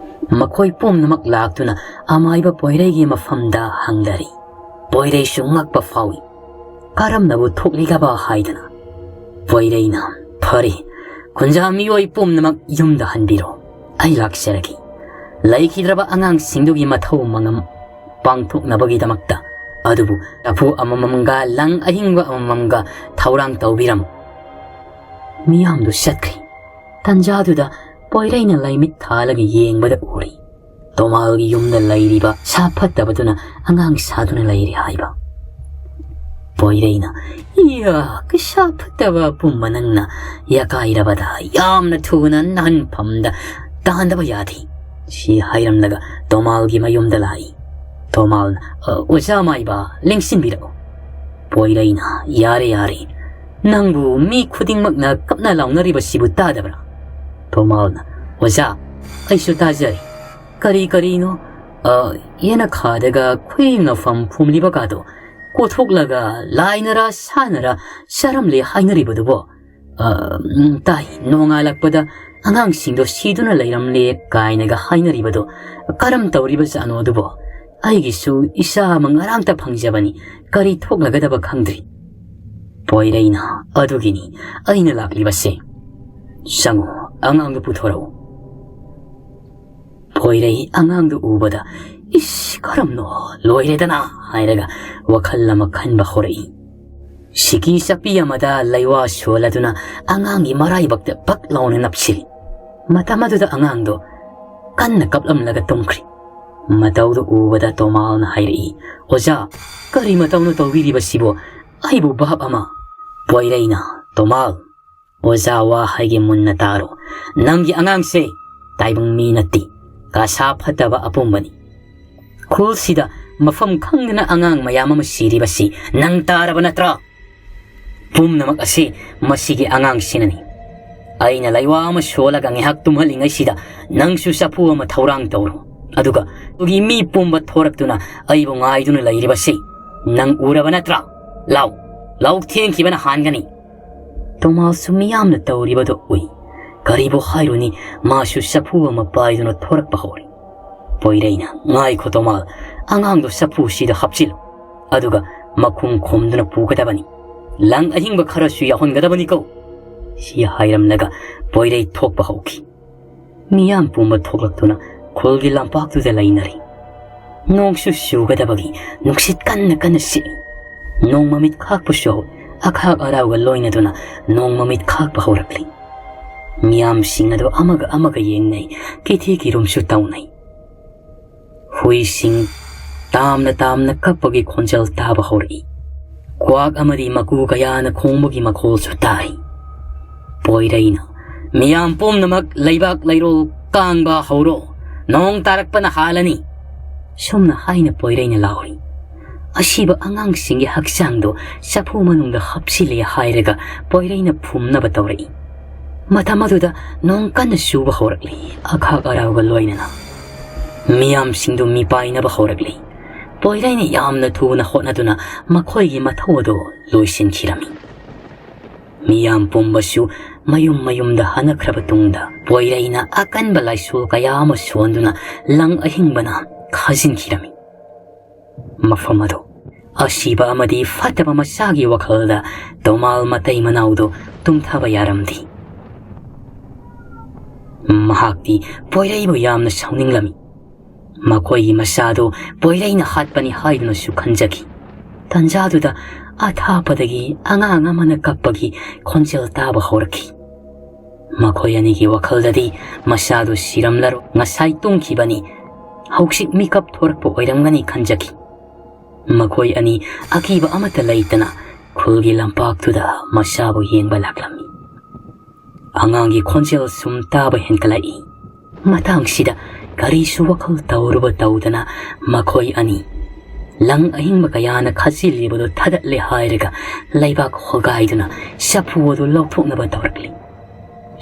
ꯃꯈꯣꯏ ꯄꯨꯝꯅꯃꯛ ꯂꯥꯛꯇꯨꯅ ꯑꯃꯥꯏꯕ ꯄꯣꯏꯔꯩꯒꯤ ꯃꯐꯝꯗ ꯍꯪꯗꯔꯤ꯫ ꯄꯣꯏꯔꯩꯁꯨ ꯉꯛꯄ ꯐꯥꯎꯏ꯫ ꯀꯔꯝꯅꯕꯨ ꯊꯣꯛꯂꯤꯒꯕ ꯍꯥꯏꯗꯅ꯫ ꯄꯣꯏꯔꯩꯅ, "ꯐꯔꯦ, ꯈꯨꯟꯖꯥ ꯃꯤꯑꯣꯏ ꯄꯨꯝꯅꯃꯛ ꯌꯨꯝꯗ ꯍꯟꯕꯤꯔꯣ꯫ ꯑꯩ ꯂꯥꯛꯆꯔꯒꯦ꯫ ꯂꯩꯈꯤꯗ꯭ꯔꯕ ꯑꯉꯥꯡꯁꯤꯡꯗꯨꯒꯤ ꯃꯊꯧ ꯃꯉꯝ ꯄꯥꯡꯊꯣꯛꯅꯕꯒꯤꯗꯃꯛꯇ꯫ ꯑꯗꯨꯕꯨ ꯆꯐꯨ ꯑꯃꯃꯝꯒ ꯂꯪ ꯑꯍꯤꯡꯕ ꯑꯃꯃꯝꯒ ꯊꯧꯔꯥꯡ ꯇꯧꯕꯤꯔꯝꯃꯨ꯫" ꯃꯤꯌꯥꯝꯗꯨ ꯆꯠꯈ꯭ꯔꯦ꯫ ꯇꯟꯖꯥꯗꯨꯗ ꯄꯣꯏꯔꯩꯅ ꯂꯩꯃꯤꯠ ꯊꯥꯜꯂꯒ ꯌꯦꯡꯕꯗ ꯎꯔꯤ꯫ ꯇꯣꯃꯥꯜꯒꯤ ꯌꯨꯝꯗ ꯂꯩꯔꯤꯕ ꯁꯥ ꯐꯠꯇꯕꯗꯨꯅ ꯑꯉꯥꯡ ꯁꯥꯗꯨꯅ ꯂꯩꯔꯤ ꯍꯥꯏꯕ꯫ ꯄꯣꯏꯔꯩꯅ, "ꯏꯌꯥ, ꯀꯩꯁꯥ ꯐꯠꯇꯕ ꯄꯨꯝꯕ ꯅꯪꯅ ꯌꯥꯀꯥꯏꯔꯕꯗ ꯌꯥꯝꯅ ꯊꯨꯅ ꯅꯍꯟꯐꯝꯗ ꯇꯥꯟꯗꯕ ꯌꯥꯗꯦ꯫" ꯁꯤ ꯍꯥꯏꯔꯝꯂꯒ ꯇꯣꯃꯥꯜꯒꯤ ꯃꯌꯨꯝꯗ ꯂꯥꯛꯏ꯫ ꯇꯣꯃꯥꯜꯅ, "ꯑ, ꯑꯣꯖꯥ ꯃꯥꯏꯕ, ꯂꯦꯡꯁꯤꯟꯕꯤꯔꯛꯎ꯫" ꯄꯣꯏꯔꯩꯅ, "ꯌꯥꯔꯦ, ꯌꯥꯔꯦ꯫ ꯅꯪꯕꯨ ꯃꯤ ꯈꯨꯗꯤꯡꯃꯛꯅ ꯀꯞꯅ ꯂꯥꯎꯅꯔꯤꯕꯁꯤꯕꯨ ꯇꯥꯗꯕ꯭ꯔꯥ?" ꯇꯣꯃꯥꯜꯅ, "ꯑꯣꯖꯥ, ꯑꯩꯁꯨ ꯇꯥꯖꯔꯦ꯫ ꯀꯔꯤ ꯀꯔꯤꯅꯣ, ꯑ, ꯌꯦꯅꯈꯥꯗꯒ ꯈꯨꯌꯦꯡꯅꯐꯝ ꯐꯨꯝꯂꯤꯕꯒꯗꯣ ꯀꯣꯊꯣꯛꯂꯒ ꯂꯥꯏꯅꯔ ꯁꯥꯅꯔ ꯆꯥꯔꯝꯂꯦ ꯍꯥꯏꯅꯔꯤꯕꯗꯨꯕꯣ? ꯑ, ꯎꯝ, ꯇꯥꯏ, ꯅꯣꯡꯉꯥꯜꯂꯛꯄꯗ ꯑꯉꯥꯡꯁꯤꯡꯗꯣ ꯁꯤꯗꯨꯅ ꯂꯩꯔꯝꯂꯦ ꯀꯥꯏꯅꯒ ꯍꯥꯏꯅꯔꯤꯕꯗꯣ ꯀꯔꯝ ꯇꯧꯔꯤꯕꯖꯥꯠꯅꯣ ꯑꯗꯨꯕꯣ? ꯑꯩꯒꯤꯁꯨ ꯏꯆꯥ ꯑꯃ ꯉꯔꯥꯡꯇ ꯐꯪꯖꯕꯅꯤ, ꯀꯔꯤ ꯊꯣꯛꯂꯒꯗꯕ ꯈꯪꯗ꯭ꯔꯤ꯫" ꯄꯣꯏꯔꯩꯅ, "ꯑꯗꯨꯒꯤꯅꯤ ꯑꯩꯅ ꯂꯥꯛꯂꯤꯕꯁꯦ꯫ ꯆꯪꯉꯨ, ꯑꯉꯥꯡꯗꯨ ꯄꯨꯊꯣꯔꯛꯎ꯫" ꯄꯣꯏꯔꯩ ꯑꯉꯥꯡꯗꯨ ꯎꯕꯗ, "ꯏꯁ, ꯀꯔꯝꯅꯣ, ꯂꯣꯏꯔꯦꯗꯅ" ꯍꯥꯏꯔꯒ ꯋꯥꯈꯜ ꯑꯃ ꯈꯟꯕ ꯍꯧꯔꯛꯏ꯫ ꯁꯤꯀꯤ ꯆꯥꯛꯄꯤ ꯑꯃꯗ ꯂꯩꯋꯥ ꯁꯣꯜꯂꯗꯨꯅ ꯑꯉꯥꯡꯒꯤ ꯃꯔꯥꯏꯕꯛꯇ ꯄꯛ ꯂꯥꯎꯅ ꯅꯞꯁꯤꯜꯂꯤ꯫ ꯃꯇꯝ ꯑꯗꯨꯗ ꯑꯉꯥꯡꯗꯣ ꯀꯟꯅ ꯀꯞꯂꯝꯂꯒ ꯇꯨꯝꯈ꯭ꯔꯤ꯫ ꯃꯇꯧꯗꯨ ꯎꯕꯗ ꯇꯣꯃꯥꯜꯅ ꯍꯥꯏꯔꯛꯏ, "ꯑꯣꯖꯥ, ꯀꯔꯤ ꯃꯇꯧꯅꯣ ꯇꯧꯕꯤꯔꯤꯕꯁꯤꯕꯣ? ꯑꯩꯕꯨ ꯚꯥꯞ ꯑꯃ!" ꯄꯣꯏꯔꯩꯅ, "ꯇꯣꯃꯥꯜ, ꯑꯣꯖꯥ ꯋꯥ ꯍꯥꯏꯒꯦ ꯃꯨꯟꯅ ꯇꯥꯔꯣ꯫ ꯅꯪꯒꯤ ꯑꯉꯥꯡꯁꯦ ꯇꯥꯏꯕꯪ ꯃꯤ ꯅꯠꯇꯦ, ꯀꯥꯁꯥ ꯐꯠꯇꯕ ꯑꯄꯨꯝꯕꯅꯤ꯫ ꯈꯨꯜꯁꯤꯗ ꯃꯐꯝ ꯈꯪꯗꯅ ꯑꯉꯥꯡ ꯃꯌꯥꯝ ꯑꯃ ꯁꯤꯔꯤꯕꯁꯤ ꯅꯪ ꯇꯥꯔꯕ ꯅꯠꯇ꯭ꯔꯥ? ꯄꯨꯝꯅꯃꯛ ꯑꯁꯤ ꯃꯁꯤꯒꯤ ꯑꯉꯥꯡꯁꯤꯅꯅꯤ꯫ ꯑꯩꯅ ꯂꯩꯋꯥ ꯑꯃ ꯁꯣꯜꯂꯒ ꯉꯥꯏꯍꯥꯛ ꯇꯨꯝꯍꯜꯂꯤꯉꯩꯁꯤꯗ ꯅꯪꯁꯨ ꯆꯐꯨ ꯑꯃ ꯊꯧꯔꯥꯡ ꯇꯧꯔꯣ꯫ ꯑꯗꯨꯒ ꯑꯗꯨꯒꯤ ꯃꯤ ꯄꯨꯝꯕ ꯊꯣꯔꯛꯇꯨꯅ ꯑꯩꯕꯨ ꯉꯥꯏꯗꯨꯅ ꯂꯩꯔꯤꯕꯁꯤ ꯅꯪ ꯎꯔꯕ ꯅꯠꯇ꯭ꯔꯥ? ꯂꯥꯎ, ꯂꯥꯎ, ꯊꯦꯡꯈꯤꯕꯅ ꯍꯥꯟꯒꯅꯤ꯫" ꯇꯣꯃꯥꯁꯁꯨ ꯃꯤꯌꯥꯝꯅ ꯇꯧꯔꯤꯕꯗꯨ ꯎꯏ꯫ ꯀꯔꯤꯕꯨ ꯍꯥꯏꯔꯨꯅꯤ, ꯃꯥꯁꯨ ꯆꯐꯨ ꯑꯃ ꯄꯥꯏꯗꯨꯅ ꯊꯣꯔꯛꯄ ꯍꯧꯔꯦ꯫ ꯄꯣꯏꯔꯩꯅ, "ꯉꯥꯏꯈꯣ ꯇꯣꯃꯥꯜ, ꯑꯉꯥꯡꯗꯣ ꯆꯐꯨꯁꯤꯗ ꯍꯥꯞꯆꯤꯜꯂꯨ, ꯑꯗꯨꯒ ꯃꯈꯨꯝ ꯈꯨꯝꯗꯨꯅ ꯄꯨꯒꯗꯕꯅꯤ꯫ ꯂꯪ ꯑꯍꯤꯡꯕ ꯈꯔꯁꯨ ꯌꯥꯎꯍꯟꯒꯗꯕꯅꯤꯀꯣ꯫" ꯁꯤ ꯍꯥꯏꯔꯝꯂꯒ ꯄꯣꯏꯔꯩ ꯊꯣꯛꯄ ꯍꯧꯈꯤ꯫ ꯃꯤꯌꯥꯝ ꯄꯨꯝꯕ ꯊꯣꯛꯂꯛꯇꯨꯅ ꯈꯨꯜꯒꯤ ꯂꯝꯄꯥꯛꯇꯨꯗ ꯂꯩꯅꯔꯤ꯫ ꯅꯣꯡꯁꯨ ꯆꯨꯒꯗꯕꯒꯤ ꯅꯨꯡꯁꯤꯠ ꯀꯟꯅ ꯀꯟꯅ ꯁꯤꯠꯂꯤ꯫ ꯅꯣꯡ ꯃꯃꯤꯠ ꯈꯥꯛꯄꯁꯨ ꯍꯧ-, ꯑꯈꯥꯛ ꯑꯔꯥꯎꯒ ꯂꯣꯏꯅꯗꯨꯅ ꯅꯣꯡ ꯃꯃꯤꯠ ꯈꯥꯛꯄ ꯍꯧꯔꯛꯂꯤ꯫ ꯃꯤꯌꯥꯝꯁꯤꯡ ꯑꯗꯨ ꯑꯃꯒ ꯑꯃꯒ ꯌꯦꯡꯅꯩ, ꯀꯤꯊꯤ ꯀꯤꯔꯨꯝꯁꯨ ꯇꯧꯅꯩ꯫ ꯍꯨꯏꯁꯤꯡ ꯇꯥꯝꯅ ꯇꯥꯝꯅ ꯀꯞꯄꯒꯤ ꯈꯣꯟꯖꯦꯜ ꯇꯥꯕ ꯍꯧꯔꯛꯏ꯫ ꯀ꯭ꯋꯥꯛ ꯑꯃꯗꯤ ꯃꯀꯨ ꯀꯌꯥꯅ ꯈꯣꯡꯕꯒꯤ ꯃꯈꯣꯜꯁꯨ ꯇꯥꯔꯤ꯫ ꯄꯣꯏꯔꯩꯅ, "ꯃꯤꯌꯥꯝ ꯄꯨꯝꯅꯃꯛ ꯂꯩꯕꯥꯛ ꯂꯩꯔꯣꯜ ꯀꯥꯡꯕ ꯍꯧꯔꯣ, ꯅꯣꯡ ꯇꯥꯔꯛꯄꯅ ꯍꯥꯜꯂꯅꯤ꯫" ꯁꯨꯝꯅ ꯍꯥꯏꯅ ꯄꯣꯏꯔꯩꯅ ꯂꯥꯎꯔꯤ꯫ ꯑꯁꯤꯕ ꯑꯉꯥꯡꯁꯤꯡꯒꯤ ꯍꯛꯆꯥꯡꯗꯣ ꯆꯐꯨ ꯃꯅꯨꯡꯗ ꯍꯥꯞꯆꯤꯜꯂꯦ ꯍꯥꯏꯔꯒ ꯄꯣꯏꯔꯩꯅ ꯐꯨꯝꯅꯕ ꯇꯧꯔꯛꯏ꯫ ꯃꯇꯝ ꯑꯗꯨꯗ ꯅꯣꯡ ꯀꯟꯅ ꯆꯨꯕ ꯍꯧꯔꯛꯂꯤ, ꯑꯈꯥꯛ ꯑꯔꯥꯎꯒ ꯂꯣꯏꯅꯅ꯫ ꯃꯤꯌꯥꯝꯁꯤꯡꯗꯨ ꯃꯤꯄꯥꯏꯅꯕ ꯍꯧꯔꯛꯂꯤ꯫ ꯄꯣꯏꯔꯩꯅ ꯌꯥꯝꯅ ꯊꯨꯅ ꯍꯣꯠꯅꯗꯨꯅ ꯃꯈꯣꯏꯒꯤ ꯃꯊꯧ ꯑꯗꯨ ꯂꯣꯏꯁꯤꯟꯈꯤꯔꯝꯃꯤ꯫ ꯃꯤꯌꯥꯝ ꯄꯨꯝꯕꯁꯨ ꯃꯌꯨꯝ ꯃꯌꯨꯝꯗ ꯍꯟꯅꯈ꯭ꯔꯕ ꯇꯨꯡꯗ, ꯄꯣꯏꯔꯩꯅ ꯑꯀꯟꯕ ꯂꯥꯏꯁꯣꯜ ꯀꯌꯥ ꯑꯃ ꯁꯣꯟꯗꯨꯅ ꯂꯪ ꯑꯍꯤꯡꯕꯅ ꯈꯥꯖꯤꯟꯈꯤꯔꯝꯃꯤ꯫ ꯃꯐꯝ ꯑꯗꯨ ꯑꯁꯤꯕ ꯑꯃꯗꯤ ꯐꯠꯇꯕ ꯃꯆꯥꯒꯤ ꯋꯥꯈꯜꯗ ꯇꯣꯃꯥꯜ ꯃꯇꯩ ꯃꯅꯥꯎꯗꯨ ꯇꯨꯝꯊꯕ ꯌꯥꯔꯝꯗꯦ꯫ ꯃꯍꯥꯛꯇꯤ ꯄꯣꯏꯔꯩꯕꯨ ꯌꯥꯝꯅ ꯁꯥꯎꯅꯤꯡꯂꯝꯃꯤ꯫ ꯃꯈꯣꯏꯒꯤ ꯃꯆꯥꯗꯨ ꯄꯣꯏꯔꯩꯅ ꯍꯥꯠꯄꯅꯤ ꯍꯥꯏꯗꯨꯅꯁꯨ ꯈꯟꯖꯈꯤ꯫ ꯇꯟꯖꯥꯗꯨꯗ ꯑꯊꯥꯞꯄꯗꯒꯤ ꯑꯉꯥꯡ ꯑꯃꯅ ꯀꯞꯄꯒꯤ ꯈꯣꯟꯖꯦꯜ ꯇꯥꯕ ꯍꯧꯔꯛꯈꯤ꯫ ꯃꯈꯣꯏ ꯑꯅꯤꯒꯤ ꯋꯥꯈꯜꯗꯗꯤ ꯃꯆꯥꯗꯨ ꯁꯤꯔꯝꯂꯔꯣꯏ, ꯉꯁꯥꯏ ꯇꯨꯝꯈꯤꯕꯅꯤ, ꯍꯧꯖꯤꯛ ꯃꯤꯀꯞ ꯊꯣꯔꯛꯄ ꯑꯣꯏꯔꯝꯒꯅꯤ ꯈꯟꯖꯈꯤ꯫ ꯃꯈꯣꯏ ꯑꯅꯤ ꯑꯀꯤꯕ ꯑꯃꯠꯇ ꯂꯩꯇꯅ ꯈꯨꯜꯒꯤ ꯂꯝꯄꯥꯛꯇꯨꯗ ꯃꯆꯥꯕꯨ ꯌꯦꯡꯕ ꯂꯥꯛꯂꯝꯃꯤ꯫ ꯑꯉꯥꯡꯒꯤ ꯈꯣꯟꯖꯦꯜ ꯁꯨꯝ ꯇꯥꯕ ꯍꯦꯟꯒꯠꯂꯛꯏ꯫ ꯃꯇꯥꯡꯁꯤꯗ ꯀꯔꯤꯁꯨ ꯋꯥꯈꯜ ꯇꯧꯔꯨꯕ ꯇꯧꯗꯅ ꯃꯈꯣꯏ ꯑꯅꯤ ꯂꯪ ꯑꯍꯤꯡꯕ ꯀꯌꯥꯅ ꯈꯥꯖꯤꯜꯂꯤꯕꯗꯨ ꯊꯥꯗꯠꯂꯦ ꯍꯥꯏꯔꯒ ꯂꯩꯕꯥꯛ ꯍꯣꯒꯥꯏꯗꯨꯅ ꯆꯐꯨ ꯑꯗꯨ ꯂꯧꯊꯣꯛꯅꯕ ꯇꯧꯔꯛꯂꯤ꯫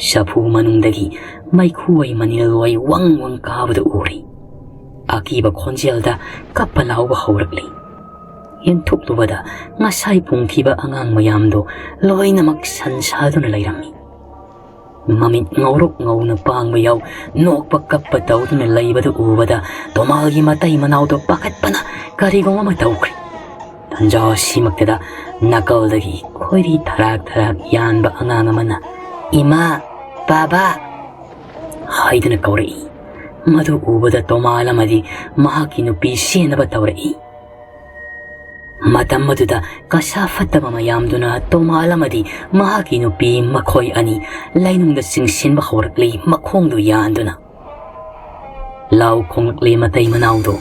ꯆꯐꯨ ꯃꯅꯨꯡꯗꯒꯤ ꯃꯩꯈꯨꯋꯩ ꯃꯅꯤꯜꯋꯩ ꯋꯪ ꯋꯪ ꯀꯥꯕꯗꯨ ꯎꯔꯤ꯫ ꯑꯀꯤꯕ ꯈꯣꯟꯖꯦꯜꯗ ꯀꯞꯄ ꯂꯥꯎꯕ ꯍꯧꯔꯛꯂꯤ꯫ ꯌꯦꯡꯊꯣꯛꯂꯨꯕꯗ ꯉꯁꯥꯏ ꯄꯨꯝꯈꯤꯕ ꯑꯉꯥꯡ ꯃꯌꯥꯝꯗꯨ ꯂꯣꯏꯅꯃꯛ ꯁꯟ ꯁꯥꯗꯨꯅ ꯂꯩꯔꯝꯃꯤ꯫ ꯃꯃꯤꯠ ꯉꯧꯔꯣꯛ ꯉꯧꯅ ꯄꯥꯡꯕ ꯌꯥꯎ, ꯅꯣꯛꯄ ꯀꯞꯄ ꯇꯧꯗꯨꯅ ꯂꯩꯕꯗꯨ ꯎꯕꯗ ꯇꯣꯃꯥꯜꯒꯤ ꯃꯇꯩ ꯃꯅꯥꯎꯗꯣ ꯄꯥꯈꯠꯄꯅ ꯀꯔꯤꯒꯨꯝ ꯑꯃ ꯇꯧꯈ꯭ꯔꯦ꯫ ꯇꯟꯖꯥ ꯑꯁꯤꯃꯛꯇꯗ ꯅꯥꯀꯜꯗꯒꯤ ꯈꯣꯏꯔꯤ ꯊꯔꯥꯛ ꯊꯔꯥꯛ ꯌꯥꯟꯕ ꯑꯉꯥꯡ ꯑꯃꯅ, "ꯏꯃꯥ, ꯕꯥꯕꯥ" ꯍꯥꯏꯗꯨꯅ ꯀꯧꯔꯛꯏ꯫ ꯃꯗꯨ ꯎꯕꯗ ꯇꯣꯃꯥꯜ ꯑꯃꯗꯤ ꯃꯍꯥꯛꯀꯤ ꯅꯨꯄꯤ ꯆꯦꯟꯅꯕ ꯇꯧꯔꯛꯏ꯫ ꯃꯇꯝ ꯑꯗꯨꯗ ꯀꯁꯥ ꯐꯠꯇꯕ ꯃꯌꯥꯝꯗꯨꯅ ꯇꯣꯃꯥꯜ ꯑꯃꯗꯤ ꯃꯍꯥꯛꯀꯤ ꯅꯨꯄꯤ ꯃꯈꯣꯏ ꯑꯅꯤ ꯂꯩꯅꯨꯡꯗ ꯆꯤꯡꯁꯤꯟꯕ ꯍꯧꯔꯛꯂꯤ, ꯃꯈꯣꯡꯗꯨ ꯌꯥꯟꯗꯨꯅ꯫ ꯂꯥꯎ ꯈꯣꯡꯂꯛꯂꯤ ꯃꯇꯩ ꯃꯅꯥꯎꯗꯨ꯫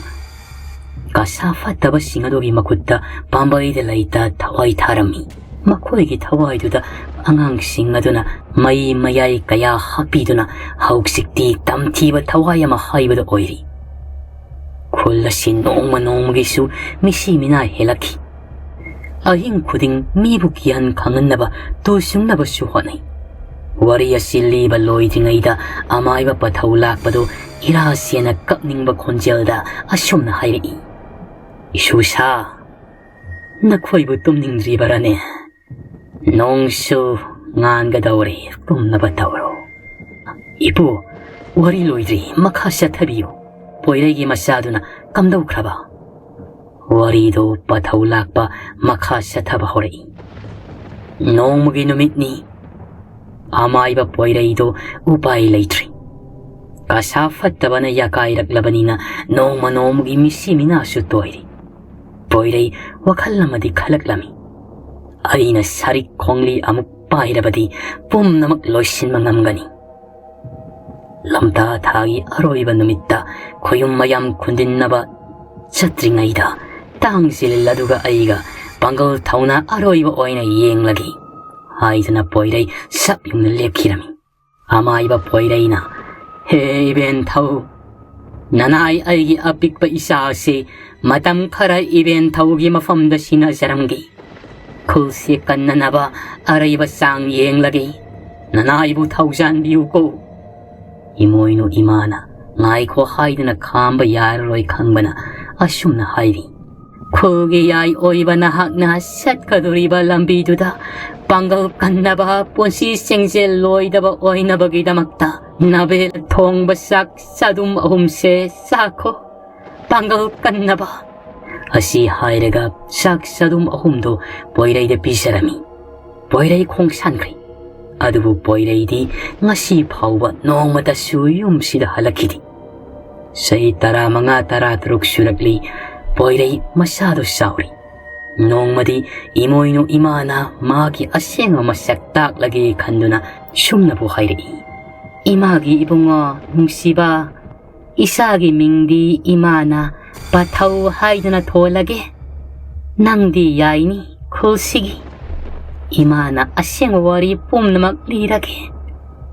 ꯀꯁꯥ ꯐꯠꯇꯕꯁꯤꯡ ꯑꯗꯨꯒꯤ ꯃꯈꯨꯠꯇ ꯄꯥꯝꯕꯩꯗ ꯂꯩꯇ ꯊꯋꯥꯏ ꯊꯥꯔꯝꯃꯤ꯫ ꯃꯈꯣꯏꯒꯤ ꯊꯋꯥꯏꯗꯨꯗ ꯑꯉꯥꯡꯁꯤꯡ ꯑꯗꯨꯅ ꯃꯩ ꯃꯌꯥꯏ ꯀꯌꯥ ꯍꯥꯞꯄꯤꯗꯨꯅ ꯍꯧꯖꯤꯛꯇꯤ ꯇꯝꯊꯤꯕ ꯊꯋꯥꯏ ꯑꯃ ꯍꯥꯏꯕꯗꯨ ꯑꯣꯏꯔꯤ꯫ ꯈꯨꯜ ꯑꯁꯤ ꯅꯣꯡꯃ ꯅꯣꯡꯃꯒꯤꯁꯨ ꯃꯤꯁꯤ ꯃꯤꯅꯥ ꯍꯦꯜꯂꯛꯈꯤ꯫ ꯑꯍꯤꯡ ꯈꯨꯗꯤꯡ ꯃꯤꯕꯨ ꯀꯤꯍꯟ ꯈꯪꯍꯟꯅꯕ, ꯇꯨ ꯆꯨꯡꯅꯕꯁꯨ ꯍꯣꯠꯅꯩ꯫ ꯋꯥꯔꯤ ꯑꯁꯤ ꯂꯤꯕ ꯂꯣꯏꯗ꯭ꯔꯤꯉꯩꯗ ꯑꯃꯥꯏꯕ ꯄꯥꯊꯧ ꯂꯥꯛꯄꯗꯨ ꯏꯔꯥ ꯁꯦꯟꯅ ꯀꯞꯅꯤꯡꯕ ꯈꯣꯟꯖꯦꯜꯗ ꯑꯁꯨꯝꯅ ꯍꯥꯏꯔꯛꯏ, "ꯏꯁꯨꯁꯥ, ꯅꯈꯣꯏꯕꯨ ꯇꯨꯝꯅꯤꯡꯗ꯭ꯔꯤꯕꯔꯅꯦ? ꯅꯣꯡꯁꯨ ꯉꯥꯟꯒꯗꯧꯔꯦ, ꯇꯨꯝꯅꯕ ꯇꯧꯔꯣ꯫" "ꯏꯄꯨ, ꯋꯥꯔꯤ ꯂꯣꯏꯗ꯭ꯔꯤ, ꯃꯈꯥ ꯆꯠꯊꯕꯤꯌꯨ꯫ ꯄꯣꯏꯔꯩꯒꯤ ꯃꯆꯥꯗꯨꯅ ꯀꯝꯗꯧꯈ꯭ꯔꯕ?" ꯋꯥꯔꯤꯗꯨ ꯄꯥꯊꯧ ꯂꯥꯛꯄ ꯃꯈꯥ ꯆꯠꯊꯕ ꯍꯧꯔꯛꯏ꯫ ꯅꯣꯡꯃꯒꯤ ꯅꯨꯃꯤꯠꯅꯤ꯫ ꯑꯃꯥꯏꯕ ꯄꯣꯏꯔꯩꯗꯨ ꯎꯄꯥꯏ ꯂꯩꯇ꯭ꯔꯤ꯫ ꯀꯁꯥ ꯐꯠꯇꯕꯅ ꯌꯥꯀꯥꯏꯔꯛꯂꯕꯅꯤꯅ ꯅꯣꯡꯃ ꯅꯣꯡꯃꯒꯤ ꯃꯤꯁꯤ ꯃꯤꯅꯥꯁꯨ ꯇꯣꯏꯔꯤ꯫ ꯄꯣꯏꯔꯩ ꯋꯥꯈꯜ ꯑꯃꯗꯤ ꯈꯜꯂꯛꯂꯝꯃꯤ꯫ ꯑꯩꯅ ꯁꯔꯤꯛ ꯈꯣꯡꯂꯤ ꯑꯃꯨꯛ ꯄꯥꯏꯔꯕꯗꯤ ꯄꯨꯝꯅꯃꯛ ꯂꯣꯏꯁꯤꯟꯕ ꯉꯝꯒꯅꯤ꯫ ꯂꯝꯇꯥ ꯊꯥꯒꯤ ꯑꯔꯣꯏꯕ ꯅꯨꯃꯤꯠꯇ ꯈꯣꯌꯨꯝ ꯃꯌꯥꯝ ꯈꯨꯟꯗꯤꯟꯅꯕ ꯆꯠꯇ꯭ꯔꯤꯉꯩꯗ ꯇꯥꯡ ꯆꯤꯜ ꯑꯗꯨꯒ ꯑꯩꯒ ꯄꯥꯡꯒꯜ ꯊꯧꯅꯥ ꯑꯔꯣꯏꯕ ꯑꯣꯏꯅ ꯌꯦꯡꯂꯒꯦ ꯍꯥꯏꯗꯨꯅ ꯄꯣꯏꯔꯩ ꯁꯞ ꯌꯨꯡꯅ ꯂꯦꯞꯈꯤꯔꯝꯃꯤ꯫ ꯑꯃꯥꯏꯕ ꯄꯣꯏꯔꯩꯅ, "ꯍꯦ ꯏꯕꯦꯟꯊꯧ, ꯅꯅꯥꯏ ꯑꯩꯒꯤ ꯑꯄꯤꯛꯄ ꯏꯆꯥ ꯑꯁꯤ ꯃꯇꯝ ꯈꯔ ꯏꯕꯦꯟꯊꯧꯒꯤ ꯃꯐꯝꯗ ꯁꯤꯟꯅꯖꯔꯝꯒꯦ꯫ ꯈꯨꯜꯁꯤ ꯀꯟꯅꯅꯕ ꯑꯔꯩꯕ ꯆꯥꯡ ꯌꯦꯡꯂꯒꯦ꯫ ꯅꯅꯥꯏꯕꯨ ꯊꯧꯖꯥꯟꯕꯤꯌꯨꯀꯣ꯫" ꯏꯃꯣꯏꯅꯨ ꯏꯃꯥꯅ ꯉꯥꯏꯈꯣ ꯍꯥꯏꯗꯨꯅ ꯈꯥꯝꯕ ꯌꯥꯔꯔꯣꯏ ꯈꯪꯕꯅ ꯑꯁꯨꯝꯅ ꯍꯥꯏꯔꯤ, "ꯈꯨꯜꯒꯤ ꯌꯥꯏ ꯑꯣꯏꯕ ꯅꯍꯥꯛꯅ ꯆꯠꯀꯗꯧꯔꯤꯕ ꯂꯝꯕꯤꯗꯨꯗ ꯄꯥꯡꯒꯜ ꯀꯟꯅꯕ, ꯄꯨꯟꯁꯤ ꯆꯦꯡꯖꯦꯜ ꯂꯣꯏꯗꯕ ꯑꯣꯏꯅꯕꯒꯤꯗꯃꯛꯇ ꯅꯥꯕꯦꯜ ꯊꯣꯡꯕ ꯆꯥꯛ ꯆꯗꯨꯝ ꯑꯍꯨꯝꯁꯦ ꯆꯥꯈꯣ, ꯄꯥꯡꯒꯜ ꯀꯟꯅꯕ꯫" ꯑꯁꯤ ꯍꯥꯏꯔꯒ ꯆꯥꯛ ꯆꯗꯨꯝ ꯑꯍꯨꯝꯗꯨ ꯄꯣꯏꯔꯩꯗ ꯄꯤꯖꯔꯝꯃꯤ꯫ ꯄꯣꯏꯔꯩ ꯈꯣꯡꯁꯥꯟꯈ꯭ꯔꯦ꯫ ꯑꯗꯨꯕꯨ ꯄꯣꯏꯔꯩꯗꯤ ꯉꯁꯤ ꯐꯥꯎꯕ ꯅꯣꯡꯃꯇꯁꯨ ꯌꯨꯝꯁꯤꯗ ꯍꯜꯂꯛꯈꯤꯗꯦ꯫ ꯆꯍꯤ ꯇꯔꯥꯃꯉꯥ, ꯇꯔꯥꯇꯔꯨꯛ ꯁꯨꯔꯛꯂꯤ꯫ ꯄꯣꯏꯔꯩ ꯃꯁꯥꯗꯨ ꯆꯥꯎꯔꯤ꯫ ꯅꯣꯡꯃꯗꯤ ꯏꯃꯣꯏꯅꯨ ꯏꯃꯥꯅ ꯃꯥꯒꯤ ꯑꯁꯦꯡꯕ ꯃꯁꯛ ꯇꯥꯛꯂꯒꯦ ꯈꯟꯗꯨꯅ ꯁꯨꯝꯅꯕꯨ ꯍꯥꯏꯔꯛꯏ, "ꯏꯃꯥꯒꯤ ꯏꯕꯨꯡꯉꯣ ꯅꯨꯡꯁꯤꯕ, ꯏꯆꯥꯒꯤ ꯃꯤꯡꯗꯤ ꯏꯃꯥꯅ ꯄꯥꯊꯧ ꯍꯥꯏꯗꯨꯅ ꯊꯣꯜꯂꯒꯦ꯫ ꯅꯪꯗꯤ ꯌꯥꯏꯅꯤ ꯈꯨꯜꯁꯤꯒꯤ꯫ ꯏꯃꯥꯅ ꯑꯁꯦꯡꯕ ꯋꯥꯔꯤ ꯄꯨꯝꯅꯃꯛ ꯂꯤꯔꯒꯦ꯫"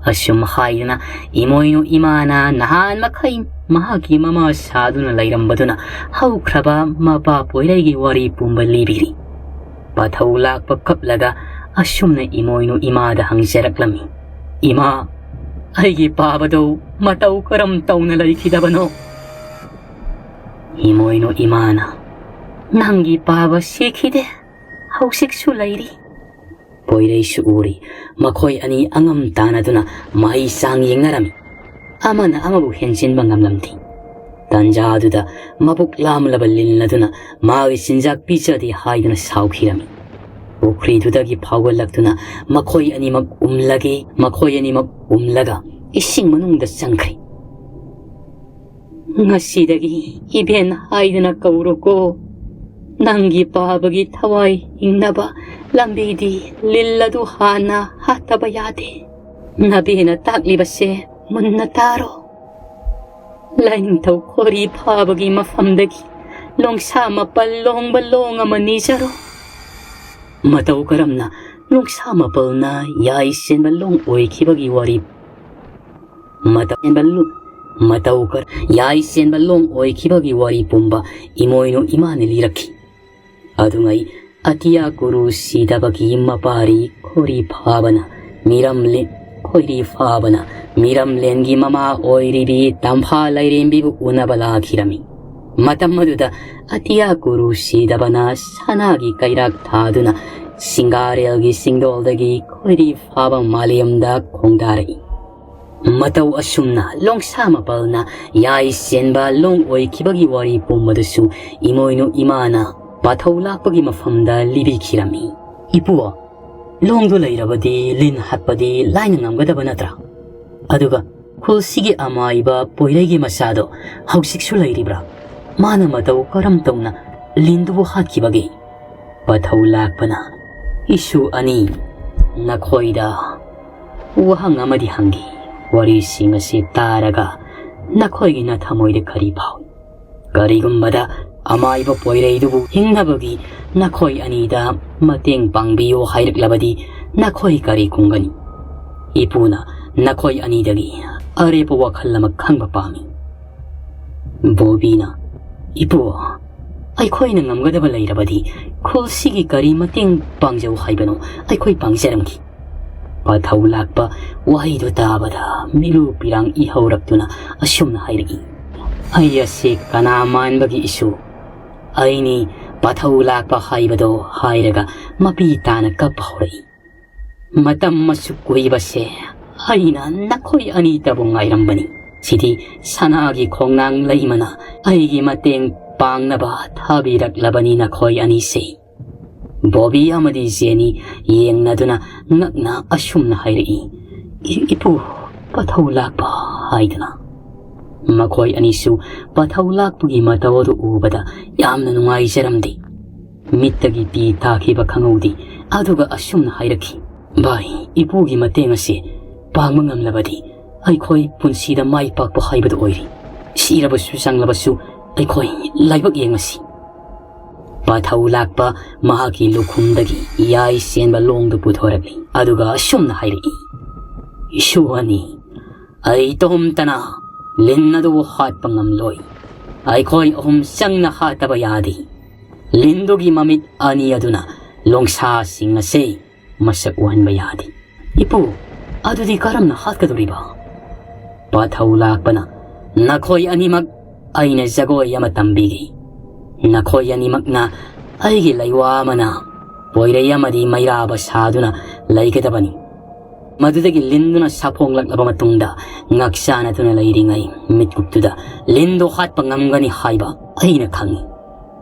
ꯑꯁꯨꯝ ꯍꯥꯏꯗꯨꯅ ꯏꯃꯣꯏꯅꯨ ꯏꯃꯥꯅ ꯅꯍꯥꯟ ꯃꯈꯩ ꯃꯍꯥꯛꯀꯤ ꯃꯃꯥ ꯁꯥꯗꯨꯅ ꯂꯩꯔꯝꯕꯗꯨꯅ ꯍꯧꯈ꯭ꯔꯕ ꯃꯄꯥ ꯄꯣꯏꯔꯩꯒꯤ ꯋꯥꯔꯤ ꯄꯨꯝꯕ ꯂꯤꯕꯤꯔꯤ꯫ ꯄꯥꯊꯧ ꯂꯥꯛꯄ ꯀꯞꯂꯒ ꯑꯁꯨꯝꯅ ꯏꯃꯣꯏꯅꯨ ꯏꯃꯥꯗ ꯍꯪꯖꯔꯛꯂꯝꯃꯤ, "ꯏꯃꯥ, ꯑꯩꯒꯤ ꯄꯥꯕꯗꯨ ꯃꯇꯧ ꯀꯔꯝ ꯇꯧꯅ ꯂꯩꯈꯤꯗꯕꯅꯣ?" ꯏꯃꯣꯏꯅꯨ ꯏꯃꯥꯅ, "ꯅꯪꯒꯤ ꯄꯥꯕ ꯁꯤꯈꯤꯗꯦ, ꯍꯧꯖꯤꯛꯁꯨ ꯂꯩꯔꯤ꯫" ꯄꯣꯏꯔꯩꯁꯨ ꯎꯔꯤ꯫ ꯃꯈꯣꯏ ꯑꯅꯤ ꯑꯉꯝ ꯇꯥꯟꯅꯗꯨꯅ ꯃꯍꯩ ꯆꯥꯡ ꯌꯦꯡꯅꯔꯝꯃꯤ꯫ ꯑꯃꯅ ꯑꯃꯕꯨ ꯍꯦꯟꯖꯤꯟꯕ ꯉꯝꯂꯝꯗꯦ꯫ ꯇꯥꯟꯖꯥꯗꯨꯗ ꯃꯕꯨꯛ ꯂꯥꯝꯂꯕ ꯂꯤꯟ ꯑꯗꯨꯅ ꯃꯥꯒꯤ ꯆꯤꯟꯖꯥꯛ ꯄꯤꯖꯗꯦ ꯍꯥꯏꯗꯨꯅ ꯁꯥꯎꯈꯤꯔꯝꯃꯤ꯫ ꯄꯨꯈ꯭ꯔꯤꯗꯨꯗꯒꯤ ꯐꯥꯎꯒꯠꯂꯛꯇꯨꯅ ꯃꯈꯣꯏ ꯑꯅꯤꯃꯛ ꯎꯝꯂꯒꯦ, ꯃꯈꯣꯏ ꯑꯅꯤꯃꯛ ꯎꯝꯂꯒ ꯏꯁꯤꯡ ꯃꯅꯨꯡꯗ ꯆꯪꯈ꯭ꯔꯦ꯫ "ꯉꯁꯤꯗꯒꯤ ꯏꯕꯦꯟ ꯍꯥꯏꯗꯨꯅ ꯀꯧꯔꯣꯀꯣ, ꯅꯪꯒꯤ ꯄꯥꯕꯒꯤ ꯊꯋꯥꯏ ꯍꯤꯡꯅꯕ ꯂꯝꯕꯤꯗꯤ ꯂꯤꯜ ꯑꯗꯨ ꯍꯥꯟꯅ ꯍꯥꯠꯇꯕ ꯌꯥꯗꯦ꯫ ꯅꯕꯦꯅ ꯇꯥꯛꯂꯤꯕꯁꯦ ꯃꯨꯟꯅ ꯇꯥꯔꯣ꯫ ꯂꯥꯏꯅꯤꯡꯊꯧ ꯈꯣꯔꯤ ꯐꯥꯕꯒꯤ ꯃꯐꯝꯗꯒꯤ ꯂꯣꯡꯁꯥ ꯃꯄꯜ ꯂꯣꯡꯕ ꯂꯣꯡ ꯑꯃ ꯅꯤꯖꯔꯣ꯫ ꯃꯇꯧ ꯀꯔꯝꯅ ꯂꯣꯡꯁꯥ ꯃꯄꯜꯅ ꯌꯥꯏ ꯆꯦꯟꯕ ꯂꯣꯡ ꯑꯣꯏꯈꯤꯕꯒꯤ ꯋꯥꯔꯤ? ꯃꯇꯧ ꯆꯦꯟꯕ ꯂꯨ-, ꯃꯇꯧ ꯀꯔ-, ꯌꯥꯏ ꯆꯦꯟꯕ ꯂꯣꯡ ꯑꯣꯏꯈꯤꯕꯒꯤ ꯋꯥꯔꯤ ꯄꯨꯝꯕ ꯏꯃꯣꯏꯅꯨ ꯏꯃꯥꯅ ꯂꯤꯔꯛꯈꯤ꯫ ꯑꯗꯨꯉꯩ ꯑꯇꯤꯌꯥ ꯀꯨꯔꯨ ꯁꯤꯗꯕꯒꯤ ꯃꯄꯥꯔꯤ ꯈꯣꯏꯔꯤ ꯐꯥꯕꯅ ꯃꯤꯔꯝꯂꯦ-, ꯈꯣꯏꯔꯤ ꯐꯥꯕꯅ ꯃꯤꯔꯝꯂꯦꯟꯒꯤ ꯃꯃꯥ ꯑꯣꯏꯔꯤꯕꯤ ꯇꯝꯐꯥ ꯂꯥꯏꯔꯦꯝꯕꯤꯕꯨ ꯎꯅꯕ ꯂꯥꯛꯈꯤꯔꯝꯃꯤ꯫ ꯃꯇꯝ ꯑꯗꯨꯗ ꯑꯇꯤꯌꯥ ꯀꯨꯔꯨ ꯁꯤꯗꯕꯅ ꯁꯅꯥꯒꯤ ꯀꯩꯔꯥꯛ ꯊꯥꯗꯨꯅ ꯁꯤꯡꯒꯥꯔꯦꯜꯒꯤ ꯆꯤꯡꯗꯣꯜꯗꯒꯤ ꯈꯣꯏꯔꯤ ꯐꯥꯕ ꯃꯥꯂꯦꯝꯗ ꯈꯣꯡꯗꯥꯔꯛꯏ꯫ ꯃꯇꯧ ꯑꯁꯨꯝꯅ ꯂꯣꯡꯁꯥ ꯃꯄꯜꯅ ꯌꯥꯏ ꯆꯦꯟꯕ ꯂꯣꯡ ꯑꯣꯏꯈꯤꯕꯒꯤ ꯋꯥꯔꯤ ꯄꯨꯝꯕꯗꯨꯁꯨ ꯏꯃꯣꯏꯅꯨ ꯏꯃꯥꯅ ꯄꯥꯊꯧ ꯂꯥꯛꯄꯒꯤ ꯃꯐꯝꯗ ꯂꯤꯕꯤꯈꯤꯔꯝꯃꯤ꯫ "ꯏꯄꯨ, ꯂꯣꯡꯗꯨ ꯂꯩꯔꯕꯗꯤ ꯂꯤꯟ ꯍꯥꯠꯄꯗꯤ ꯂꯥꯏꯅ ꯉꯝꯒꯗꯕ ꯅꯠꯇ꯭ꯔꯥ? ꯑꯗꯨꯒ ꯈꯨꯜꯁꯤꯒꯤ ꯑꯃꯥꯏꯕ ꯄꯣꯏꯔꯩꯒꯤ ꯃꯆꯥꯗꯣ ꯍꯧꯖꯤꯛꯁꯨ ꯂꯩꯔꯤꯕ꯭ꯔꯥ? ꯃꯥꯅ ꯃꯇꯧ ꯀꯔꯝ ꯇꯧꯅ ꯂꯤꯟꯗꯨꯕꯨ ꯍꯥꯠꯈꯤꯕꯒꯦ?" ꯄꯥꯊꯧ ꯂꯥꯛꯄꯅ, "ꯏꯁꯨ ꯑꯅꯤ, ꯅꯈꯣꯏꯗ ꯋꯥꯍꯪ ꯑꯃꯗꯤ ꯍꯪꯒꯦ꯫ ꯋꯥꯔꯤꯁꯤꯡ ꯑꯁꯤ ꯇꯥꯔꯒ ꯅꯈꯣꯏꯒꯤ ꯅꯊꯃꯣꯏꯗ ꯀꯔꯤ ꯐꯥꯎꯏ? ꯀꯔꯤꯒꯨꯝꯕꯗ ꯑꯃꯥꯏꯕ ꯄꯣꯏꯔꯩꯗꯨꯕꯨ ꯍꯤꯡꯅꯕꯒꯤ ꯅꯈꯣꯏ ꯑꯅꯤꯗ ꯃꯇꯦꯡ ꯄꯥꯡꯕꯤꯌꯨ ꯍꯥꯏꯔꯛꯂꯕꯗꯤ ꯅꯈꯣꯏ ꯀꯔꯤ ꯈꯨꯝꯒꯅꯤ? ꯏꯄꯨꯅ ꯅꯈꯣꯏ ꯑꯅꯤꯗꯒꯤ ꯑꯔꯦꯞꯄ ꯋꯥꯈꯜ ꯑꯃ ꯈꯪꯕ ꯄꯥꯝꯃꯤ꯫" ꯕꯣꯕꯤꯅ, "ꯏꯄꯨ, ꯑꯩꯈꯣꯏꯅ ꯉꯝꯒꯗꯕ ꯂꯩꯔꯕꯗꯤ ꯈꯨꯜꯁꯤꯒꯤ ꯀꯔꯤ ꯃꯇꯦꯡ ꯄꯥꯡꯖꯧ ꯍꯥꯏꯕꯅꯣ? ꯑꯩꯈꯣꯏ ꯄꯥꯡꯖꯔꯝꯈꯤ꯫" ꯄꯥꯊꯧ ꯂꯥꯛꯄ ꯋꯥꯍꯩꯗꯨ ꯇꯥꯕꯗ ꯃꯤꯔꯨ ꯄꯤꯔꯥꯡ ꯏꯍꯧꯔꯛꯇꯨꯅ ꯑꯁꯨꯝꯅ ꯍꯥꯏꯔꯛꯏ, "ꯑꯩ ꯑꯁꯤ ꯀꯅꯥ ꯃꯥꯟꯕꯒꯤ ꯏꯁꯨ? ꯑꯩꯅꯤ ꯄꯥꯊꯧ ꯂꯥꯛꯄ ꯍꯥꯏꯕꯗꯣ" ꯍꯥꯏꯔꯒ ꯃꯄꯤ ꯇꯥꯅ ꯀꯞꯄ ꯍꯧꯔꯛꯏ꯫ "ꯃꯇꯝ ꯑꯁꯨꯛ ꯀꯨꯏꯕꯁꯦ ꯑꯩꯅ ꯅꯈꯣꯏ ꯑꯅꯤꯇꯕꯨ ꯉꯥꯏꯔꯝꯕꯅꯤ꯫ ꯁꯤꯗꯤ ꯁꯅꯥꯒꯤ ꯈꯣꯡꯅꯥꯡ ꯂꯩꯃꯅ ꯑꯩꯒꯤ ꯃꯇꯦꯡ ꯄꯥꯡꯅꯕ ꯊꯥꯕꯤꯔꯛꯂꯕꯅꯤ ꯅꯈꯣꯏ ꯑꯅꯤꯁꯦ꯫" ꯕꯣꯕꯤ ꯑꯃꯗꯤ ꯖꯦꯅꯤ ꯌꯦꯡꯅꯗꯨꯅ ꯉꯛꯅ ꯑꯁꯨꯝꯅ ꯍꯥꯏꯔꯛꯏ, "ꯏ-, ꯏꯄꯨ, ꯄꯥꯊꯧ ꯂꯥꯛꯄ ꯍꯥꯏꯗꯅ?" ꯃꯈꯣꯏ ꯑꯅꯤꯁꯨ ꯄꯥꯊꯧ ꯂꯥꯛꯄꯒꯤ ꯃꯇꯧ ꯑꯗꯨ ꯎꯕꯗ ꯌꯥꯝꯅ ꯅꯨꯡꯉꯥꯏꯖꯔꯝꯗꯦ꯫ ꯃꯤꯠꯇꯒꯤ ꯄꯤ ꯇꯥꯈꯤꯕ ꯈꯪꯍꯧꯗꯦ꯫ ꯑꯗꯨꯒ ꯑꯁꯨꯝꯅ ꯍꯥꯏꯔꯛꯈꯤ, "ꯚꯥꯏ, ꯏꯄꯨꯒꯤ ꯃꯇꯦꯡ ꯑꯁꯤ ꯄꯥꯡꯕ ꯉꯝꯂꯕꯗꯤ ꯑꯩꯈꯣꯏ ꯄꯨꯟꯁꯤꯗ ꯃꯥꯏ ꯄꯥꯛꯄ ꯍꯥꯏꯕꯗꯨ ꯑꯣꯏꯔꯦ꯫ ꯁꯤꯔꯕꯁꯨ ꯆꯪꯂꯕꯁꯨ ꯑꯩꯈꯣꯏ ꯂꯥꯏꯕꯛ ꯌꯦꯡꯉꯁꯤ꯫" ꯄꯥꯊꯧ ꯂꯥꯛꯄ ꯃꯍꯥꯛꯀꯤ ꯂꯨꯈꯨꯝꯗꯒꯤ ꯌꯥꯏ ꯆꯦꯟꯕ ꯂꯣꯡꯗꯨ ꯄꯨꯊꯣꯔꯛꯂꯤ꯫ ꯑꯗꯨꯒ ꯑꯁꯨꯝꯅ ꯍꯥꯏꯔꯛꯏ, "ꯏꯁꯨ ꯑꯅꯤ, ꯑꯩ ꯏꯇꯣꯝꯇꯅ ꯂꯤꯟ ꯑꯗꯨꯕꯨ ꯍꯥꯠꯄ ꯉꯝꯂꯣꯏ꯫ ꯑꯩꯈꯣꯏ ꯑꯍꯨꯝ ꯆꯪꯅ ꯍꯥꯠꯇꯕ ꯌꯥꯗꯦ꯫ ꯂꯤꯟꯗꯨꯒꯤ ꯃꯃꯤꯠ ꯑꯅꯤ ꯑꯗꯨꯅ ꯂꯣꯡꯁꯥꯁꯤꯡ ꯑꯁꯤ ꯃꯁꯛ ꯎꯍꯟꯕ ꯌꯥꯗꯦ꯫" "ꯏꯄꯨ, ꯑꯗꯨꯗꯤ ꯀꯔꯝꯅ ꯍꯥꯠꯀꯗꯧꯔꯤꯕ?" ꯄꯥꯊꯧ ꯂꯥꯛꯄꯅ, "ꯅꯈꯣꯏ ꯑꯅꯤꯃꯛ ꯑꯩꯅ ꯖꯒꯣꯏ ꯑꯃ ꯇꯝꯕꯤꯒꯦ꯫ ꯅꯈꯣꯏ ꯑꯅꯤꯃꯛꯅ ꯑꯩꯒꯤ ꯂꯩꯋꯥ ꯑꯃꯅ ꯄꯣꯏꯔꯩ ꯑꯃꯗꯤ ꯃꯩꯔꯥꯕ ꯁꯥꯗꯨꯅ ꯂꯩꯒꯗꯕꯅꯤ꯫ ꯃꯗꯨꯗꯒꯤ ꯂꯤꯟꯗꯨꯅ ꯁꯥꯐꯣꯡꯂꯛꯂꯕ ꯃꯇꯨꯡꯗ ꯉꯛ ꯆꯥꯟꯅꯗꯨꯅ ꯂꯩꯔꯤꯉꯩ ꯃꯤꯠꯀꯨꯞꯇꯨꯗ ꯂꯤꯟꯗꯣ ꯍꯥꯠꯄ ꯉꯝꯒꯅꯤ ꯍꯥꯏꯕ ꯑꯩꯅ ꯈꯪꯏ꯫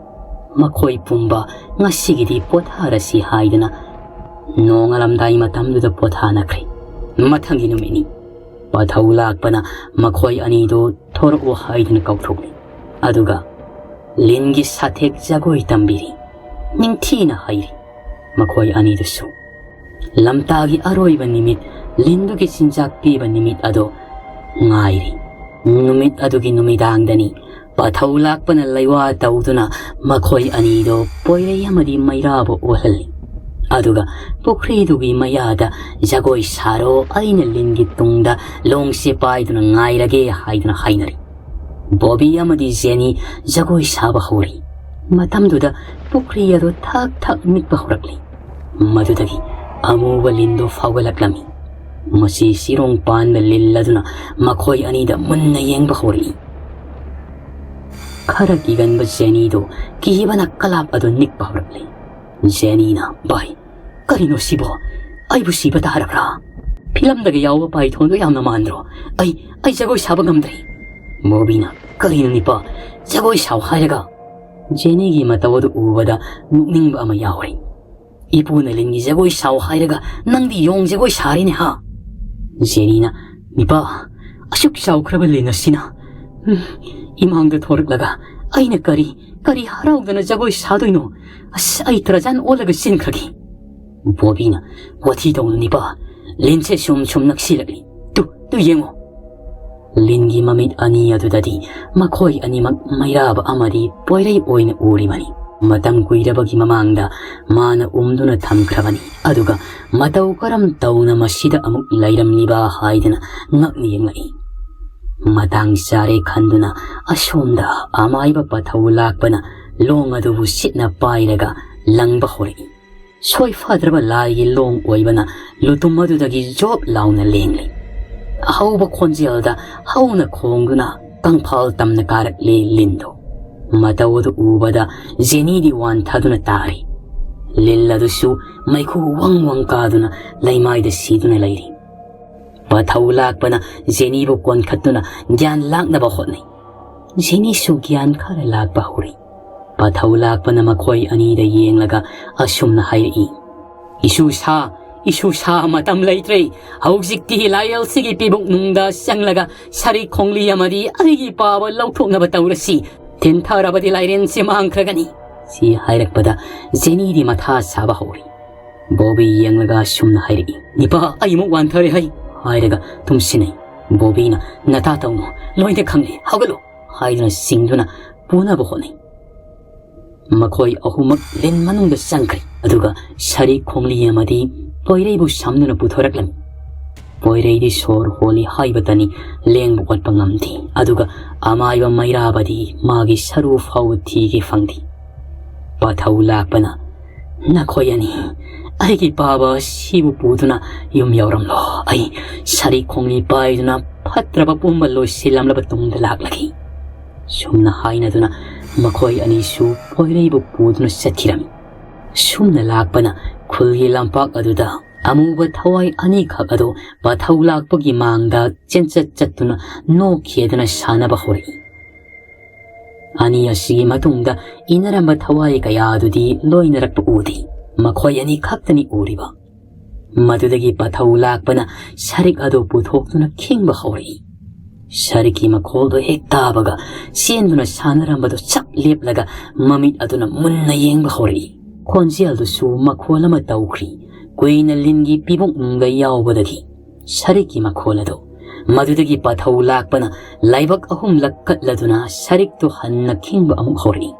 ꯃꯈꯣꯏ ꯄꯨꯝꯕ ꯉꯁꯤꯒꯤꯗꯤ ꯄꯣꯊꯥꯔꯁꯤ" ꯍꯥꯏꯗꯨꯅ ꯅꯣꯡꯉꯥꯜꯂꯝꯗꯥꯏ ꯃꯇꯝꯗꯨꯗ ꯄꯣꯊꯥꯅꯈ꯭ꯔꯦ꯫ ꯃꯊꯪꯒꯤ ꯅꯨꯃꯤꯠꯅꯤ꯫ ꯄꯥꯊꯧ ꯂꯥꯛꯄꯅ ꯃꯈꯣꯏ ꯑꯅꯤꯗꯨ ꯊꯣꯔꯛꯎ ꯍꯥꯏꯗꯨꯅ ꯀꯧꯊꯣꯛꯂꯤ꯫ ꯑꯗꯨꯒ ꯂꯤꯟꯒꯤ ꯁꯥꯊꯦꯛ ꯖꯒꯣꯏ ꯇꯝꯕꯤꯔꯤ꯫ ꯅꯤꯡꯊꯤꯅ ꯍꯩꯔꯤ꯫ ꯃꯈꯣꯏ ꯑꯅꯤꯗꯨꯁꯨ ꯂꯝꯇꯥꯒꯤ ꯑꯔꯣꯏꯕ ꯅꯨꯃꯤꯠ, ꯂꯤꯟꯗꯨꯒꯤ ꯆꯤꯟꯖꯥꯛ ꯄꯤꯕ ꯅꯨꯃꯤꯠ ꯑꯗꯣ ꯉꯥꯏꯔꯤ꯫ ꯅꯨꯃꯤꯠ ꯑꯗꯨꯒꯤ ꯅꯨꯃꯤꯗꯥꯡꯗꯅꯤ ꯄꯥꯊꯧ ꯂꯥꯛꯄꯅ ꯂꯩꯋꯥ ꯇꯧꯗꯨꯅ ꯃꯈꯣꯏ ꯑꯅꯤꯗꯣ ꯄꯣꯏꯔꯩ ꯑꯃꯗꯤ ꯃꯩꯔꯥꯕ ꯑꯣꯜꯍꯜꯂꯤ꯫ ꯑꯗꯨꯒ ꯄꯨꯈ꯭ꯔꯤꯗꯨꯒꯤ ꯃꯌꯥꯗ ꯖꯒꯣꯏ ꯁꯥꯔꯣ, ꯑꯩꯅ ꯂꯤꯟꯒꯤ ꯇꯨꯡꯗ ꯂꯣꯡꯁꯦ ꯄꯥꯏꯗꯨꯅ ꯉꯥꯏꯔꯒꯦ ꯍꯥꯏꯗꯨꯅ ꯍꯥꯏꯅꯔꯤ꯫ ꯕꯣꯕꯤ ꯑꯃꯗꯤ ꯖꯦꯅꯤ ꯖꯒꯣꯏ ꯁꯥꯕ ꯍꯧꯔꯤ꯫ ꯃꯇꯝꯗꯨꯗ ꯄꯨꯈ꯭ꯔꯤ ꯑꯗꯨ ꯊꯛ ꯊꯛ ꯅꯤꯛꯄ ꯍꯧꯔꯛꯂꯤ꯫ ꯃꯗꯨꯗꯒꯤ ꯑꯃꯨꯕ ꯂꯤꯟꯗꯨ ꯐꯥꯎꯒꯠꯂꯛꯂꯝꯃꯤ꯫ ꯃꯁꯤ ꯆꯤꯔꯣꯡ ꯄꯥꯟꯕ ꯂꯤꯟ ꯑꯗꯨꯅ ꯃꯈꯣꯏ ꯑꯅꯤꯗ ꯃꯨꯟꯅ ꯌꯦꯡꯕ ꯍꯧꯔꯛꯏ꯫ ꯈꯔ ꯀꯤꯒꯟꯕ ꯖꯦꯅꯤꯗꯨ ꯀꯤꯕꯅ ꯀꯂꯥꯞ ꯑꯗꯨ ꯅꯤꯛꯄ ꯍꯧꯔꯛꯂꯤ꯫ ꯖꯦꯅꯤꯅ, "ꯚꯥꯏ, ꯀꯔꯤꯅꯣ ꯁꯤꯕꯣ? ꯑꯩꯕꯨ ꯁꯤꯕ ꯇꯥꯔꯕ꯭ꯔꯥ? ꯐꯤꯂꯝꯗꯒ ꯌꯥꯎꯕ ꯄꯥꯏꯊꯣꯟꯗꯣ ꯌꯥꯝꯅ ꯃꯥꯟꯗ꯭ꯔꯣ? ꯑꯩ, ꯑꯩ ꯖꯒꯣꯏ ꯁꯥꯕ ꯉꯝꯗ꯭ꯔꯦ꯫" ꯕꯣꯕꯤꯅ, "ꯀꯔꯤꯅꯣ ꯅꯤꯄꯥ? ꯖꯒꯣꯏ ꯁꯥꯎ ꯍꯥꯏꯔꯒ?" ꯖꯦꯅꯤꯒꯤ ꯃꯇꯧ ꯑꯗꯨ ꯎꯕꯗ ꯅꯣꯛꯅꯤꯡꯕ ꯑꯃ ꯌꯥꯎꯔꯤ꯫ "ꯏꯄꯨꯅ ꯂꯤꯟꯒꯤ ꯖꯒꯣꯏ ꯁꯥꯎ ꯍꯥꯏꯔꯒ ꯅꯪꯗꯤ ꯌꯣꯡ ꯖꯒꯣꯏ ꯁꯥꯔꯤꯅꯦ ꯍꯥ?" ꯖꯦꯅꯤꯅ, "ꯅꯤꯄꯥ, ꯑꯁꯨꯛ ꯆꯥꯎꯈ꯭ꯔꯕ ꯂꯤꯟ ꯑꯁꯤꯅ, ꯎꯝ, ꯏꯃꯥꯡꯗ ꯊꯣꯔꯛꯂꯒ ꯑꯩꯅ ꯀꯔꯤ, ꯀꯔꯤ ꯍꯔꯥꯎꯗꯅ ꯖꯒꯣꯏ ꯁꯥꯗꯣꯏꯅꯣ? ꯑꯁ, ꯑꯩ ꯇꯔꯖꯥꯟ ꯑꯣꯜꯂꯒ ꯆꯦꯟꯈ꯭ꯔꯒꯦ꯫ ꯕꯣꯕꯤꯅ, "ꯋꯥꯊꯤ ꯇꯧꯅꯨ ꯅꯤꯄꯥ, ꯂꯤꯟꯁꯦ ꯁꯨꯝ ꯁꯨꯝ ꯅꯛꯁꯤꯜꯂꯛꯂꯤ꯫ ꯇꯨ, ꯇꯨ ꯌꯦꯡꯉꯣ!" ꯂꯤꯟꯒꯤ ꯃꯃꯤꯠ ꯑꯅꯤ ꯑꯗꯨꯗꯗꯤ ꯃꯈꯣꯏ ꯑꯅꯤꯃꯛ ꯃꯩꯔꯥꯕ ꯑꯃꯗꯤ ꯄꯣꯏꯔꯩ ꯑꯣꯏꯅ ꯎꯔꯤꯕꯅꯤ꯫ ꯃꯇꯝ ꯀꯨꯏꯔꯕꯒꯤ ꯃꯃꯥꯡꯗ ꯃꯥꯅ ꯎꯝꯗꯨꯅ ꯊꯝꯈ꯭ꯔꯕꯅꯤ꯫ ꯑꯗꯨꯒ ꯃꯇꯧ ꯀꯔꯝ ꯇꯧꯅ ꯃꯁꯤꯗ ꯑꯃꯨꯛ ꯂꯩꯔꯝꯂꯤꯕ ꯍꯥꯏꯗꯅ ꯉꯛꯅ ꯌꯦꯡꯂꯛꯏ꯫ ꯃꯇꯥꯡ ꯆꯥꯔꯦ ꯈꯟꯗꯨꯅ ꯑꯁꯣꯝꯗ ꯑꯃꯥꯏꯕ ꯄꯊꯧ ꯂꯥꯛꯄꯅ ꯂꯣꯡ ꯑꯗꯨꯕꯨ ꯁꯤꯠꯅ ꯄꯥꯏꯔꯒ ꯂꯪꯕ ꯍꯧꯔꯛꯏ꯫ ꯁꯣꯏꯐꯗ꯭ꯔꯕ ꯂꯥꯏꯒꯤ ꯂꯣꯡ ꯑꯣꯏꯕꯅ ꯂꯨꯇꯨꯝ ꯑꯗꯨꯗꯒꯤ ꯖꯣꯞ ꯂꯥꯎꯅ ꯂꯦꯡꯂꯤ꯫ ꯑꯍꯧꯕ ꯈꯣꯟꯖꯦꯜꯗ ꯍꯧꯅ ꯈꯣꯡꯗꯨꯅ ꯀꯪꯐꯥꯜ ꯇꯝꯅ ꯀꯥꯔꯛꯂꯤ ꯂꯤꯟꯗꯨ꯫ ꯃꯇꯧ ꯑꯗꯨ ꯎꯕꯗ ꯖꯦꯅꯤꯗꯤ ꯋꯥꯟꯊꯗꯨꯅ ꯇꯥꯔꯤ꯫ ꯂꯤꯟ ꯑꯗꯨꯁꯨ ꯃꯩꯈꯨ ꯋꯪ ꯋꯪ ꯀꯥꯗꯨꯅ ꯂꯩꯃꯥꯏꯗ ꯁꯤꯗꯨꯅ ꯂꯩꯔꯤ꯫ ꯄꯊꯧ ꯂꯥꯛꯄꯅ ꯖꯦꯅꯤꯕꯨ ꯀꯣꯟꯈꯠꯇꯨꯅ ꯒ꯭ꯌꯥꯟ ꯂꯥꯛꯅꯕ ꯍꯣꯠꯅꯩ꯫ ꯖꯦꯅꯤꯁꯨ ꯒ꯭ꯌꯥꯟ ꯈꯔ ꯂꯥꯛꯄ ꯍꯧꯔꯛꯏ꯫ ꯄꯊꯧ ꯂꯥꯛꯄꯅ ꯃꯈꯣꯏ ꯑꯅꯤꯗ ꯌꯦꯡꯂꯒ ꯑꯁꯨꯝꯅ ꯍꯥꯏꯔꯛꯏ, "ꯏꯁꯨ ꯁꯥ, ꯏꯁꯨ ꯁꯥ, ꯃꯇꯝ ꯂꯩꯇ꯭ꯔꯦ꯫ ꯍꯧꯖꯤꯛꯇꯤ ꯂꯥꯏꯔꯦꯜꯁꯤꯒꯤ ꯄꯤꯕꯨꯛꯅꯨꯡꯗ ꯆꯪꯂꯒ ꯁꯔꯤꯛ ꯈꯣꯡꯂꯤ ꯑꯃꯗꯤ ꯑꯩꯒꯤ ꯄꯥꯕ ꯂꯧꯊꯣꯛꯅꯕ ꯇꯧꯔꯁꯤ꯫ ꯊꯤꯟꯊꯔꯕꯗꯤ ꯂꯥꯏꯔꯦꯟꯁꯤ ꯃꯥꯡꯈ꯭ꯔꯒꯅꯤ꯫" ꯁꯤ ꯍꯥꯏꯔꯛꯄꯗ ꯖꯦꯅꯤꯗꯤ ꯃꯊꯥ ꯁꯥꯕ ꯍꯧꯔꯤ꯫ ꯕꯣꯕꯤ ꯌꯦꯡꯂꯒ ꯑꯁꯨꯝꯅ ꯍꯥꯏꯔꯛꯏ, "ꯅꯤꯄꯥ, ꯑꯩ ꯑꯃꯨꯛ ꯋꯥꯟꯊꯔꯦ ꯍꯩ!" ꯍꯥꯏꯔꯒ ꯇꯨꯝꯁꯤꯟꯅꯩ꯫ ꯕꯣꯕꯤꯅ, "ꯅꯇꯥ ꯇꯧꯅꯨ, ꯂꯣꯏꯅ ꯈꯪꯂꯦ, ꯍꯧꯒꯠꯂꯨ!" ꯍꯥꯏꯗꯨꯅ ꯆꯤꯡꯗꯨꯅ ꯄꯨꯅꯕ ꯍꯣꯠꯅꯩ꯫ ꯃꯈꯣꯏ ꯑꯍꯨꯝꯃꯛ ꯂꯤꯟ ꯃꯅꯨꯡꯗ ꯆꯪꯈ꯭ꯔꯦ, ꯑꯗꯨꯒ ꯁꯔꯤ ꯈꯣꯡꯂꯤ ꯑꯃꯗꯤ ꯄꯣꯏꯔꯩꯕꯨ ꯁꯝꯗꯨꯅ ꯄꯨꯊꯣꯔꯛꯂꯝꯃꯤ꯫ ꯄꯣꯏꯔꯩꯗꯤ ꯁꯣꯔ ꯍꯣꯜꯂꯤ ꯍꯥꯏꯕꯇꯅꯤ, ꯂꯦꯡꯕ ꯑꯣꯠꯄ ꯉꯝꯗꯦ, ꯑꯗꯨꯒ ꯑꯃꯥꯏꯕ ꯃꯩꯔꯥꯕꯗꯤ ꯃꯥꯒꯤ ꯁꯔꯨ ꯐꯥꯎ ꯊꯤꯒꯦ ꯐꯪꯗꯦ꯫ ꯄꯥꯊꯧ ꯂꯥꯛꯄꯅ, "ꯅꯈꯣꯏ ꯑꯅꯤ ꯑꯩꯒꯤ ꯄꯥꯕ ꯑꯁꯤꯕꯨ ꯄꯨꯗꯨꯅ ꯌꯨꯝ ꯌꯧꯔꯝꯂꯣ꯫ ꯑꯩ ꯁꯔꯤ ꯈꯣꯡꯂꯤ ꯄꯥꯏꯗꯨꯅ ꯐꯠꯇ꯭ꯔꯕ ꯄꯨꯝꯕ ꯂꯣꯏꯁꯤꯜꯂꯝꯂꯕ ꯇꯨꯡꯗ ꯂꯥꯛꯂꯒꯦ꯫" ꯁꯨꯝꯅ ꯍꯥꯏꯅꯗꯨꯅ ꯃꯈꯣꯏ ꯑꯅꯤꯁꯨ ꯄꯣꯏꯔꯩꯕꯨ ꯄꯨꯗꯨꯅ ꯆꯠꯈꯤꯔꯝꯃꯤ꯫ ꯁꯨꯝꯅ ꯂꯥꯛꯄꯅ ꯈꯨꯜꯒꯤ ꯂꯝꯄꯥꯛ ꯑꯗꯨꯗ ꯑꯃꯨꯕ ꯊꯋꯥꯏ ꯑꯅꯤꯈꯛ ꯑꯗꯨ ꯄꯥꯊꯧ ꯂꯥꯛꯄꯒꯤ ꯃꯥꯡꯗ ꯆꯦꯟꯆꯠ ꯆꯠꯇꯨꯅ ꯅꯣꯛꯈꯤꯗꯨꯅ ꯁꯥꯟꯅꯕ ꯍꯧꯔꯛꯏ꯫ ꯑꯅꯤ ꯑꯁꯤꯒꯤ ꯃꯇꯨꯡꯗ ꯏꯟꯅꯔꯝꯕ ꯊꯋꯥꯏ ꯀꯌꯥ ꯑꯗꯨꯗꯤ ꯂꯣꯏꯅꯔꯛꯄ ꯎꯗꯦ꯫ ꯃꯈꯣꯏ ꯑꯅꯤ ꯈꯛꯇꯅꯤ ꯎꯔꯤꯕ꯫ ꯃꯗꯨꯗꯒꯤ ꯄꯥꯊꯧ ꯂꯥꯛꯄꯅ ꯁꯔꯤꯛ ꯑꯗꯨ ꯄꯨꯊꯣꯛꯇꯨꯅ ꯈꯤꯡꯕ ꯍꯧꯔꯛꯏ꯫ ꯁꯔꯤꯛꯀꯤ ꯃꯈꯣꯜꯗꯣ ꯍꯦꯛ ꯇꯥꯕꯒ ꯆꯦꯟꯗꯨꯅ ꯁꯥꯟꯅꯔꯝꯕꯗꯣ ꯆꯞ ꯂꯦꯞꯂꯒ ꯃꯃꯤꯠ ꯑꯗꯨꯅ ꯃꯨꯟꯅ ꯌꯦꯡꯕ ꯍꯧꯔꯛꯏ꯫ ꯈꯣꯟꯖꯦꯜꯗꯨꯁꯨ ꯃꯈꯣꯜ ꯑꯃ ꯇꯧꯈ꯭ꯔꯤ꯫ ꯀꯨꯏꯅ ꯂꯤꯟꯒꯤ ꯄꯤꯕꯨꯡ ꯅꯨꯡꯗ ꯌꯥꯎꯕꯗꯒꯤ ꯁꯔꯤꯛꯀꯤ ꯃꯈꯣꯜ ꯑꯗꯨ꯫ ꯃꯗꯨꯗꯒꯤ ꯄꯥꯊꯧ ꯂꯥꯛꯄꯅ ꯂꯥꯏꯕꯛ ꯑꯍꯨꯝꯂꯛ ꯀꯠꯂꯗꯨꯅ ꯁꯔꯤꯛꯇꯨ ꯍꯟꯅ ꯈꯤꯡꯕ ꯑꯃꯨꯛ ꯍꯧꯔꯛꯏ꯫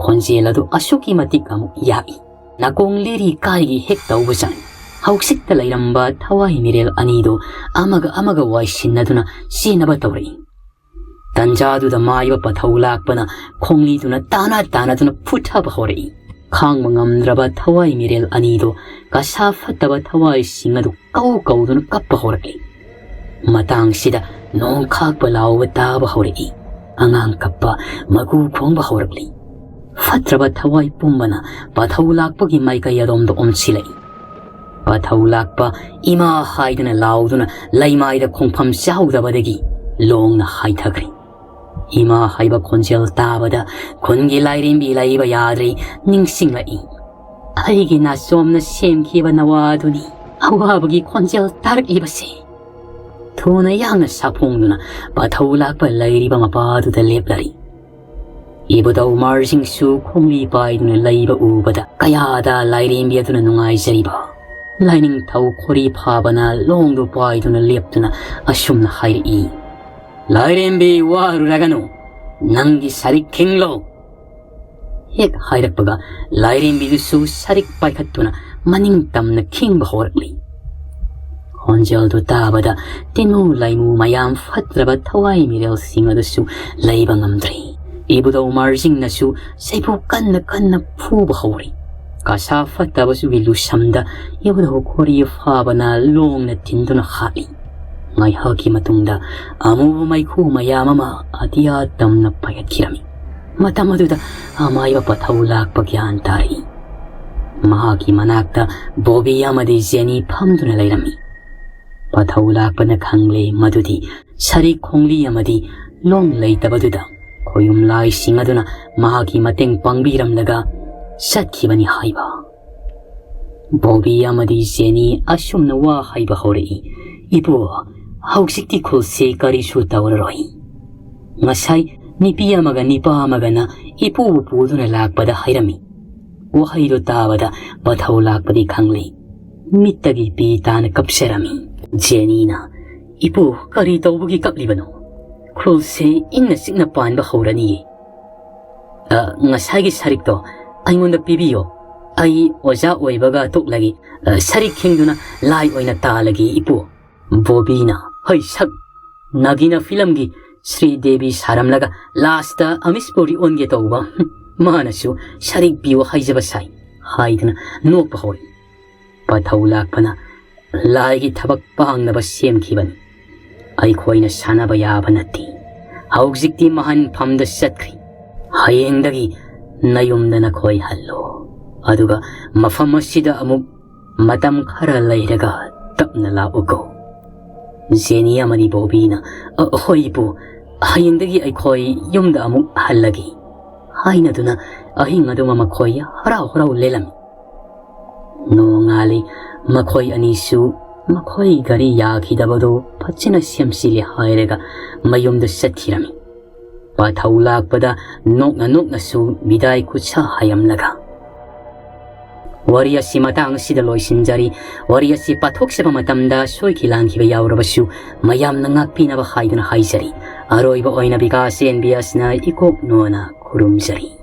ꯈꯣꯟꯖꯦꯜ ꯑꯗꯨ ꯑꯁꯨꯛꯀꯤ ꯃꯇꯤꯛ ꯑꯃꯨꯛ ꯌꯥꯛꯏ꯫ ꯅꯥꯀꯣꯡ ꯂꯤꯔꯤ ꯀꯥꯏꯒꯤ ꯍꯦꯛ ꯇꯧꯕꯖꯥꯠꯅꯤ꯫ ꯍꯧꯖꯤꯛꯇ ꯂꯩꯔꯝꯕ ꯊꯋꯥꯏ ꯃꯤꯔꯦꯜ ꯑꯅꯤꯗꯨ ꯑꯃꯒ ꯑꯃꯒ ꯋꯥꯏꯁꯤꯟꯅꯗꯨꯅ ꯆꯦꯟꯅꯕ ꯇꯧꯔꯛꯏ꯫ ꯇꯟꯖꯥꯗꯨꯗ ꯃꯥꯏꯕ ꯄꯥꯊꯧ ꯂꯥꯛꯄꯅ ꯈꯣꯡꯂꯤꯗꯨꯅ ꯇꯥꯅ ꯇꯥꯅꯗꯨꯅ ꯐꯨꯊꯕ ꯍꯧꯔꯛꯏ꯫ ꯈꯥꯡꯕ ꯉꯝꯗ꯭ꯔꯕ ꯊꯋꯥꯏ ꯃꯤꯔꯦꯜ ꯑꯅꯤꯗꯨ ꯀꯁꯥ ꯐꯠꯇꯕ ꯊꯋꯥꯏꯁꯤꯡ ꯑꯗꯨ ꯀꯧ ꯀꯧꯗꯨꯅ ꯀꯞꯄ ꯍꯧꯔꯛꯂꯤ꯫ ꯃꯇꯥꯡꯁꯤꯗ ꯅꯣꯡ ꯈꯥꯛꯄ ꯂꯥꯎꯕ ꯇꯥꯕ ꯍꯧꯔꯛꯏ꯫ ꯑꯉꯥꯡ ꯀꯞꯄ, ꯃꯒꯨ ꯈꯣꯡꯕ ꯍꯧꯔꯛꯂꯤ꯫ ꯐꯠꯇ꯭ꯔꯕ ꯊꯋꯥꯏ ꯄꯨꯝꯕꯅ ꯄꯥꯊꯧ ꯂꯥꯛꯄꯒꯤ ꯃꯥꯏꯀꯩ ꯑꯗꯣꯝꯗ ꯑꯣꯟꯁꯤꯜꯂꯛꯏ꯫ ꯄꯥꯊꯧ ꯂꯥꯛꯄ ꯏꯃꯥ ꯍꯥꯏꯗꯨꯅ ꯂꯥꯎꯗꯨꯅ ꯂꯩꯃꯥꯏꯗ ꯈꯣꯡꯐꯝ ꯆꯥꯍꯧꯗꯕꯗꯒꯤ ꯂꯣꯡꯅ ꯍꯥꯏꯊꯈ꯭ꯔꯦ꯫ ꯏꯃꯥ ꯍꯥꯏꯕ ꯈꯣꯟꯖꯦꯜ ꯇꯥꯕꯗ ꯈꯨꯟꯒꯤ ꯂꯥꯏꯔꯦꯝꯕꯤ ꯂꯩꯕ ꯌꯥꯗ꯭ꯔꯦ ꯅꯤꯡꯁꯤꯡꯂꯛꯏ꯫ "ꯑꯩꯒꯤ ꯅꯥꯆꯣꯝꯅ ꯁꯦꯝꯈꯤꯕ ꯅꯋꯥꯗꯨꯅꯤ ꯑꯋꯥꯕꯒꯤ ꯈꯣꯟꯖꯦꯜ ꯇꯥꯔꯛꯂꯤꯕꯁꯦ"꯫ ꯊꯨꯅ ꯌꯥꯡꯅ ꯁꯥꯐꯣꯡꯗꯨꯅ ꯄꯥꯊꯧ ꯂꯥꯛꯄ ꯂꯩꯔꯤꯕ ꯃꯄꯥꯗꯨꯗ ꯂꯦꯞꯂꯔꯤ꯫ ꯏꯕꯨꯙꯧ ꯃꯥꯔꯖꯤꯡꯁꯨ ꯈꯣꯡꯂꯤ ꯄꯥꯏꯗꯨꯅ ꯂꯩꯕ ꯎꯕꯗ ꯀꯌꯥꯗ ꯂꯥꯏꯔꯦꯝꯕꯤ ꯑꯗꯨꯅ ꯅꯨꯡꯉꯥꯏꯖꯔꯤꯕ꯫ ꯂꯥꯏꯅꯤꯡꯊꯧ ꯈꯣꯔꯤ ꯐꯥꯕꯅ ꯂꯣꯡꯗꯨ ꯄꯥꯏꯗꯨꯅ ꯂꯦꯞꯇꯨꯅ ꯑꯁꯨꯝꯅ ꯍꯥꯏꯔꯛꯏ, "ꯂꯥꯏꯔꯦꯝꯕꯤ, ꯋꯥꯔꯨꯔꯒꯅꯨ, ꯅꯪꯒꯤ ꯁꯔꯤꯛ ꯈꯤꯡꯂꯣ"꯫ ꯍꯦꯛ ꯍꯥꯏꯔꯛꯄꯒ ꯂꯥꯏꯔꯦꯝꯕꯤꯗꯨꯁꯨ ꯁꯔꯤꯛ ꯄꯥꯏꯈꯠꯇꯨꯅ ꯃꯅꯤꯡ ꯇꯝꯅ ꯈꯤꯡꯕ ꯍꯧꯔꯛꯂꯤ꯫ ꯈꯣꯟꯖꯦꯜꯗꯨ ꯇꯥꯕꯗ ꯇꯤꯅꯨ ꯂꯥꯏꯃꯨ ꯃꯌꯥꯝ ꯐꯠꯇ꯭ꯔꯕ ꯊꯋꯥꯏ ꯃꯤꯔꯦꯜꯁꯤꯡ ꯑꯗꯨꯁꯨ ꯂꯩꯕ ꯉꯝꯗ꯭ꯔꯦ꯫ ꯏꯕꯨꯙꯧ ꯃꯥꯔꯖꯤꯡꯅꯁꯨ ꯆꯩꯐꯨ ꯀꯟꯅ ꯀꯟꯅ ꯐꯨꯕ ꯍꯧꯔꯦ꯫ ꯀꯁꯥ ꯐꯠꯇꯕꯁꯨꯒꯤ ꯂꯨꯁꯝꯗ ꯏꯕꯨꯙꯧ ꯈꯣꯔꯤ ꯐꯥꯕꯅ ꯂꯣꯡꯅ ꯊꯤꯟꯗꯨꯅ ꯍꯥꯠꯂꯤ꯫ ꯉꯥꯏꯍꯥꯛꯀꯤ ꯃꯇꯨꯡꯗ ꯑꯃꯨꯕ ꯃꯩꯈꯨ ꯃꯌꯥꯝ ꯑꯃ ꯑꯇꯤꯌꯥ ꯇꯝꯅ ꯄꯥꯏꯈꯠꯈꯤꯔꯝꯃꯤ꯫ ꯃꯇꯝ ꯑꯗꯨꯗ ꯑꯃꯥꯏꯕ ꯄꯥꯊꯧ ꯂꯥꯛꯄ ꯒ꯭ꯌꯥꯟ ꯇꯥꯔꯛꯏ꯫ ꯃꯍꯥꯛꯀꯤ ꯃꯅꯥꯛꯇ ꯕꯣꯕꯤ ꯑꯃꯗꯤ ꯖꯦꯅꯤ ꯐꯝꯗꯨꯅ ꯂꯩꯔꯝꯃꯤ꯫ ꯄꯥꯊꯧ ꯂꯥꯛꯄꯅ ꯈꯪꯂꯦ ꯃꯗꯨꯗꯤ ꯁꯔꯤꯛ ꯈꯣꯡꯂꯤ ꯑꯃꯗꯤ ꯂꯣꯡ ꯂꯩꯇꯕꯗꯨꯗ ꯈꯣꯌꯨꯝ ꯂꯥꯏꯁꯤꯡ ꯑꯗꯨꯅ ꯃꯍꯥꯛꯀꯤ ꯃꯇꯦꯡ ꯄꯥꯡꯕꯤꯔꯝꯂꯒ ꯆꯠꯈꯤꯕꯅꯤ ꯍꯥꯏꯕ꯫ ꯕꯣꯕꯤ ꯑꯃꯗꯤ ꯖꯦꯅꯤ ꯑꯁꯨꯝꯅ ꯋꯥ ꯍꯥꯏꯕ ꯍꯧꯔꯛꯏ, "ꯏꯄꯨ, ꯍꯧꯖꯤꯛꯇꯤ ꯈꯨꯜꯁꯦ ꯀꯔꯤꯁꯨ ꯇꯧꯔꯔꯣꯏ꯫ ꯉꯁꯥꯏ ꯅꯨꯄꯤ ꯑꯃꯒ ꯅꯨꯄꯥ ꯑꯃꯒꯅ ꯏꯄꯨꯕꯨ ꯄꯨꯗꯨꯅ ꯂꯥꯛꯄꯗ ꯍꯥꯏꯔꯝꯃꯤ꯫ ꯋꯥꯍꯩꯗꯨ ꯇꯥꯕꯗ ꯄꯥꯊꯧ ꯂꯥꯛꯄꯗꯤ ꯈꯪꯂꯤ꯫ ꯃꯤꯠꯇꯒꯤ ꯄꯤ ꯇꯥꯅ ꯀꯞꯆꯔꯝꯃꯤ꯫ ꯖꯦꯅꯤꯅ, "ꯏꯄꯨ, ꯀꯔꯤ ꯇꯧꯕꯒꯤ ꯀꯞꯂꯤꯕꯅꯣ? ꯈꯨꯜꯁꯦ ꯏꯪꯅ ꯆꯤꯛꯅ ꯄꯥꯟꯕ ꯍꯧꯔꯅꯤꯌꯦ꯫ ꯑ, ꯉꯁꯥꯏꯒꯤ ꯁꯔꯤꯛꯇꯣ ꯑꯩꯉꯣꯟꯗ ꯄꯤꯕꯤꯌꯣ꯫ ꯑꯩ ꯑꯣꯖꯥ ꯑꯣꯏꯕꯒ ꯇꯣꯛꯂꯒꯦ꯫ ꯑ, ꯁꯔꯤꯛ ꯈꯤꯡꯗꯨꯅ ꯂꯥꯏ ꯑꯣꯏꯅ ꯇꯥꯜꯂꯒꯦ, ꯏꯄꯨ꯫" ꯕꯣꯕꯤꯅ, "ꯍꯩ ꯁꯛ! ꯅꯥꯒꯤꯅꯥ ꯐꯤꯂꯝꯒꯤ ꯁ꯭ꯔꯤ ꯗꯦꯕꯤ ꯁꯥꯔꯝꯂꯒ ꯂꯥꯁꯇ ꯑꯃꯤꯁ ꯄꯨꯔꯤ ꯑꯣꯟꯒꯦ ꯇꯧꯕ꯫ ꯃꯥꯅꯁꯨ ꯁꯔꯤꯛ ꯄꯤꯌꯨ ꯍꯥꯏꯖꯕ ꯁꯥꯏ" ꯍꯥꯏꯗꯨꯅ ꯅꯣꯛꯄ ꯍꯧꯔꯛꯏ꯫ ꯄꯥꯊꯧ ꯂꯥꯛꯄꯅ, "ꯂꯥꯏꯒꯤ ꯊꯕꯛ ꯄꯥꯡꯅꯕ ꯁꯦꯝꯈꯤꯕꯅꯤ꯫ ꯑꯩꯈꯣꯏꯅ ꯁꯥꯟꯅꯕ ꯌꯥꯕ ꯅꯠꯇꯦ꯫ ꯍꯧꯖꯤꯛꯇꯤ ꯃꯍꯟꯐꯝꯗ ꯆꯠꯈ꯭ꯔꯤ꯫ ꯍꯌꯦꯡꯗꯒꯤ ꯅꯌꯨꯝꯗ ꯅꯈꯣꯏ ꯍꯜꯂꯣ꯫ ꯑꯗꯨꯒ ꯃꯐꯝ ꯑꯁꯤꯗ ꯑꯃꯨꯛ ꯃꯇꯝ ꯈꯔ ꯂꯩꯔꯒ ꯇꯞꯅ ꯂꯥꯛꯎꯀꯣ꯫" ꯖꯦꯅꯤ ꯑꯃꯗꯤ ꯕꯣꯕꯤꯅ, "ꯑ, ꯍꯣꯏ ꯏꯄꯨ, ꯍꯌꯦꯡꯗꯒꯤ ꯑꯩꯈꯣꯏ ꯌꯨꯝꯗ ꯑꯃꯨꯛ ꯍꯜꯂꯒꯦ" ꯍꯥꯏꯅꯗꯨꯅ ꯑꯍꯤꯡ ꯑꯗꯨꯃ ꯃꯈꯣꯏ ꯍꯔꯥꯎ ꯍꯔꯥꯎ ꯂꯦꯜꯂꯝꯃꯤ꯫ ꯅꯣꯡꯉꯥꯜꯂꯤ꯫ ꯃꯈꯣꯏ ꯑꯅꯤꯁꯨ ꯃꯈꯣꯏ ꯒꯥꯔꯤ ꯌꯥꯈꯤꯗꯕꯗꯨ ꯐꯖꯅ ꯁꯦꯝꯁꯤꯜꯂꯦ ꯍꯥꯏꯔꯒ ꯃꯌꯨꯝꯗ ꯆꯠꯈꯤꯔꯝꯃꯤ꯫ ꯄꯥꯊꯧ ꯂꯥꯛꯄꯗ ꯅꯣꯛꯅ ꯅꯣꯛꯅꯁꯨ ꯕꯤꯗꯥꯏ ꯈꯨꯠꯁꯥ ꯍꯥꯏꯔꯝꯂꯒ꯫ ꯋꯥꯔꯤ ꯑꯁꯤ ꯃꯇꯥꯡ ꯑꯁꯤꯗ ꯂꯣꯏꯁꯤꯟꯖꯔꯤ꯫ ꯋꯥꯔꯤ ꯑꯁꯤ ꯄꯥꯊꯣꯛꯆꯕ ꯃꯇꯝꯗ ꯁꯣꯏꯈꯤ ꯂꯥꯟꯈꯤꯕ ꯌꯥꯎꯔꯕꯁꯨ ꯃꯌꯥꯝꯅ ꯉꯥꯛꯄꯤꯅꯕ ꯍꯥꯏꯗꯨꯅ ꯍꯥꯏꯖꯔꯤ꯫ ꯑꯔꯣꯏꯕ ꯑꯣꯏꯅ ꯕꯤꯀꯥꯁ ꯑꯦꯟ ꯕꯤ ꯑꯦꯁꯅ ꯏꯀꯣꯛ ꯅꯣꯅ ꯈꯨꯔꯨꯝꯖꯔꯤ꯫